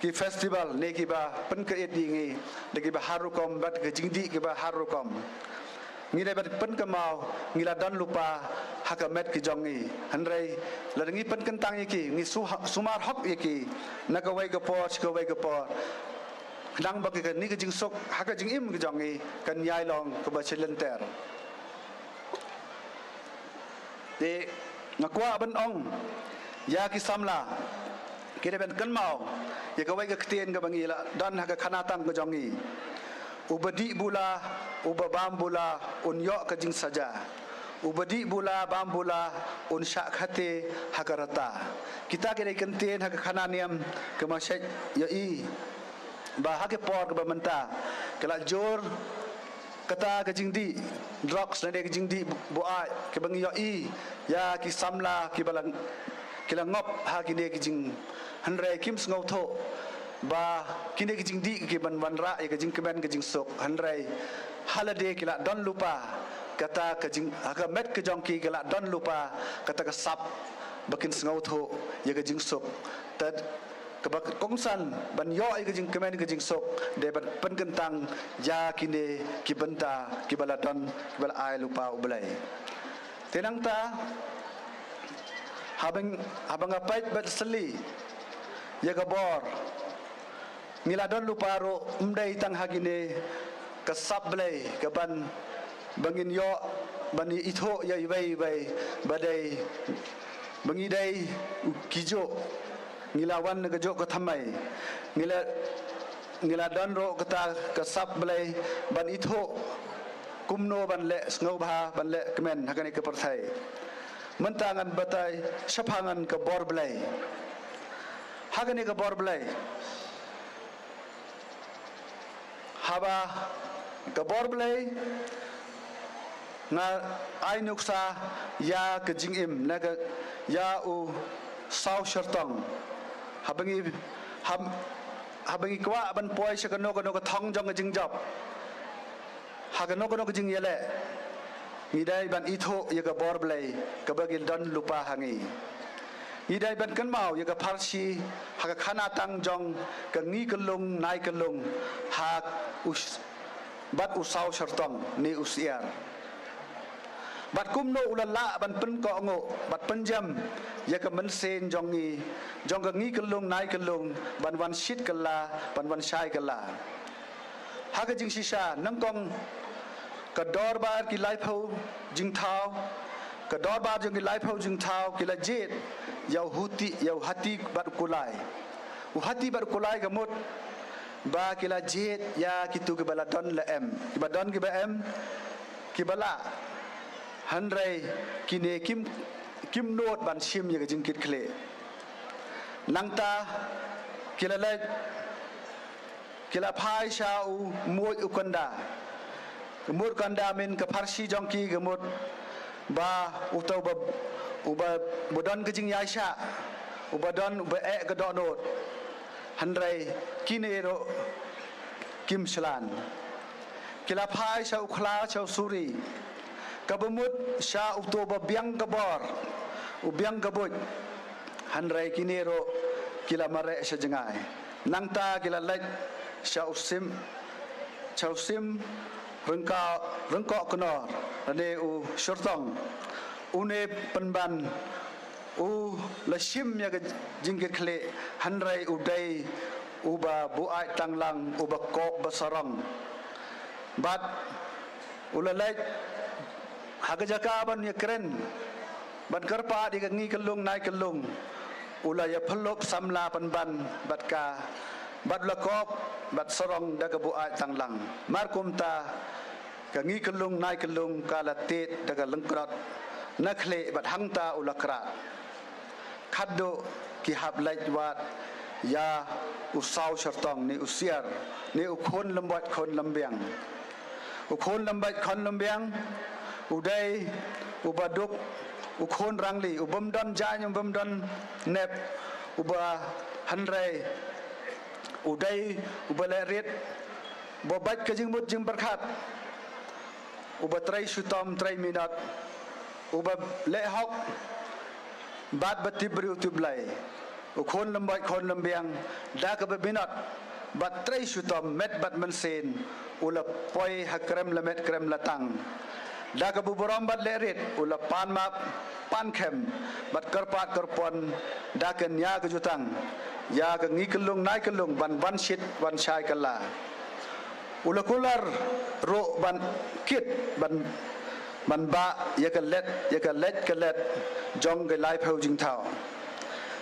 ki festival ne kiba pynkhiah ïa ngi da kiba har rukom bad ka jingdih kiba har rukom. Ngi dei ban pynkynmaw, ngi la don lypa ha ka met ki jong ngi. Hynrei lada ngi pynkyntang ïa ki, ngi su-, sumar hok ïa ki na kawei ka por sha kawei ka por, khnang ba kane ka jingsuk ha ka jingim ka jong ngi kan ïai long kaba shilynter. Te nga kwah ban ong ïa ki samla, ki dei ban kynmaw ïa kawei ka ktien kaba ngi la don ha ka khana tang ka jong ngi: Uba dih bula, uba bam bula, un ïoh ka jingsaja. Uba dih bula, bam bula, un shah khate ha ka rta. Kita ki dei ki ktien ha ka khana niam kaba shait ïohi ba ha ki por kaba mynta ka la jur kata ka jingdih drugs lane ka jingdih buaid kaba ngi ïohi ïa ki samla kiba la, ki la ngop ha kine ki jing. Hynrei kim sngewthuh ba kine ki jingdih ki ban wanrah ïa ka jingkmen ka jingsuk. Hynrei ha lade ki la don lypa kata ka jing, ha ka met ka jong ki ki la don lypa kata ka sap ba kin sngewthuh ïa ka jingsuk. Tad kaba kongsan ban ïoh ïa ka jingkmen ka jingsuk dei ban pynkyntang ïa kine ki bynta kiba la don, kiba la ai lypa U Blei. Te nangta haba, haba nga peit bad sylli ïa ka bor, ngi la don lypa ruh ym dei tang ha kine ka sap Blei ka ban, ba ngin ïoh ban ithuh ïa iwei iwei ba dei ba ngi dei u kijuh, ngi la wan na kajuh ka thymmai. Ngi la, ngi la don ruh kata ka sap Blei ban ithuh kumno ban leh sngewbha, ban leh kmen ha kane ka pyrthei. Mynta ngan batai shaphang ngan ka bor Blei. Ha kane ka bor Blei, haba ka bor Blei nga ai nuksa ïa ka jingim na ka, ïa u saw shartong. Haba ngi, hab-, haba ngi kwah ban poi sha kano kano ka thong jong ka jingjop, ha kano kano ka jingïaleh, ngi dei ban ithuh ïa ka bor Blei kaba ngi don lypa ha ngi. Ngi dei ban kynmaw ïa ka pharshi ha ka khana tang jong ka ngi kyllung nai kyllung ha u s-, bad u saw shartong ne u syiar. Bad kumno u la lah ban pynkohnguh bad pynjem ïa ka mynsiem jong ngi, jong ka ngi kyllung nai kyllung ban wan shit kylla, ban wan shai kylla. Ha ka jingshisha nyngkong ka dorbar ki laiphew jingthaw, ka dorbar jong ki laiphew jingthaw ki la jied ïa u hati, ïa u hati bad u kulai. U hati bad u kulai ka mut ba ki la jied ïa kito kiba la don la em, kiba don kiba em, kiba lah. Hynrei kine kim, kim nud ban shim ïa ka jingkitkhlieh. Nangta ki la leit Ki la phai sha u Muj u Kynda. Ka Muj Kynda min ka pharshi jong ki ka mut ba uta uba, uba, uba don ka jingïaishah, uba don, uba eh ka dohnud. Hynrei kine ruh kim shlan. Ki la phai sha u Khla, sha u Suri, kaba mut sha uta uba biang ka bor, u biang ka buit. Hynrei kine ruh ki la mareh sha jngai. Nangta ki la leit sha u Sim, sha u Sim Ryngkoh, Ryngkoh Kynor, lane u Shyrtong. Une pynban u la shim ïa ka jingkitkhlieh, hynrei u dei uba buaid tanglang, uba kop ba sarong. Bad u la leit ha ka jaka ban ïakren, ban kyrpad ïa ka Ngi Kyllung Nai Kyllung. U la ïapyllup samla pynban bad ka, bad u la kop bad sarong da ka buaid tanglang. Mar kumta ka Ngi Kyllung Nai Kyllung ka la tied da ka lyngkot na khlieh bad hangta u la krad. Khatduh ki hap leit wad ïa u Saw Shyrtong, ne u Siar, ne u Khun Lymboit Khun Lymbiang. U Khun Lymboit Khun Lymbiang u dei uba duk, u khun rangli, u bym don jaiñ, u bym don nep, uba, hynrei u dei uba leh rit, uba bad ka jingmut jingpyrkhat, uba trei shitom trei minot, uba leh hok bad ba tip briew tip Blei. U Khun Lymboit Khun Lymbiang, da kaba minot bad trei shitom met bad mynsiem, u la poi ha krem lamet krem latang. Da kaba burom bad leh rit, u la pan map pan khem bad kyrpad kyrpon da ka nia ka jutang ïa ka Ngi Kyllung Nai Kyllung ban wan shit wan shai kylla. U la kular ruh ban kit ban, ban bah ïa ka leit, ïa ka leit ka leit jong ka laiphew jingthaw.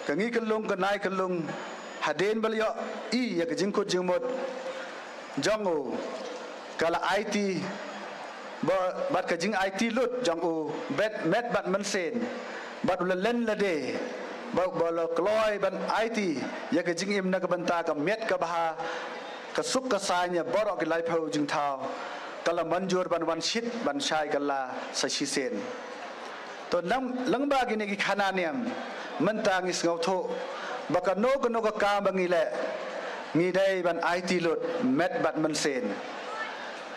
Ka Ngi Kyllung ka Nai Kyllung, hadien ba la ïohi ïa ka jingkut jingmut jong u, ka la aiti ba, bad ka jingaiti lut jong u bad met bad mynsiem, bad u la len lade, ba, ba la kloi ban aiti ïa ka jingim na ka bynta ka miat ka bha, ka suk ka saiñ ïa baroh ki laiphew jingthaw. Ka la mynjur ban wan shit ban shai kylla sa shisien. To, lang, lyngba kine ki khana niam, mynta ngi sngewthuh ba kano kano ka kam ba ngi leh, ngi dei ban aiti lut met bad mynsiem.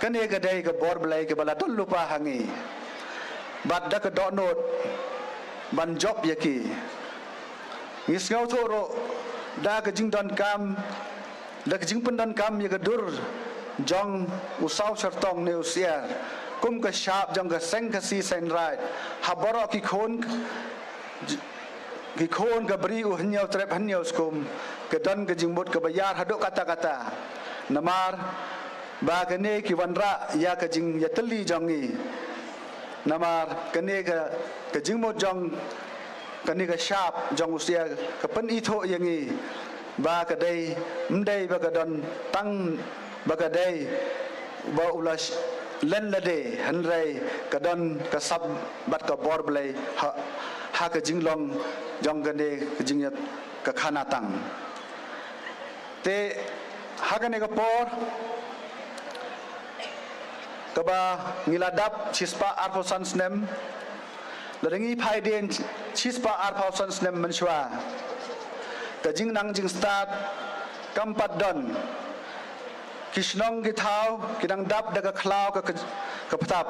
Kane ka dei ka bor Blei kaba la don lypa ha ngi, bad da ka dohnud ban jop ïa ki. Ngi sngewthuh ruh da ka jingdonkam, da ka jingpyndonkam ïa ka dur jong u Saw Shyrtong ne u Siar kum ka shap jong ka Seng Khasi Seng Raij ha baroh ki khun, ki khun ka bri u Hynñiewtrep Hynñiewskum, ka don ka jingmut kaba ïar haduh katta katta. Namar ba kane ki wanrah ïa ka jingïatylli jong ngi. Namar kane ka, ka jingmut jong kane ka shap jong u Siar ka pynithuh ïa ngi ba ka dei, ym dei ba ka don tang ba ka dei ba u la sh-, len lade, hynrei ka don ka sap bad ka bor Blei ha, ha ka jinglong jong kane ka jingïa ka khana tang. Te ha kane ka por kaba ngi la dap shispah arphew san snem, lada ngi phai dien shispah arphew san snem mynshuwa, ka jingnang jingstad kam pat don. Ki shnong ki thaw ki dang dap da ka khlaw ka, ka, ka btap.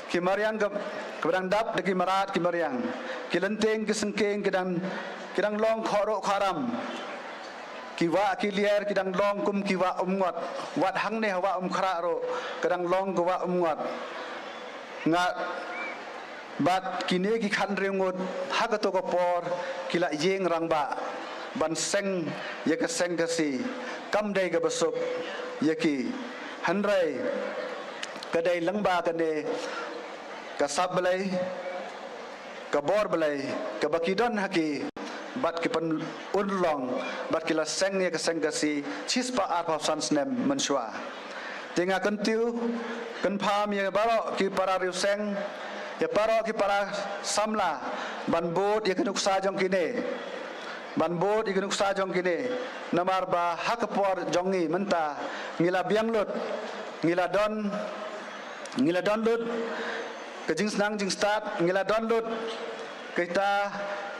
Ki mariang ka, ka dang dap da ki mrad ki mariang. Ki lynteng ki syngkeng ki dang, ki dang long khohruh khohram. Ki wah ki lier ki dang long kum ki wah umngot. Wat hangne ha Wah Umkhrah ruh ka dang long ka wah umngot. Nga bad kine ki khathynriew ngut ha kato ka por ki la ïeng rangbah ban seng ïa ka Seng Khasi, kam dei kaba suk ïa ki. Hynrei ka dei lyngba kane ka sap Blei, ka bor Blei kaba ki don ha ki, bad ki pynurlong, bad ki la seng ïa ka Seng Khasi shispah arphew san snem mynshuwa. Te nga kyntiew kynpham ïa baroh ki para riewseng, ïa baroh ki para samla ban bud ïa ka nuksa jong kine. ban bud ïa ka nuksa jong kine, namar ba ha ka por jong ngi mynta ngi la biang lut, ngi la don, ngi la don lut ka jingsnang jingstad, ngi la don lut kita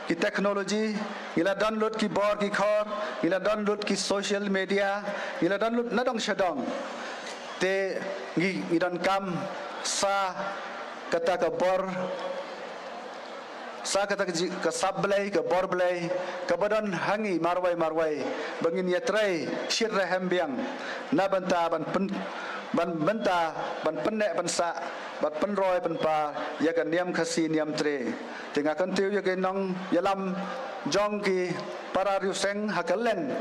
ki technology, ngi la don lut ki bor ki khor, ngi la don lut ki social media, ngi la don lut na dong sha dong. Te ngi, ngi donkam sa kata ka bor, sa kata ka ji-, ka sap Blei, ka bor Blei, kaba don ha ngi marwei marwei, ba ngin ïatrei shit rehem biang na bynta ban pyn-, ban bynta ban pynneh pynsah bad pynroi pynpar ïa ka niam Khasi niam Tre. Te nga kyntiew ïa ki nongïalam jong ki para riewseng ha kylleng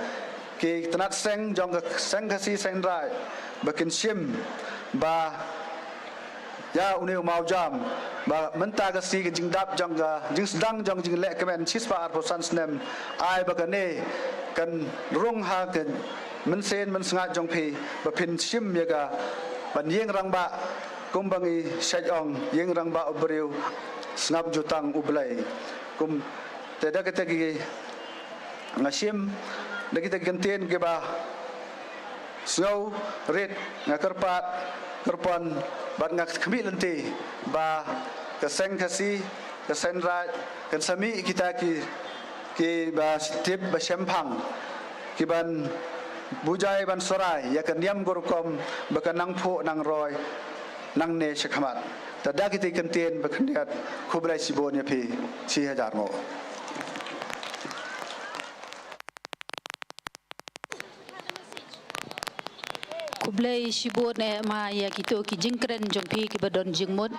ki tnat seng jong ka Seng Khasi Seng Raij ba kin shim ba ïa une u mawjam, ba mynta ka sngi ka jingdap jong ka jingsdang jong ka jingleh kmen shispah arphew san snem, ai ba kane kan rung ha ka mynsiem mynsngat jong phi, ba phin shim ïa ka ban ïeng rangbah, kumba ngi shait ong, ïeng rangbah u briew, sngap jutang u Blei. Kum, te da kita ki nga shim da kita ki kyntien kiba sngew rit, nga kyrpad kyrpon bad nga khmih lynti ba ka Seng Khasi, ka Seng Raij kan sa mih kita ki, kiba tip ba shemphang, kiban bujai ban sorai ïa ka niam ka rukom ba ka nang phuh nang roi nangne shakhmat. Te da kita ki kyntien ba khyndiat, khublei shibun ïa phi, shi hajar nguh. Khublei shibun eh ma ïa kito ki jingkren jong phi kiba don jingmut.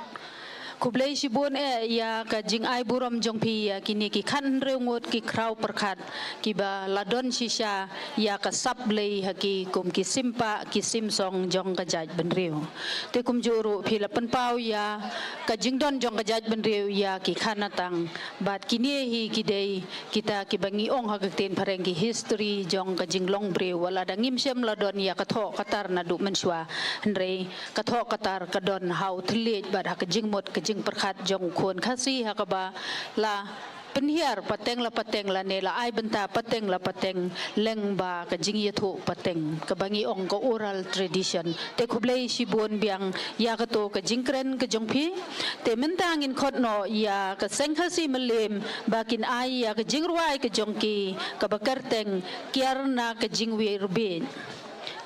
Khublei shibun eh ïa ka jingai burom jong phi ïa kine ki khathynriew ngut ki khraw pyrkhat kiba la don shisha ïa ka sap Blei ha ki kum ki simpah ki simsong jong ka jaitbynriew. Te kumjuh ruh phi la pynpaw ïa ka jingdon jong ka jaitbynriew ïa ki khanatang, bad kine hi ki dei kita kiba ngi ong ha ka ktien phareng ki history jong ka jinglong briew. Wat la da ngim shym la don ïa ka thoh ka tar naduh mynshuwa, hynrei ka thoh ka tar ka don ha u thylliej bad ha ka jingmut ka jingpyrkhat jong u khun Khasi, ha kaba la pynhiar pateng la pateng lane la ai bynta pateng la pateng lyngba ka jingïathuh pateng, kaba ngi ong ka oral tradition. Te khublei shibun biang ïa kato ka jingkren ka jong phi. Te mynta ngin khot noh ïa ka Seng Khasi Mylliem ba kin ai ïa ka jingrwai ka jong ki kaba kyrteng Kiar na ka Jingwiar Bieit.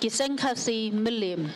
Ki Seng Khasi Mylliem.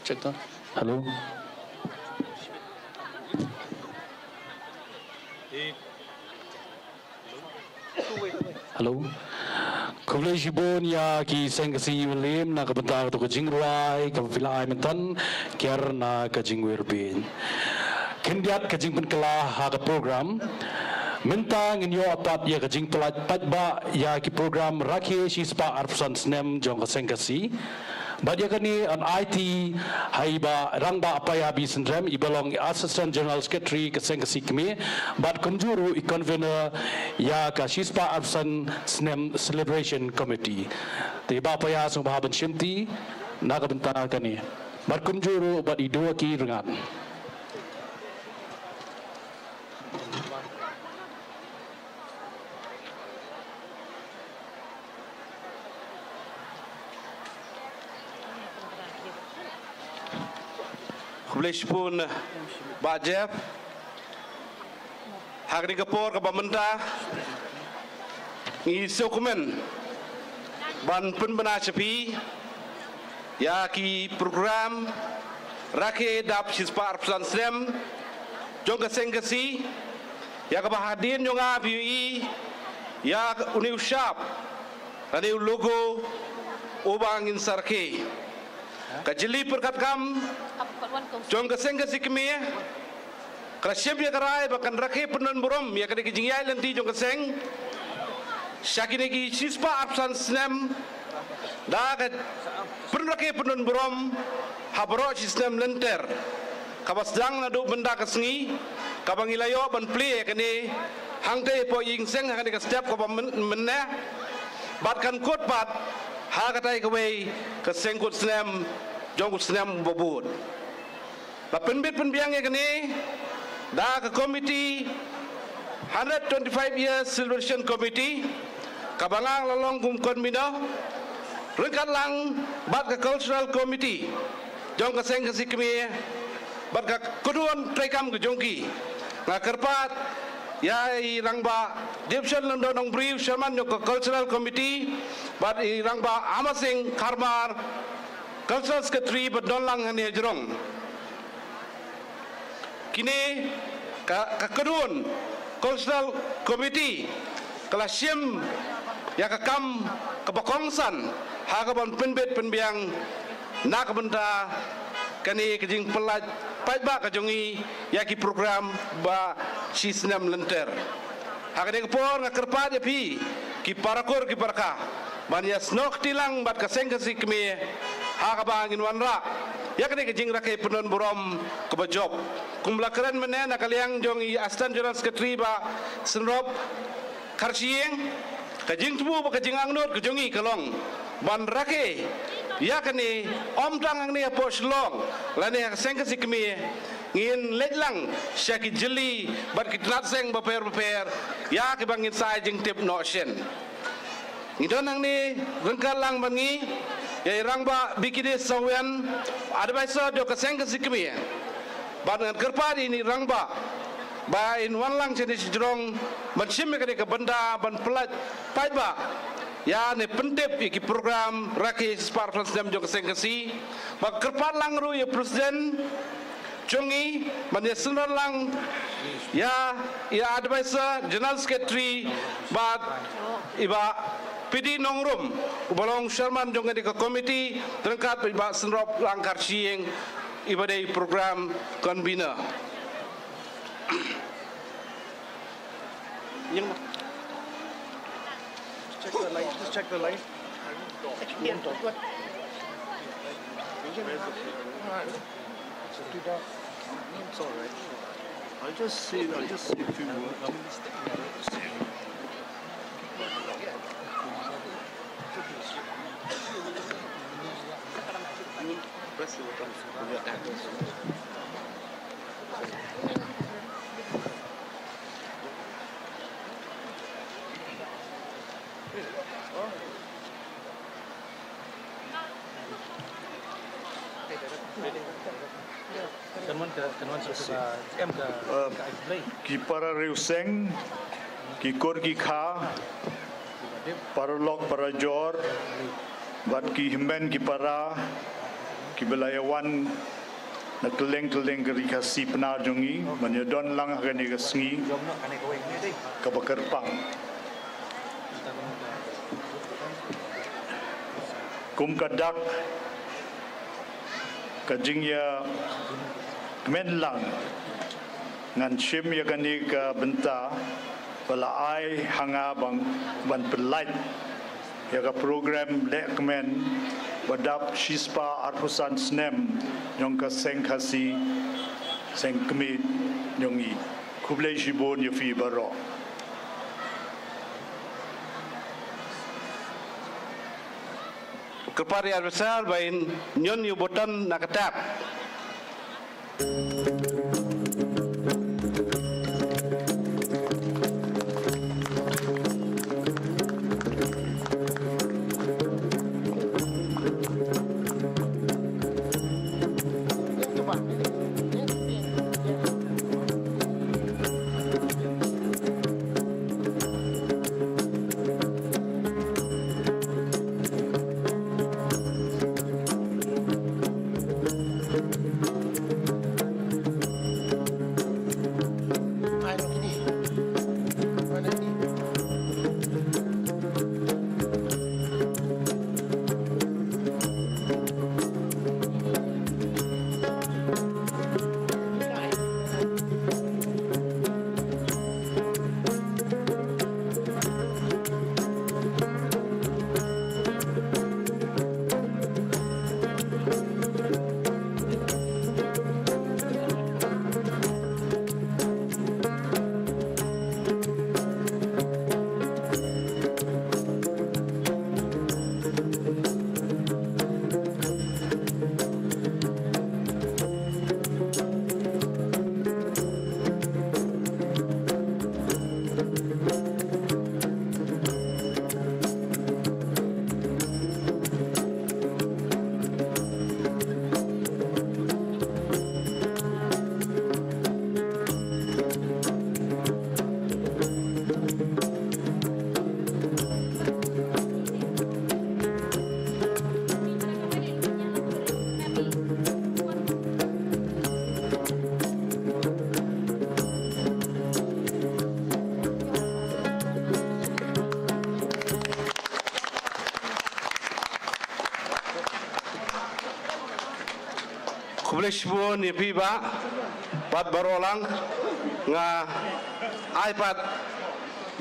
Check tone. Hello. Hello. Khublei shibun ïa ki seng Khasi Iwlym na ka bynta kato ka jingrwai kaba phi la ai mynta, kiar na ka jingwirbit. Khyndiat ka jingpynkylla ha ka program. Mynta ngin ïoh pat ïa ka jingpyllait paidbah ïa ki program rakhe shispah arphew san snem jong ka seng Khasi. Bad ïa kane yn aiti ha i Bah Rangbah Paya B Synrem, iba long Assistant General Secretary ka seng Khasi Kmie, bad kumjuh ruh i convener ïa ka shispah arphew san snem celebration committee. Te Bah Paya sngewbha ban shimti na ka bynta kane. Bad kumjuh ruh bad i Duaki Rngan. Khublei shibun Bah Jeff. Ha kane ka por kaba mynta ngi sngewkmen ban pynbna sha phi ïa ki program rakhe dap shispah arphew san snem jong ka seng Khasi, ïa kaba hadien jong nga phi ïohi ïa une u shap lane u logo uba ngin sa rakhe. Ka jylli pyrkhat kam jong ka seng Khasi Kmie ka la shim ïa ka rai ba kan rakhe pyndonburom ïa kane ka jingïaid lynti jong ka seng sha kine ki shispah arphew san snem da ka pynrakhe pyndonburom ha baroh shi snem lynter, kaba sdang naduh mynta ka sngi, kaba ngi la ïoh ban plie ïa kane hangtei hapoh ïing seng ha kane ka step kaba myn-, mynne, bad kan kut pat ha katai kawei ka seng kut snem jong u snem uba bud. La pynbit pynbiang ïa kane da ka committee, hundred twenty-five years celebration committee, kaba nga la long kum convener ryngkat lang bad ka cultural committee jong ka seng Khasi Kmie bad ka kynhun treikam ka jong ki. Nga kyrpad ïa i Rangbah Jepson Lyngdoh Nongbriew, chairman jong ka cultural committee, bad i Rangbah Amar Singh Kharmar, cultural secretary, ba don lang hangne hajrong. Kine ka, ka kynhun cultural committee ka la shim ïa ka kam kaba kongsan ha kaban pynbit pynbiang na ka bynta kane ka jingpyllait paidbah ka jong ngi ïa ki program ba shi snem lynter. Ha kane ka por nga kyrpad ïa phi ki para kur ki para kha ban ïa snoh kti lang bad ka seng Khasi Kmie ha kaba ngin wanrah ïa kane ka jingrakhe pyndonburom kaba jop. Kumba la kren mynne na ka liang jong i Assistant General Secretary Bah Synrop Kharshiing, ka jingthmu bad ka jingangnud ka jong ngi ka long ban rakhe ïa kane ym tang hangne hapoh Shillong lane ha ka seng Khasi Kmie, ngin leit lang sha ki jylli bad ki tnat seng bapher bapher ïa kiba ngin sa ai jingtip noh shen. Ngi don hangne ryngkat lang bad ngi ïa i Rangbah B K D Sawian, advisor jong ka seng Khasi Kmie. Bad ngan kyrpad ïa i Rangbah ba in wan lang shane shajrong ban shim ïa kane ka bynta ban pyllait paidbah ïa ne pyntip ïa ki program rakhe shispah arphew san snem jong ka seng Khasi. Bad kyrpad lang ruh ïa i president jong ngi ban ïa synran lang ïa i advisor, general secretary bad i Bah P D Nongrum uba long chairman jong kane ka committee, ryngkat bad i Bah Synrop Lang Kharshiing iba dei program convener. Check the light. Just check the light. It's all right. I'll just see. I'll just see a few words. Press the button. Kan wan ka, kan wan ka, ka, em ka, ka ai Blei. Ki para riewseng, ki kur ki kha, para lok para jor, bad ki hynmen ki para, Kiba la ïa wan na kylleng kylleng ka ri Khasi Pnar jong ngi, ban ïa don lang ha kane ka sngi kaba kyrpang. Kum ka dak ka jingïakmen lang, ngan shim ïa kane ka bynta ba la ai ha nga ban, ban pynlait ïa ka program lehkmen ba dap shispah arphew san snem jong ka Seng Khasi Seng Kmie jong ngi. Khublei shibun ïa phi baroh. Kyrpad ïa u advisor ba in ñion ïa u button na ka tab. Khublei shibun ïa phi bah, bad baroh lang. Nga ai pat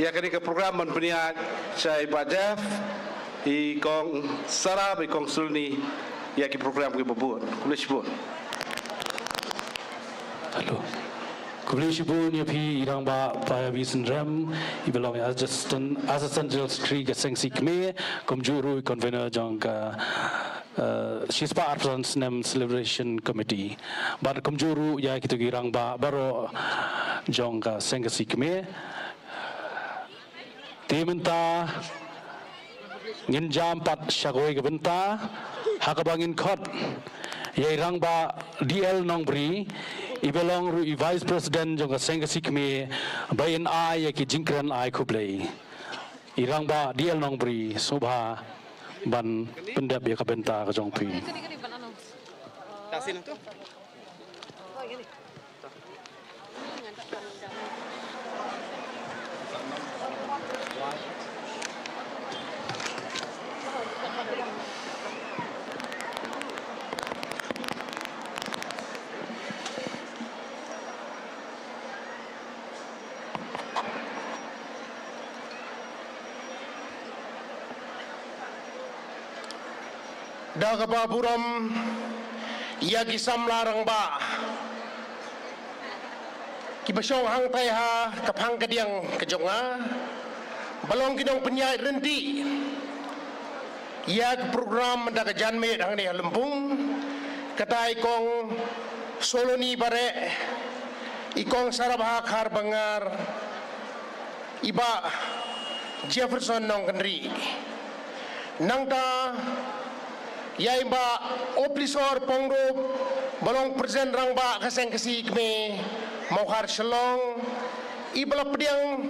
ïa kane ka program ban pynïaid sha i bah Jeff, i kong Sarah bad i kong Sulni ïa ki program kiba bud. Khublei shibun. Hello. Khublei shibun ïa phi i Rangbah Paiabi Synrem, iba long Assistant, Assistant General Secretary ka Seng Khasi Kmie, kumjuh ruh i convener jong ka, eh, shispah arphew san snem celebration committee. Bad kumjuh ruh ïa kito ki rangbah baroh jong ka Seng Khasi Kmie. Te mynta ngin jam pat sha kawei ka bynta, ha kaba ngin khot ïa i Rangbah D L Nongbri, iba long ruh i Vice President jong ka Seng Khasi Kmie, ba in ai ïa ki jingkren ai khublei. I Rangbah D L Nongbri, sngewbha ban pyndep ïa ka bynta ka jong phi. Da kaba burom ïa ki samla rangbah kiba shong hangtai ha ka phang kadiang ka jong nga, ba long ki nongpynïaid ryntih ïa ka program da ka janmiet hangne ha Lympung, kata i kong Soloni Bareh, i kong Sarabha Kharbhangar, i bah Jefferson Nongkynrih. Nangta ïa i bah Oplisor Pongrup, ba long President Rangbah ka Seng Khasi Kmie Mawkhar Shillong, iba la pdiang,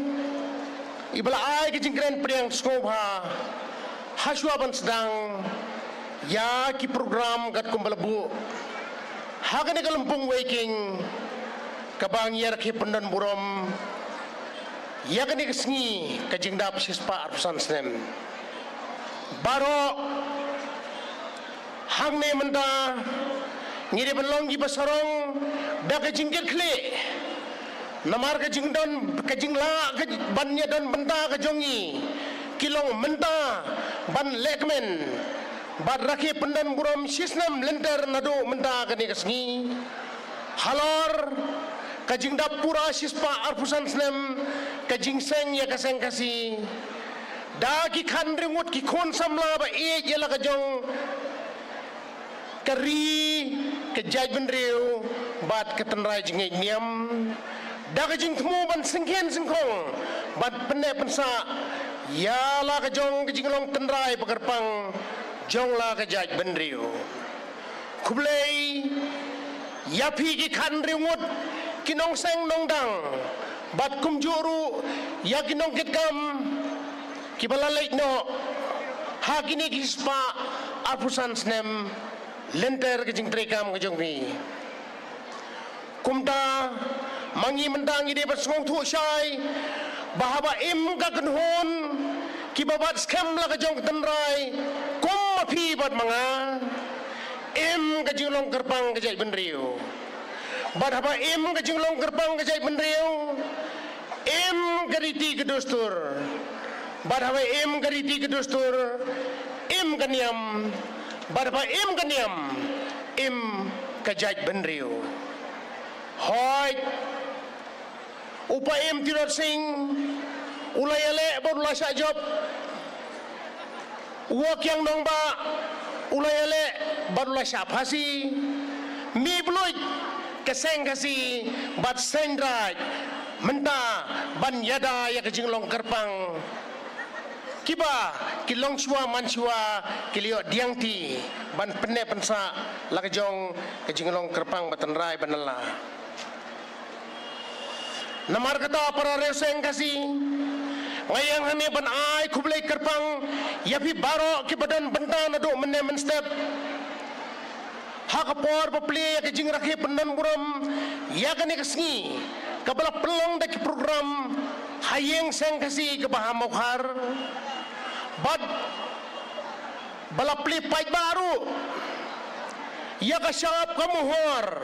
iba la ai ka jingkren pdiang sngewbha hashwa ban sdang ïa ki program katkum ba la buh ha kane ka lympung Weiking kaba ngi ïa rakhe pyndon burom ïa kane ka sngi ka jingdap shispah arphew san snem. Baroh hangne mynta ngi dei ban long kiba sarong da ka jingkitkhlieh. Namar ka jingdon, ka jinglah ka ban ïa don bynta ka jong ngi ki long mynta ban lehkmen bad rakhe pyndon burom shisnem lynter naduh mynta kane ka sngi halor ka jingdap pura shispah arphew san snem ka jingseng ïa ka seng Khasi da ki khathynriew ngut ki khun samla ba ïeit ïa la ka jong ka ri, ka jaitbynriew bad ka tynrai jingngeit niam da ka jingthmu ban syngkien syngkhong ban pynneh pynsah ïa la ka jong ka jinglong tynrai ba kyrpang jong la ka jaitbynriew. Khublei ïa phi ki khathynriew ngut ki nongseng nongdang bad kumjuh ruh ïa ki nongkitkam kiba la leit noh ha kine ki spah arphew san snem lynter ka jingtrei kam ka jong phi. Kumta ma ngi mynta ngi dei ban sngewthuh shai ba haba im ka kynhun kiba bat skhem la ka jong ka tynrai kum ma phi bad ma nga, im ka jinglong kyrpang ka jaitbynriew. Bad haba im ka jinglong kyrpang ka jaitbynriew, im ka riti ka dustur. Bad haba im ka riti ka dustur, im ka niam. Bad haba im ka niam, im ka jaitbynriew. Hooid, u Paiem Tirot Sing u la ïaleh bad u la shah jop. U Woh Kiang Nangbah u la ïaleh bad u la shah phasi. Mih bluit ka seng Khasi bad seng Raij mynta ban ïada ïa ka jinglong kyrpang. Kiba ki long shuwa man shuwa ki la ïoh diangti ban pynneh pynsah la ka jong ka jinglong kyrpang ba tynrai ba nylla. Namar kata para riewseng Khasi, nga ïeng hangne ban ai khublei kyrpang ïa phi baroh kiba don bynta naduh mynne mynstep ha ka por ba plie ïa ka jingrakhe pyndon burom ïa kane ka sngi kaba la pynlong da ki program ha ïing seng Khasi kaba ha Mawkhar bad ba la plie paidbah ruh ïa ka shap ka mohor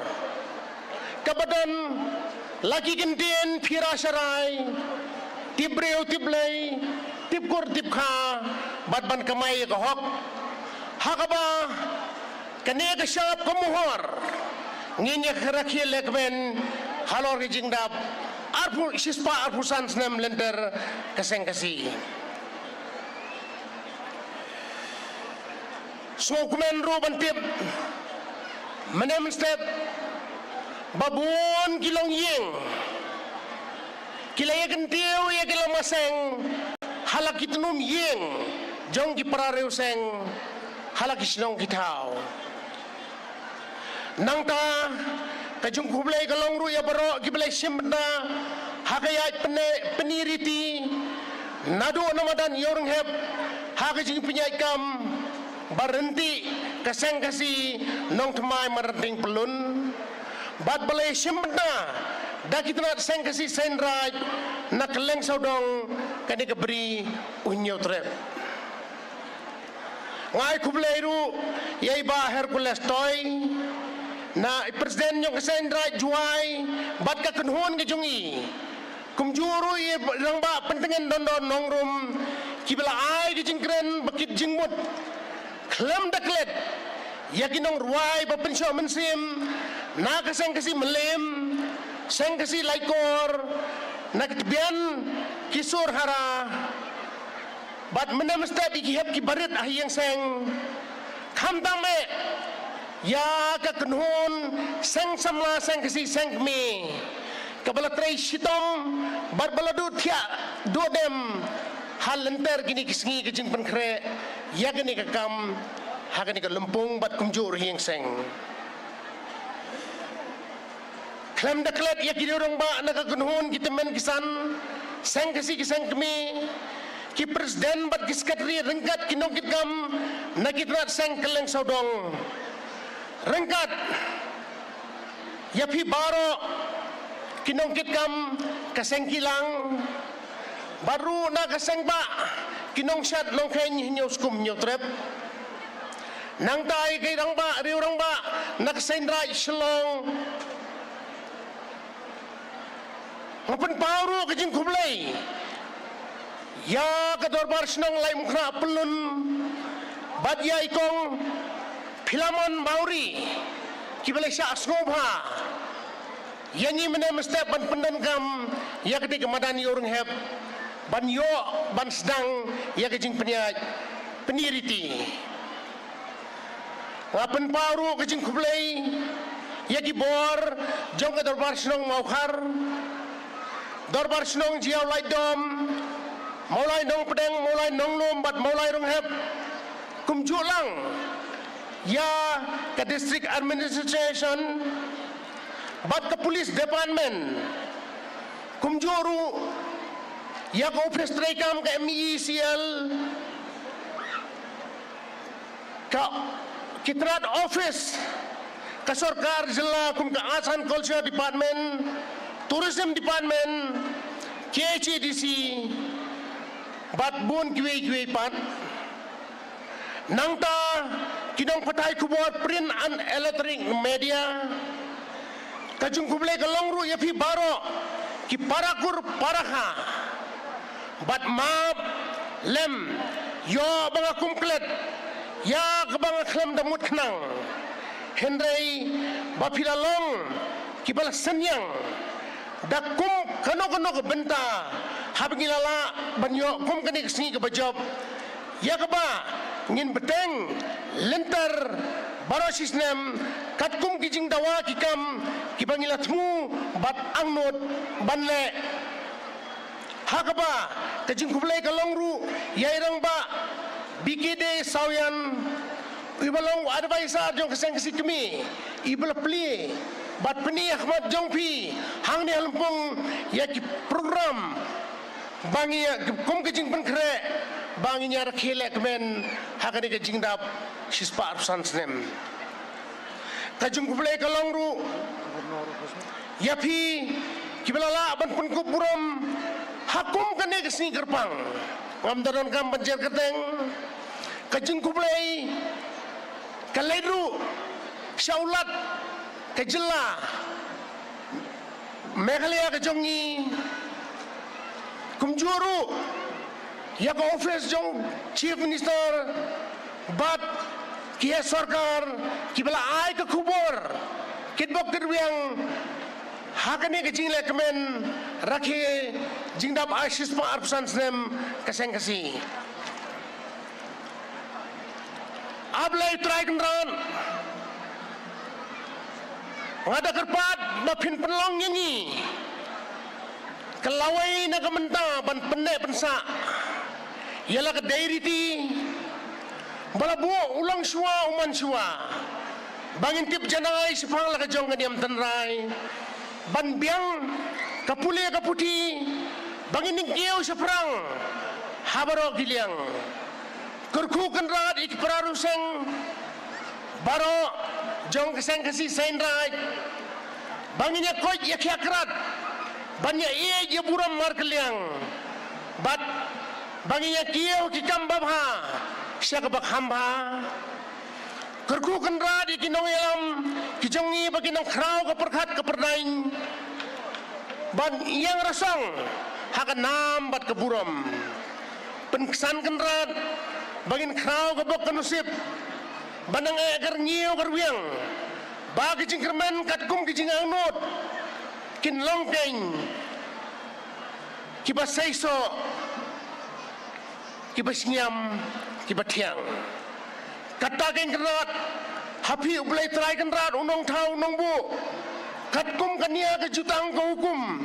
kaba don la ki kyntien phira sharai, tip briew tip Blei, tip kur tip kha bad ban kamai ïa ka hok. Ha kaba kane ka shap ka mohor ngin ïa rakhe lehkmen halor ka jingdap arphew shispah arphew san snem lynter ka seng Khasi. Sngewkmen ruh ban tip mynne mynstep ba bun ki longïing ki la ïa kyntiew ïa ki lama seng ha la ki tnum ïing jong ki para riewseng ha la ki shnong ki thaw. Nangta ka jingkhublei ka long ruh ïa baroh kiba la shim bynta ha ka ïaid pyni riti naduh na madan Ïewrynghep ha ka jingpynïaid kam ba ryntih ka seng Khasi Nongthymmai Marentyngpyllun bad ba la shim bynta da ki tnat seng Khasi seng Raij na kylleng sawdong kane ka bri u Hynñiewtrep. Nga ai khublei ruh ïa i Bah Hercules Toi, na i President jong ka seng Raij Jowai bad ka kynhun ka jong i. Kumjuh ruh i Rangbah Pyntngen Dondon Nongrum kiba la ai ka jingkren ba kit jingmut khlem da klet ïa ki nongrwai ba pynshoh mynsiem na ka seng Khasi Mylliem, seng Khasi Laitkor, na ki tbian ki Sur Hara. Bad mynne mynstep ïa ki hep ki barit ha ïing seng. Khamtam eh ïa ka kynhun seng samla seng Khasi seng kmie kaba la trei shitom bad ba la duh thiah duh dem ha lynter kine ki sngi ka jingpynkhreh ïa kane ka kam ha kane ka lympung bad kumjuh ruh ha ïing seng. Khlem da klet ïa ki rangbah na ka kynhun ki tymmen ki san seng Khasi ki seng kmie Ki president bad ki secretary ryngkat ki nongkitkam na ki tnat seng kylleng sawdong. Ryngkat ïa phi baroh ki nongkitkam ka seng kilang. Bad ruh na ka seng bah ki nongshad nongkheiñ Hynñiewskum Hynñiewtrep. Nangta ïa ki rangbah, riew rangbah na ka Seiñraij Shillong. Nga pynpaw ruh ka jingkhublei ïa ka Dorbar Shnong Laitumkhrah Pyllun bad ïa i Kong Philemon Mawrie kiba la shah sngewbha ïa ngi mynne mynstep ban pyndonkam ïa katei ka madan ïew rynghep ban ïoh ban sdang ïa ka jingpynïaid pynïariti. Nga pynpaw ruh ka jingkhublei ïa ki bor jong ka Dorbar Shnong Mawkhar, Dorbar Shnong Jaiaw Laitdom, Mawlai Nongpdeng, Mawlai Nonglum bad Mawlai Rynghep. Kumjuh lang ïa ka District Administration bad ka Police Department. Kumjuh ruh ïa ka ophis treikam ka M E E C L, ka, ki tnat office ka sorkar jylla kum ka Arts and Culture Department, Tourism Department, K H A D C bad bun kiwei kiwei pat. Nangta ki nongpathai khubor print and electronic media. Ka jingkhublei ka long ruh ïa phi baroh ki para kur para kha. Bad map lem ïoh ba nga kum klet ïa kaba nga khlem da mut khnang. Hynrei ba phi la long kiba la synñiang da kum kano kano ka bynta haba ngi la lah ban ïoh kum kane ka sngi kaba jop. Ïa kaba ngin bteng lynter baroh shi snem katkum ki jingdawa ki kam kiba ngi la thmu bad angnud ban leh. Ha kaba ka jingkhublei ka long ruh ïa i rangbah B K D Sawïan, iba long u advisor jong ka seng Khasi Kmie, iba la plie bad pyni ha khmat jong phi hangne ha Lympung ïa ki program ba ngi ïa kum ka jingpynkhreh ba ngin ïa rakhe lehkmen ha kane ka jingdap shispah arphew san snem. Ka jingkhublei ka long ruh ïa phi kiba la lah ban pynkup burom ha kum kane ka sngi kyrpang. Ngam da donkam ban jer kyrteng. Ka jingkhublei ka leit ruh sha u Lat ka jylla Meghalaya ka jong ngi, kumjuh ruh ïa ka office jong Chief Minister bad ki heh sorkar kiba la ai ka khubor kitbok kitrwiang ha kane ka jinglehkmen rakhe jingdap ai shispah arphew san snem ka seng Khasi. A Blei Trai Kynrad, nga da kyrpad ba phin pynlong ïa ngi ka lawei na ka mynta ban pynneh pynsah ïa la ka dei riti ba la buh u longshuwa u manshuwa, ba ngin tip janai shaphang la ka jong ka niam tynrai, ban biang ka pule ka puthi, ba ngin ïeng kiew shaphrang ha baroh ki liang. Kyrkhu kynrad ïa ki para riew seng baroh jong ka seng Khasi Seiñraij, ba ngin ïa koit ïa khiah krad ban ïa ïeit ïa burom markylliang bad ba ngin ïa kiew ki kam babha sha kaba kham bha. Kyrkhu kynrad ïa ki nongïalam ki jong ngi bad ki nongkhraw ka pyrkhat ka pyrdaiñ ban ïeng rasong ha ka nam bad ka burom. Pynksan kynrad ba ngin khraw ka bok ka nusip ban nang eh ka rngiew ka rwiang, ba ki jingkyrmen katkum ki jingangnud kin long keiñ kiba seisoh, kiba shngiam, kiba thiang. Kata keiñ kynrad, ha phi U Blei Trai Kynrad u nongthaw u nongbuh katkum ka nia ka jutang ka hukum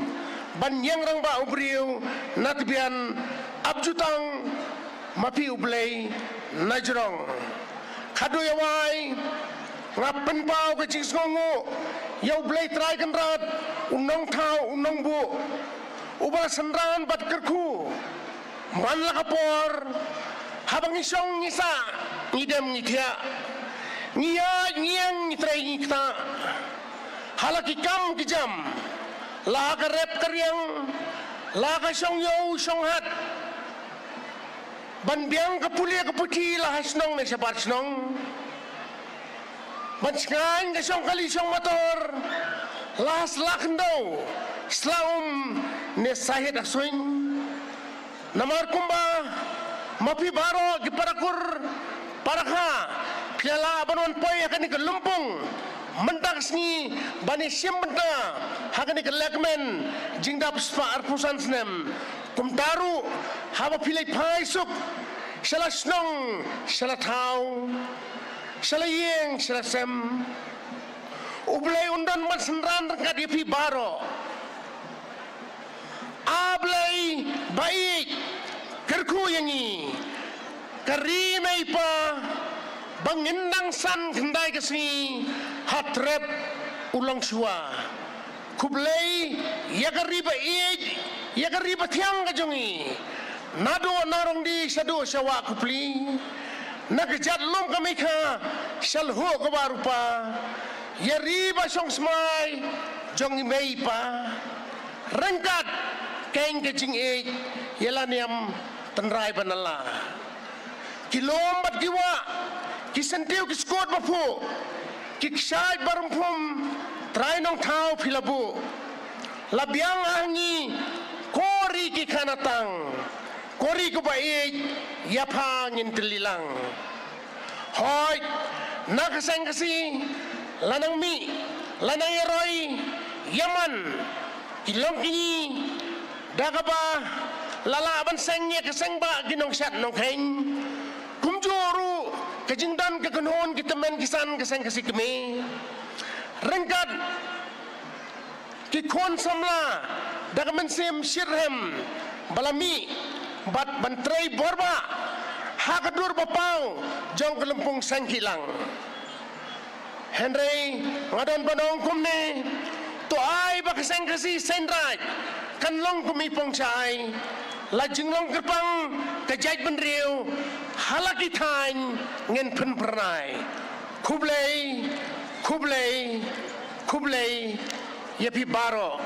ban ïeng rangbah u briew na tbian ap jutang ma phi U Blei na jrong. Khatduh ïa wai nga pynpaw ka jingsngewnguh ïa U Blei Trai Kynrad u nongthaw u nongbuh uba la synran bad kyrkhu Man la ka por, haba ngi shong ngi sah, ngi dem ngi thiah, ngi ïaid ngi ïeng ngi trei ngi ktah, ha la ki kam ki jam, la ka rep ka riang, la ka shong ïew shong hat, ban biang ka pule ka puthi la ha shnong ne shabar shnong, ban shngaiñ ka shong kali shong mator la ha sla khyndew, sla um ne sahit ha suiñ. Namar kumba ma phi baroh ki para kur para kha phi la lah ban wan poi ha kane ka lympung mynta ka sngi ban ïashim bynta ha kane ka lehkmen jingdap spah arphew san snem. Kumta ruh haba phi leit phai suk sha la shnong sha la thaw, sha la ïing sha la sem, U Blei un don ban synran ryngkat ïa phi baroh. A Blei ba ïeit, kyrkhu ïa ngi, ka ri mei pa ba ngin dang san khyndai ka sngi ha trep u longshuwa. Khublei ïa ka ri ba ïeit, ïa ka ri ba thiang ka jong ngi. Naduh Narongdi shaduh sha Wah Kupli, na ka jat lum ka Meikha sha Lhuh ka Wah Rupa, ïa ri ba shong smai jong i mei i pa. Ryngkat keiñ ka jingïeit ïa la niam tynrai ba na la. Ki lum bad ki wah, ki syntiew ki skud ba phuh, ki kshaid ba rymphum, Trai Nongthaw phi la buh. La biang ha ngi ko ri ki khana tang, ko ri ko ba ïeit, ïa pha ngin tylli lang. Hooid, na ka seng Khasi la nang mih, la nang ïaroi ïa man ki long ki ngi, da kaba la lah ban seng ïa ka seng ba ki nongshad nongkheiñ. Kumjuh ruh ka jingdon ka kynhun ki tymmen ki san ka seng Khasi kmie. Ryngkat ki khun samla da ka mynsiem shitrhem ba la mih bad ban trei bor ba ha ka dur ba paw jong ka lympung seng kilang. Hynrei nga don ban ong kumne, to ai ba ka seng Khasi seng Raij kan long kum i pong shai, la jinglong kyrpang ka jaitbynriew ha la ki thaiñ ngin pynphyrnai. Khublei, khublei, khublei ïa phi baroh.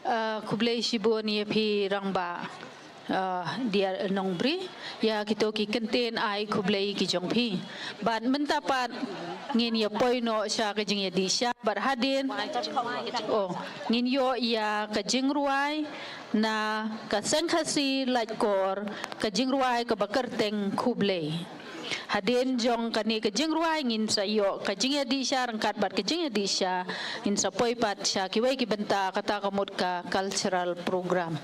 Ah, khublei shibun ïa phi Rangbah, ah, Diar Nongbri, ïa kito ki kyntien ai khublei ki jong phi. Bad mynta pat ngin ïa poi noh sha ka jingïadih sha bad hadien, oh, ngin ïoh ïa ka jingrwai na ka Seng Khasi Laitkor, ka jingrwai kaba kyrteng Khublei. Hadien jong kane ka jingrwai ngin sa ïoh ka jingïadih sha ryngkat bad ka jingïadih sha, ngin sa poi pat sha kiwei ki bynta kata ka mut ka cultural program.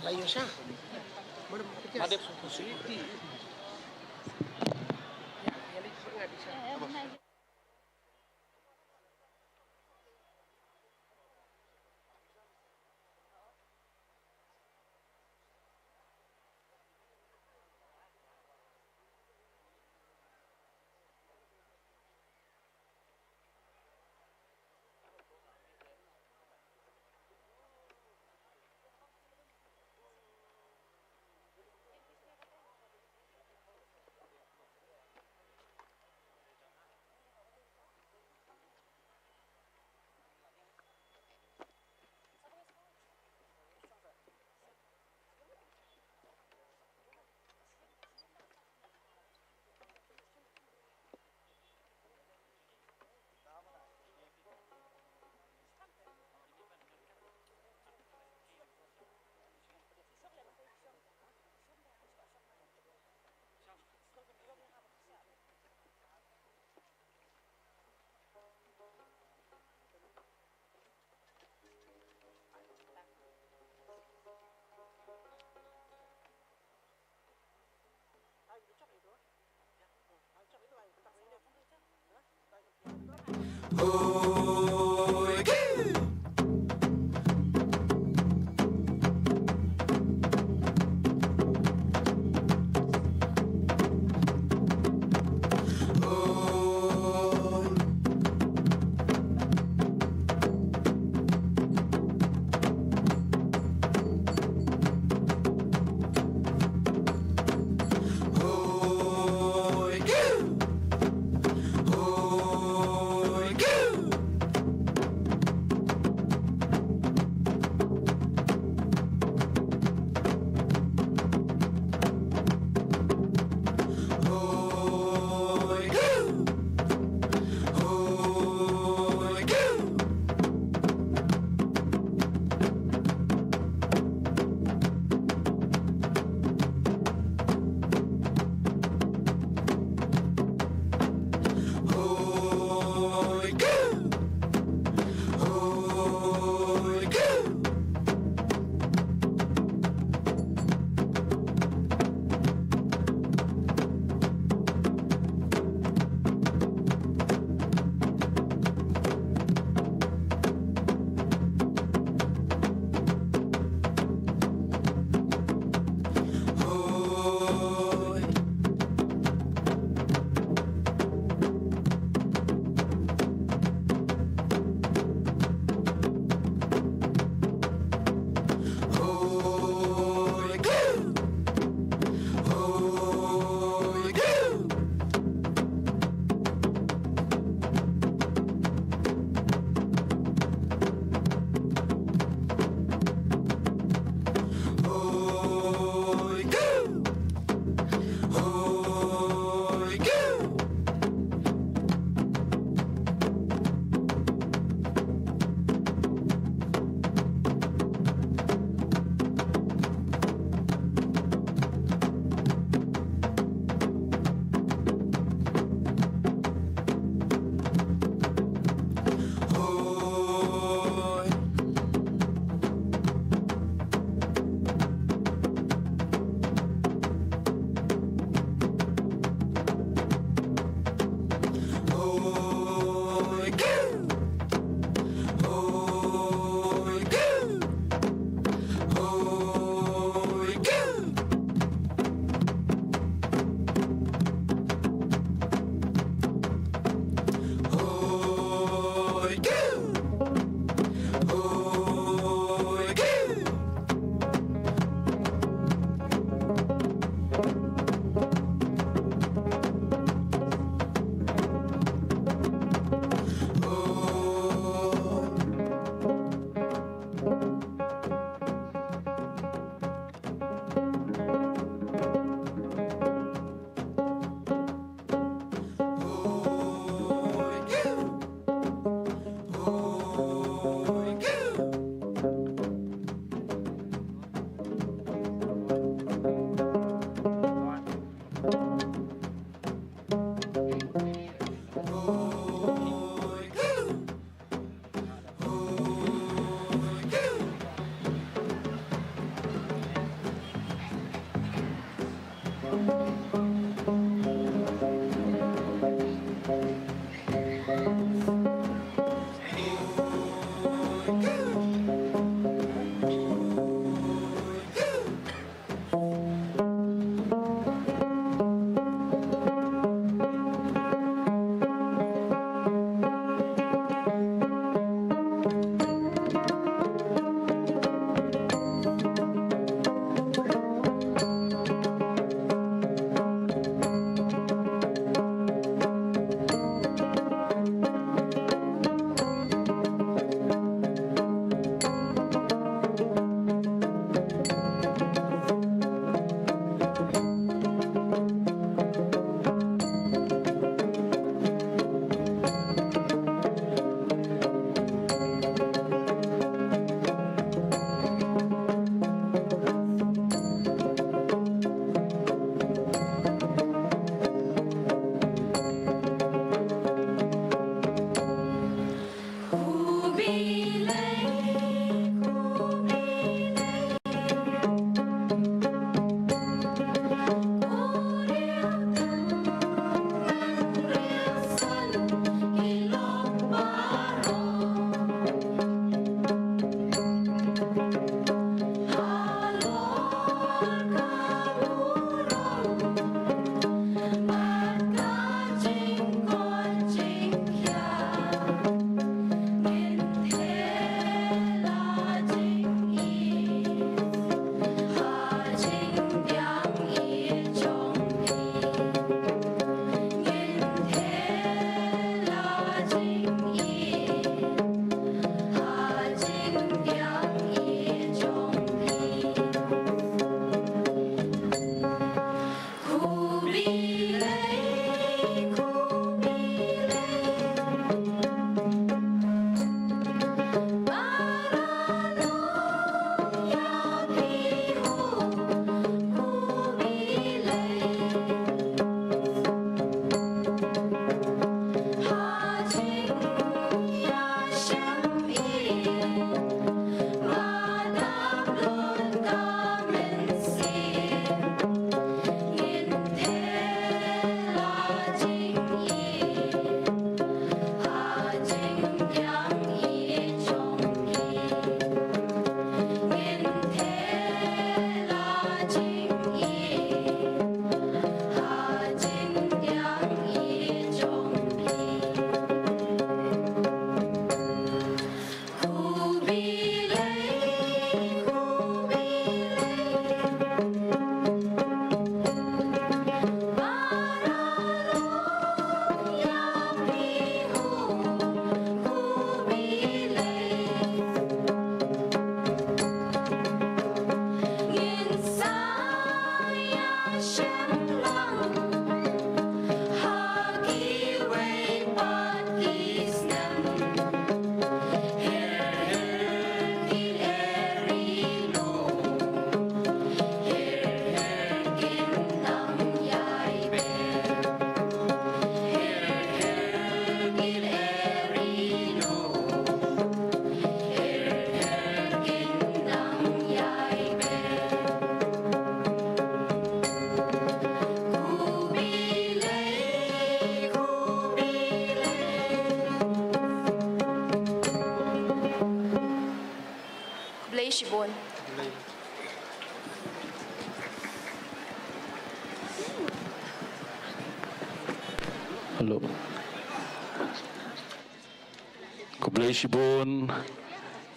Khublei shibun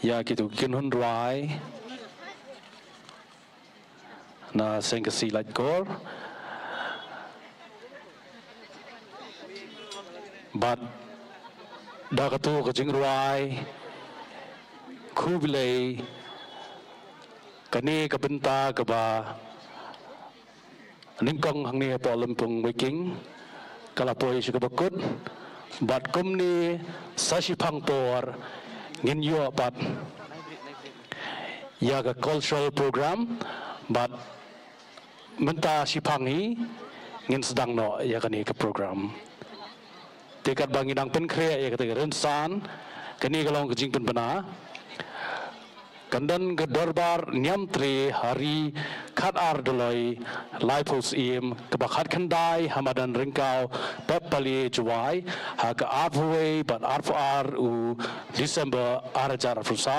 ïa kito ki kynhun rwai na Seng Khasi Laitkor. Bad da kato ka jingrwai khublei, kane ka bynta kaba nyngkong hangne hapoh Lympung Weiking ka la poi sha kaba kut. Bad kumne sa shiphang por ngin ïoh pat ïa ka cultural program, bad mynta shiphang hi ngin sdang noh ïa kane ka program. Te katba ngi dang pynkhreh ïa kata ka rynsan, kane ka long ka jingpynbna. Kan don ka dorbar niam tre ha ri khatar Dolloi Laiphew Syiem kaba khatkhyndai ha madan Ryngkaw Pepali Jowai ha ka arphew wei bad arphew ar u December ar hajar arphew saw.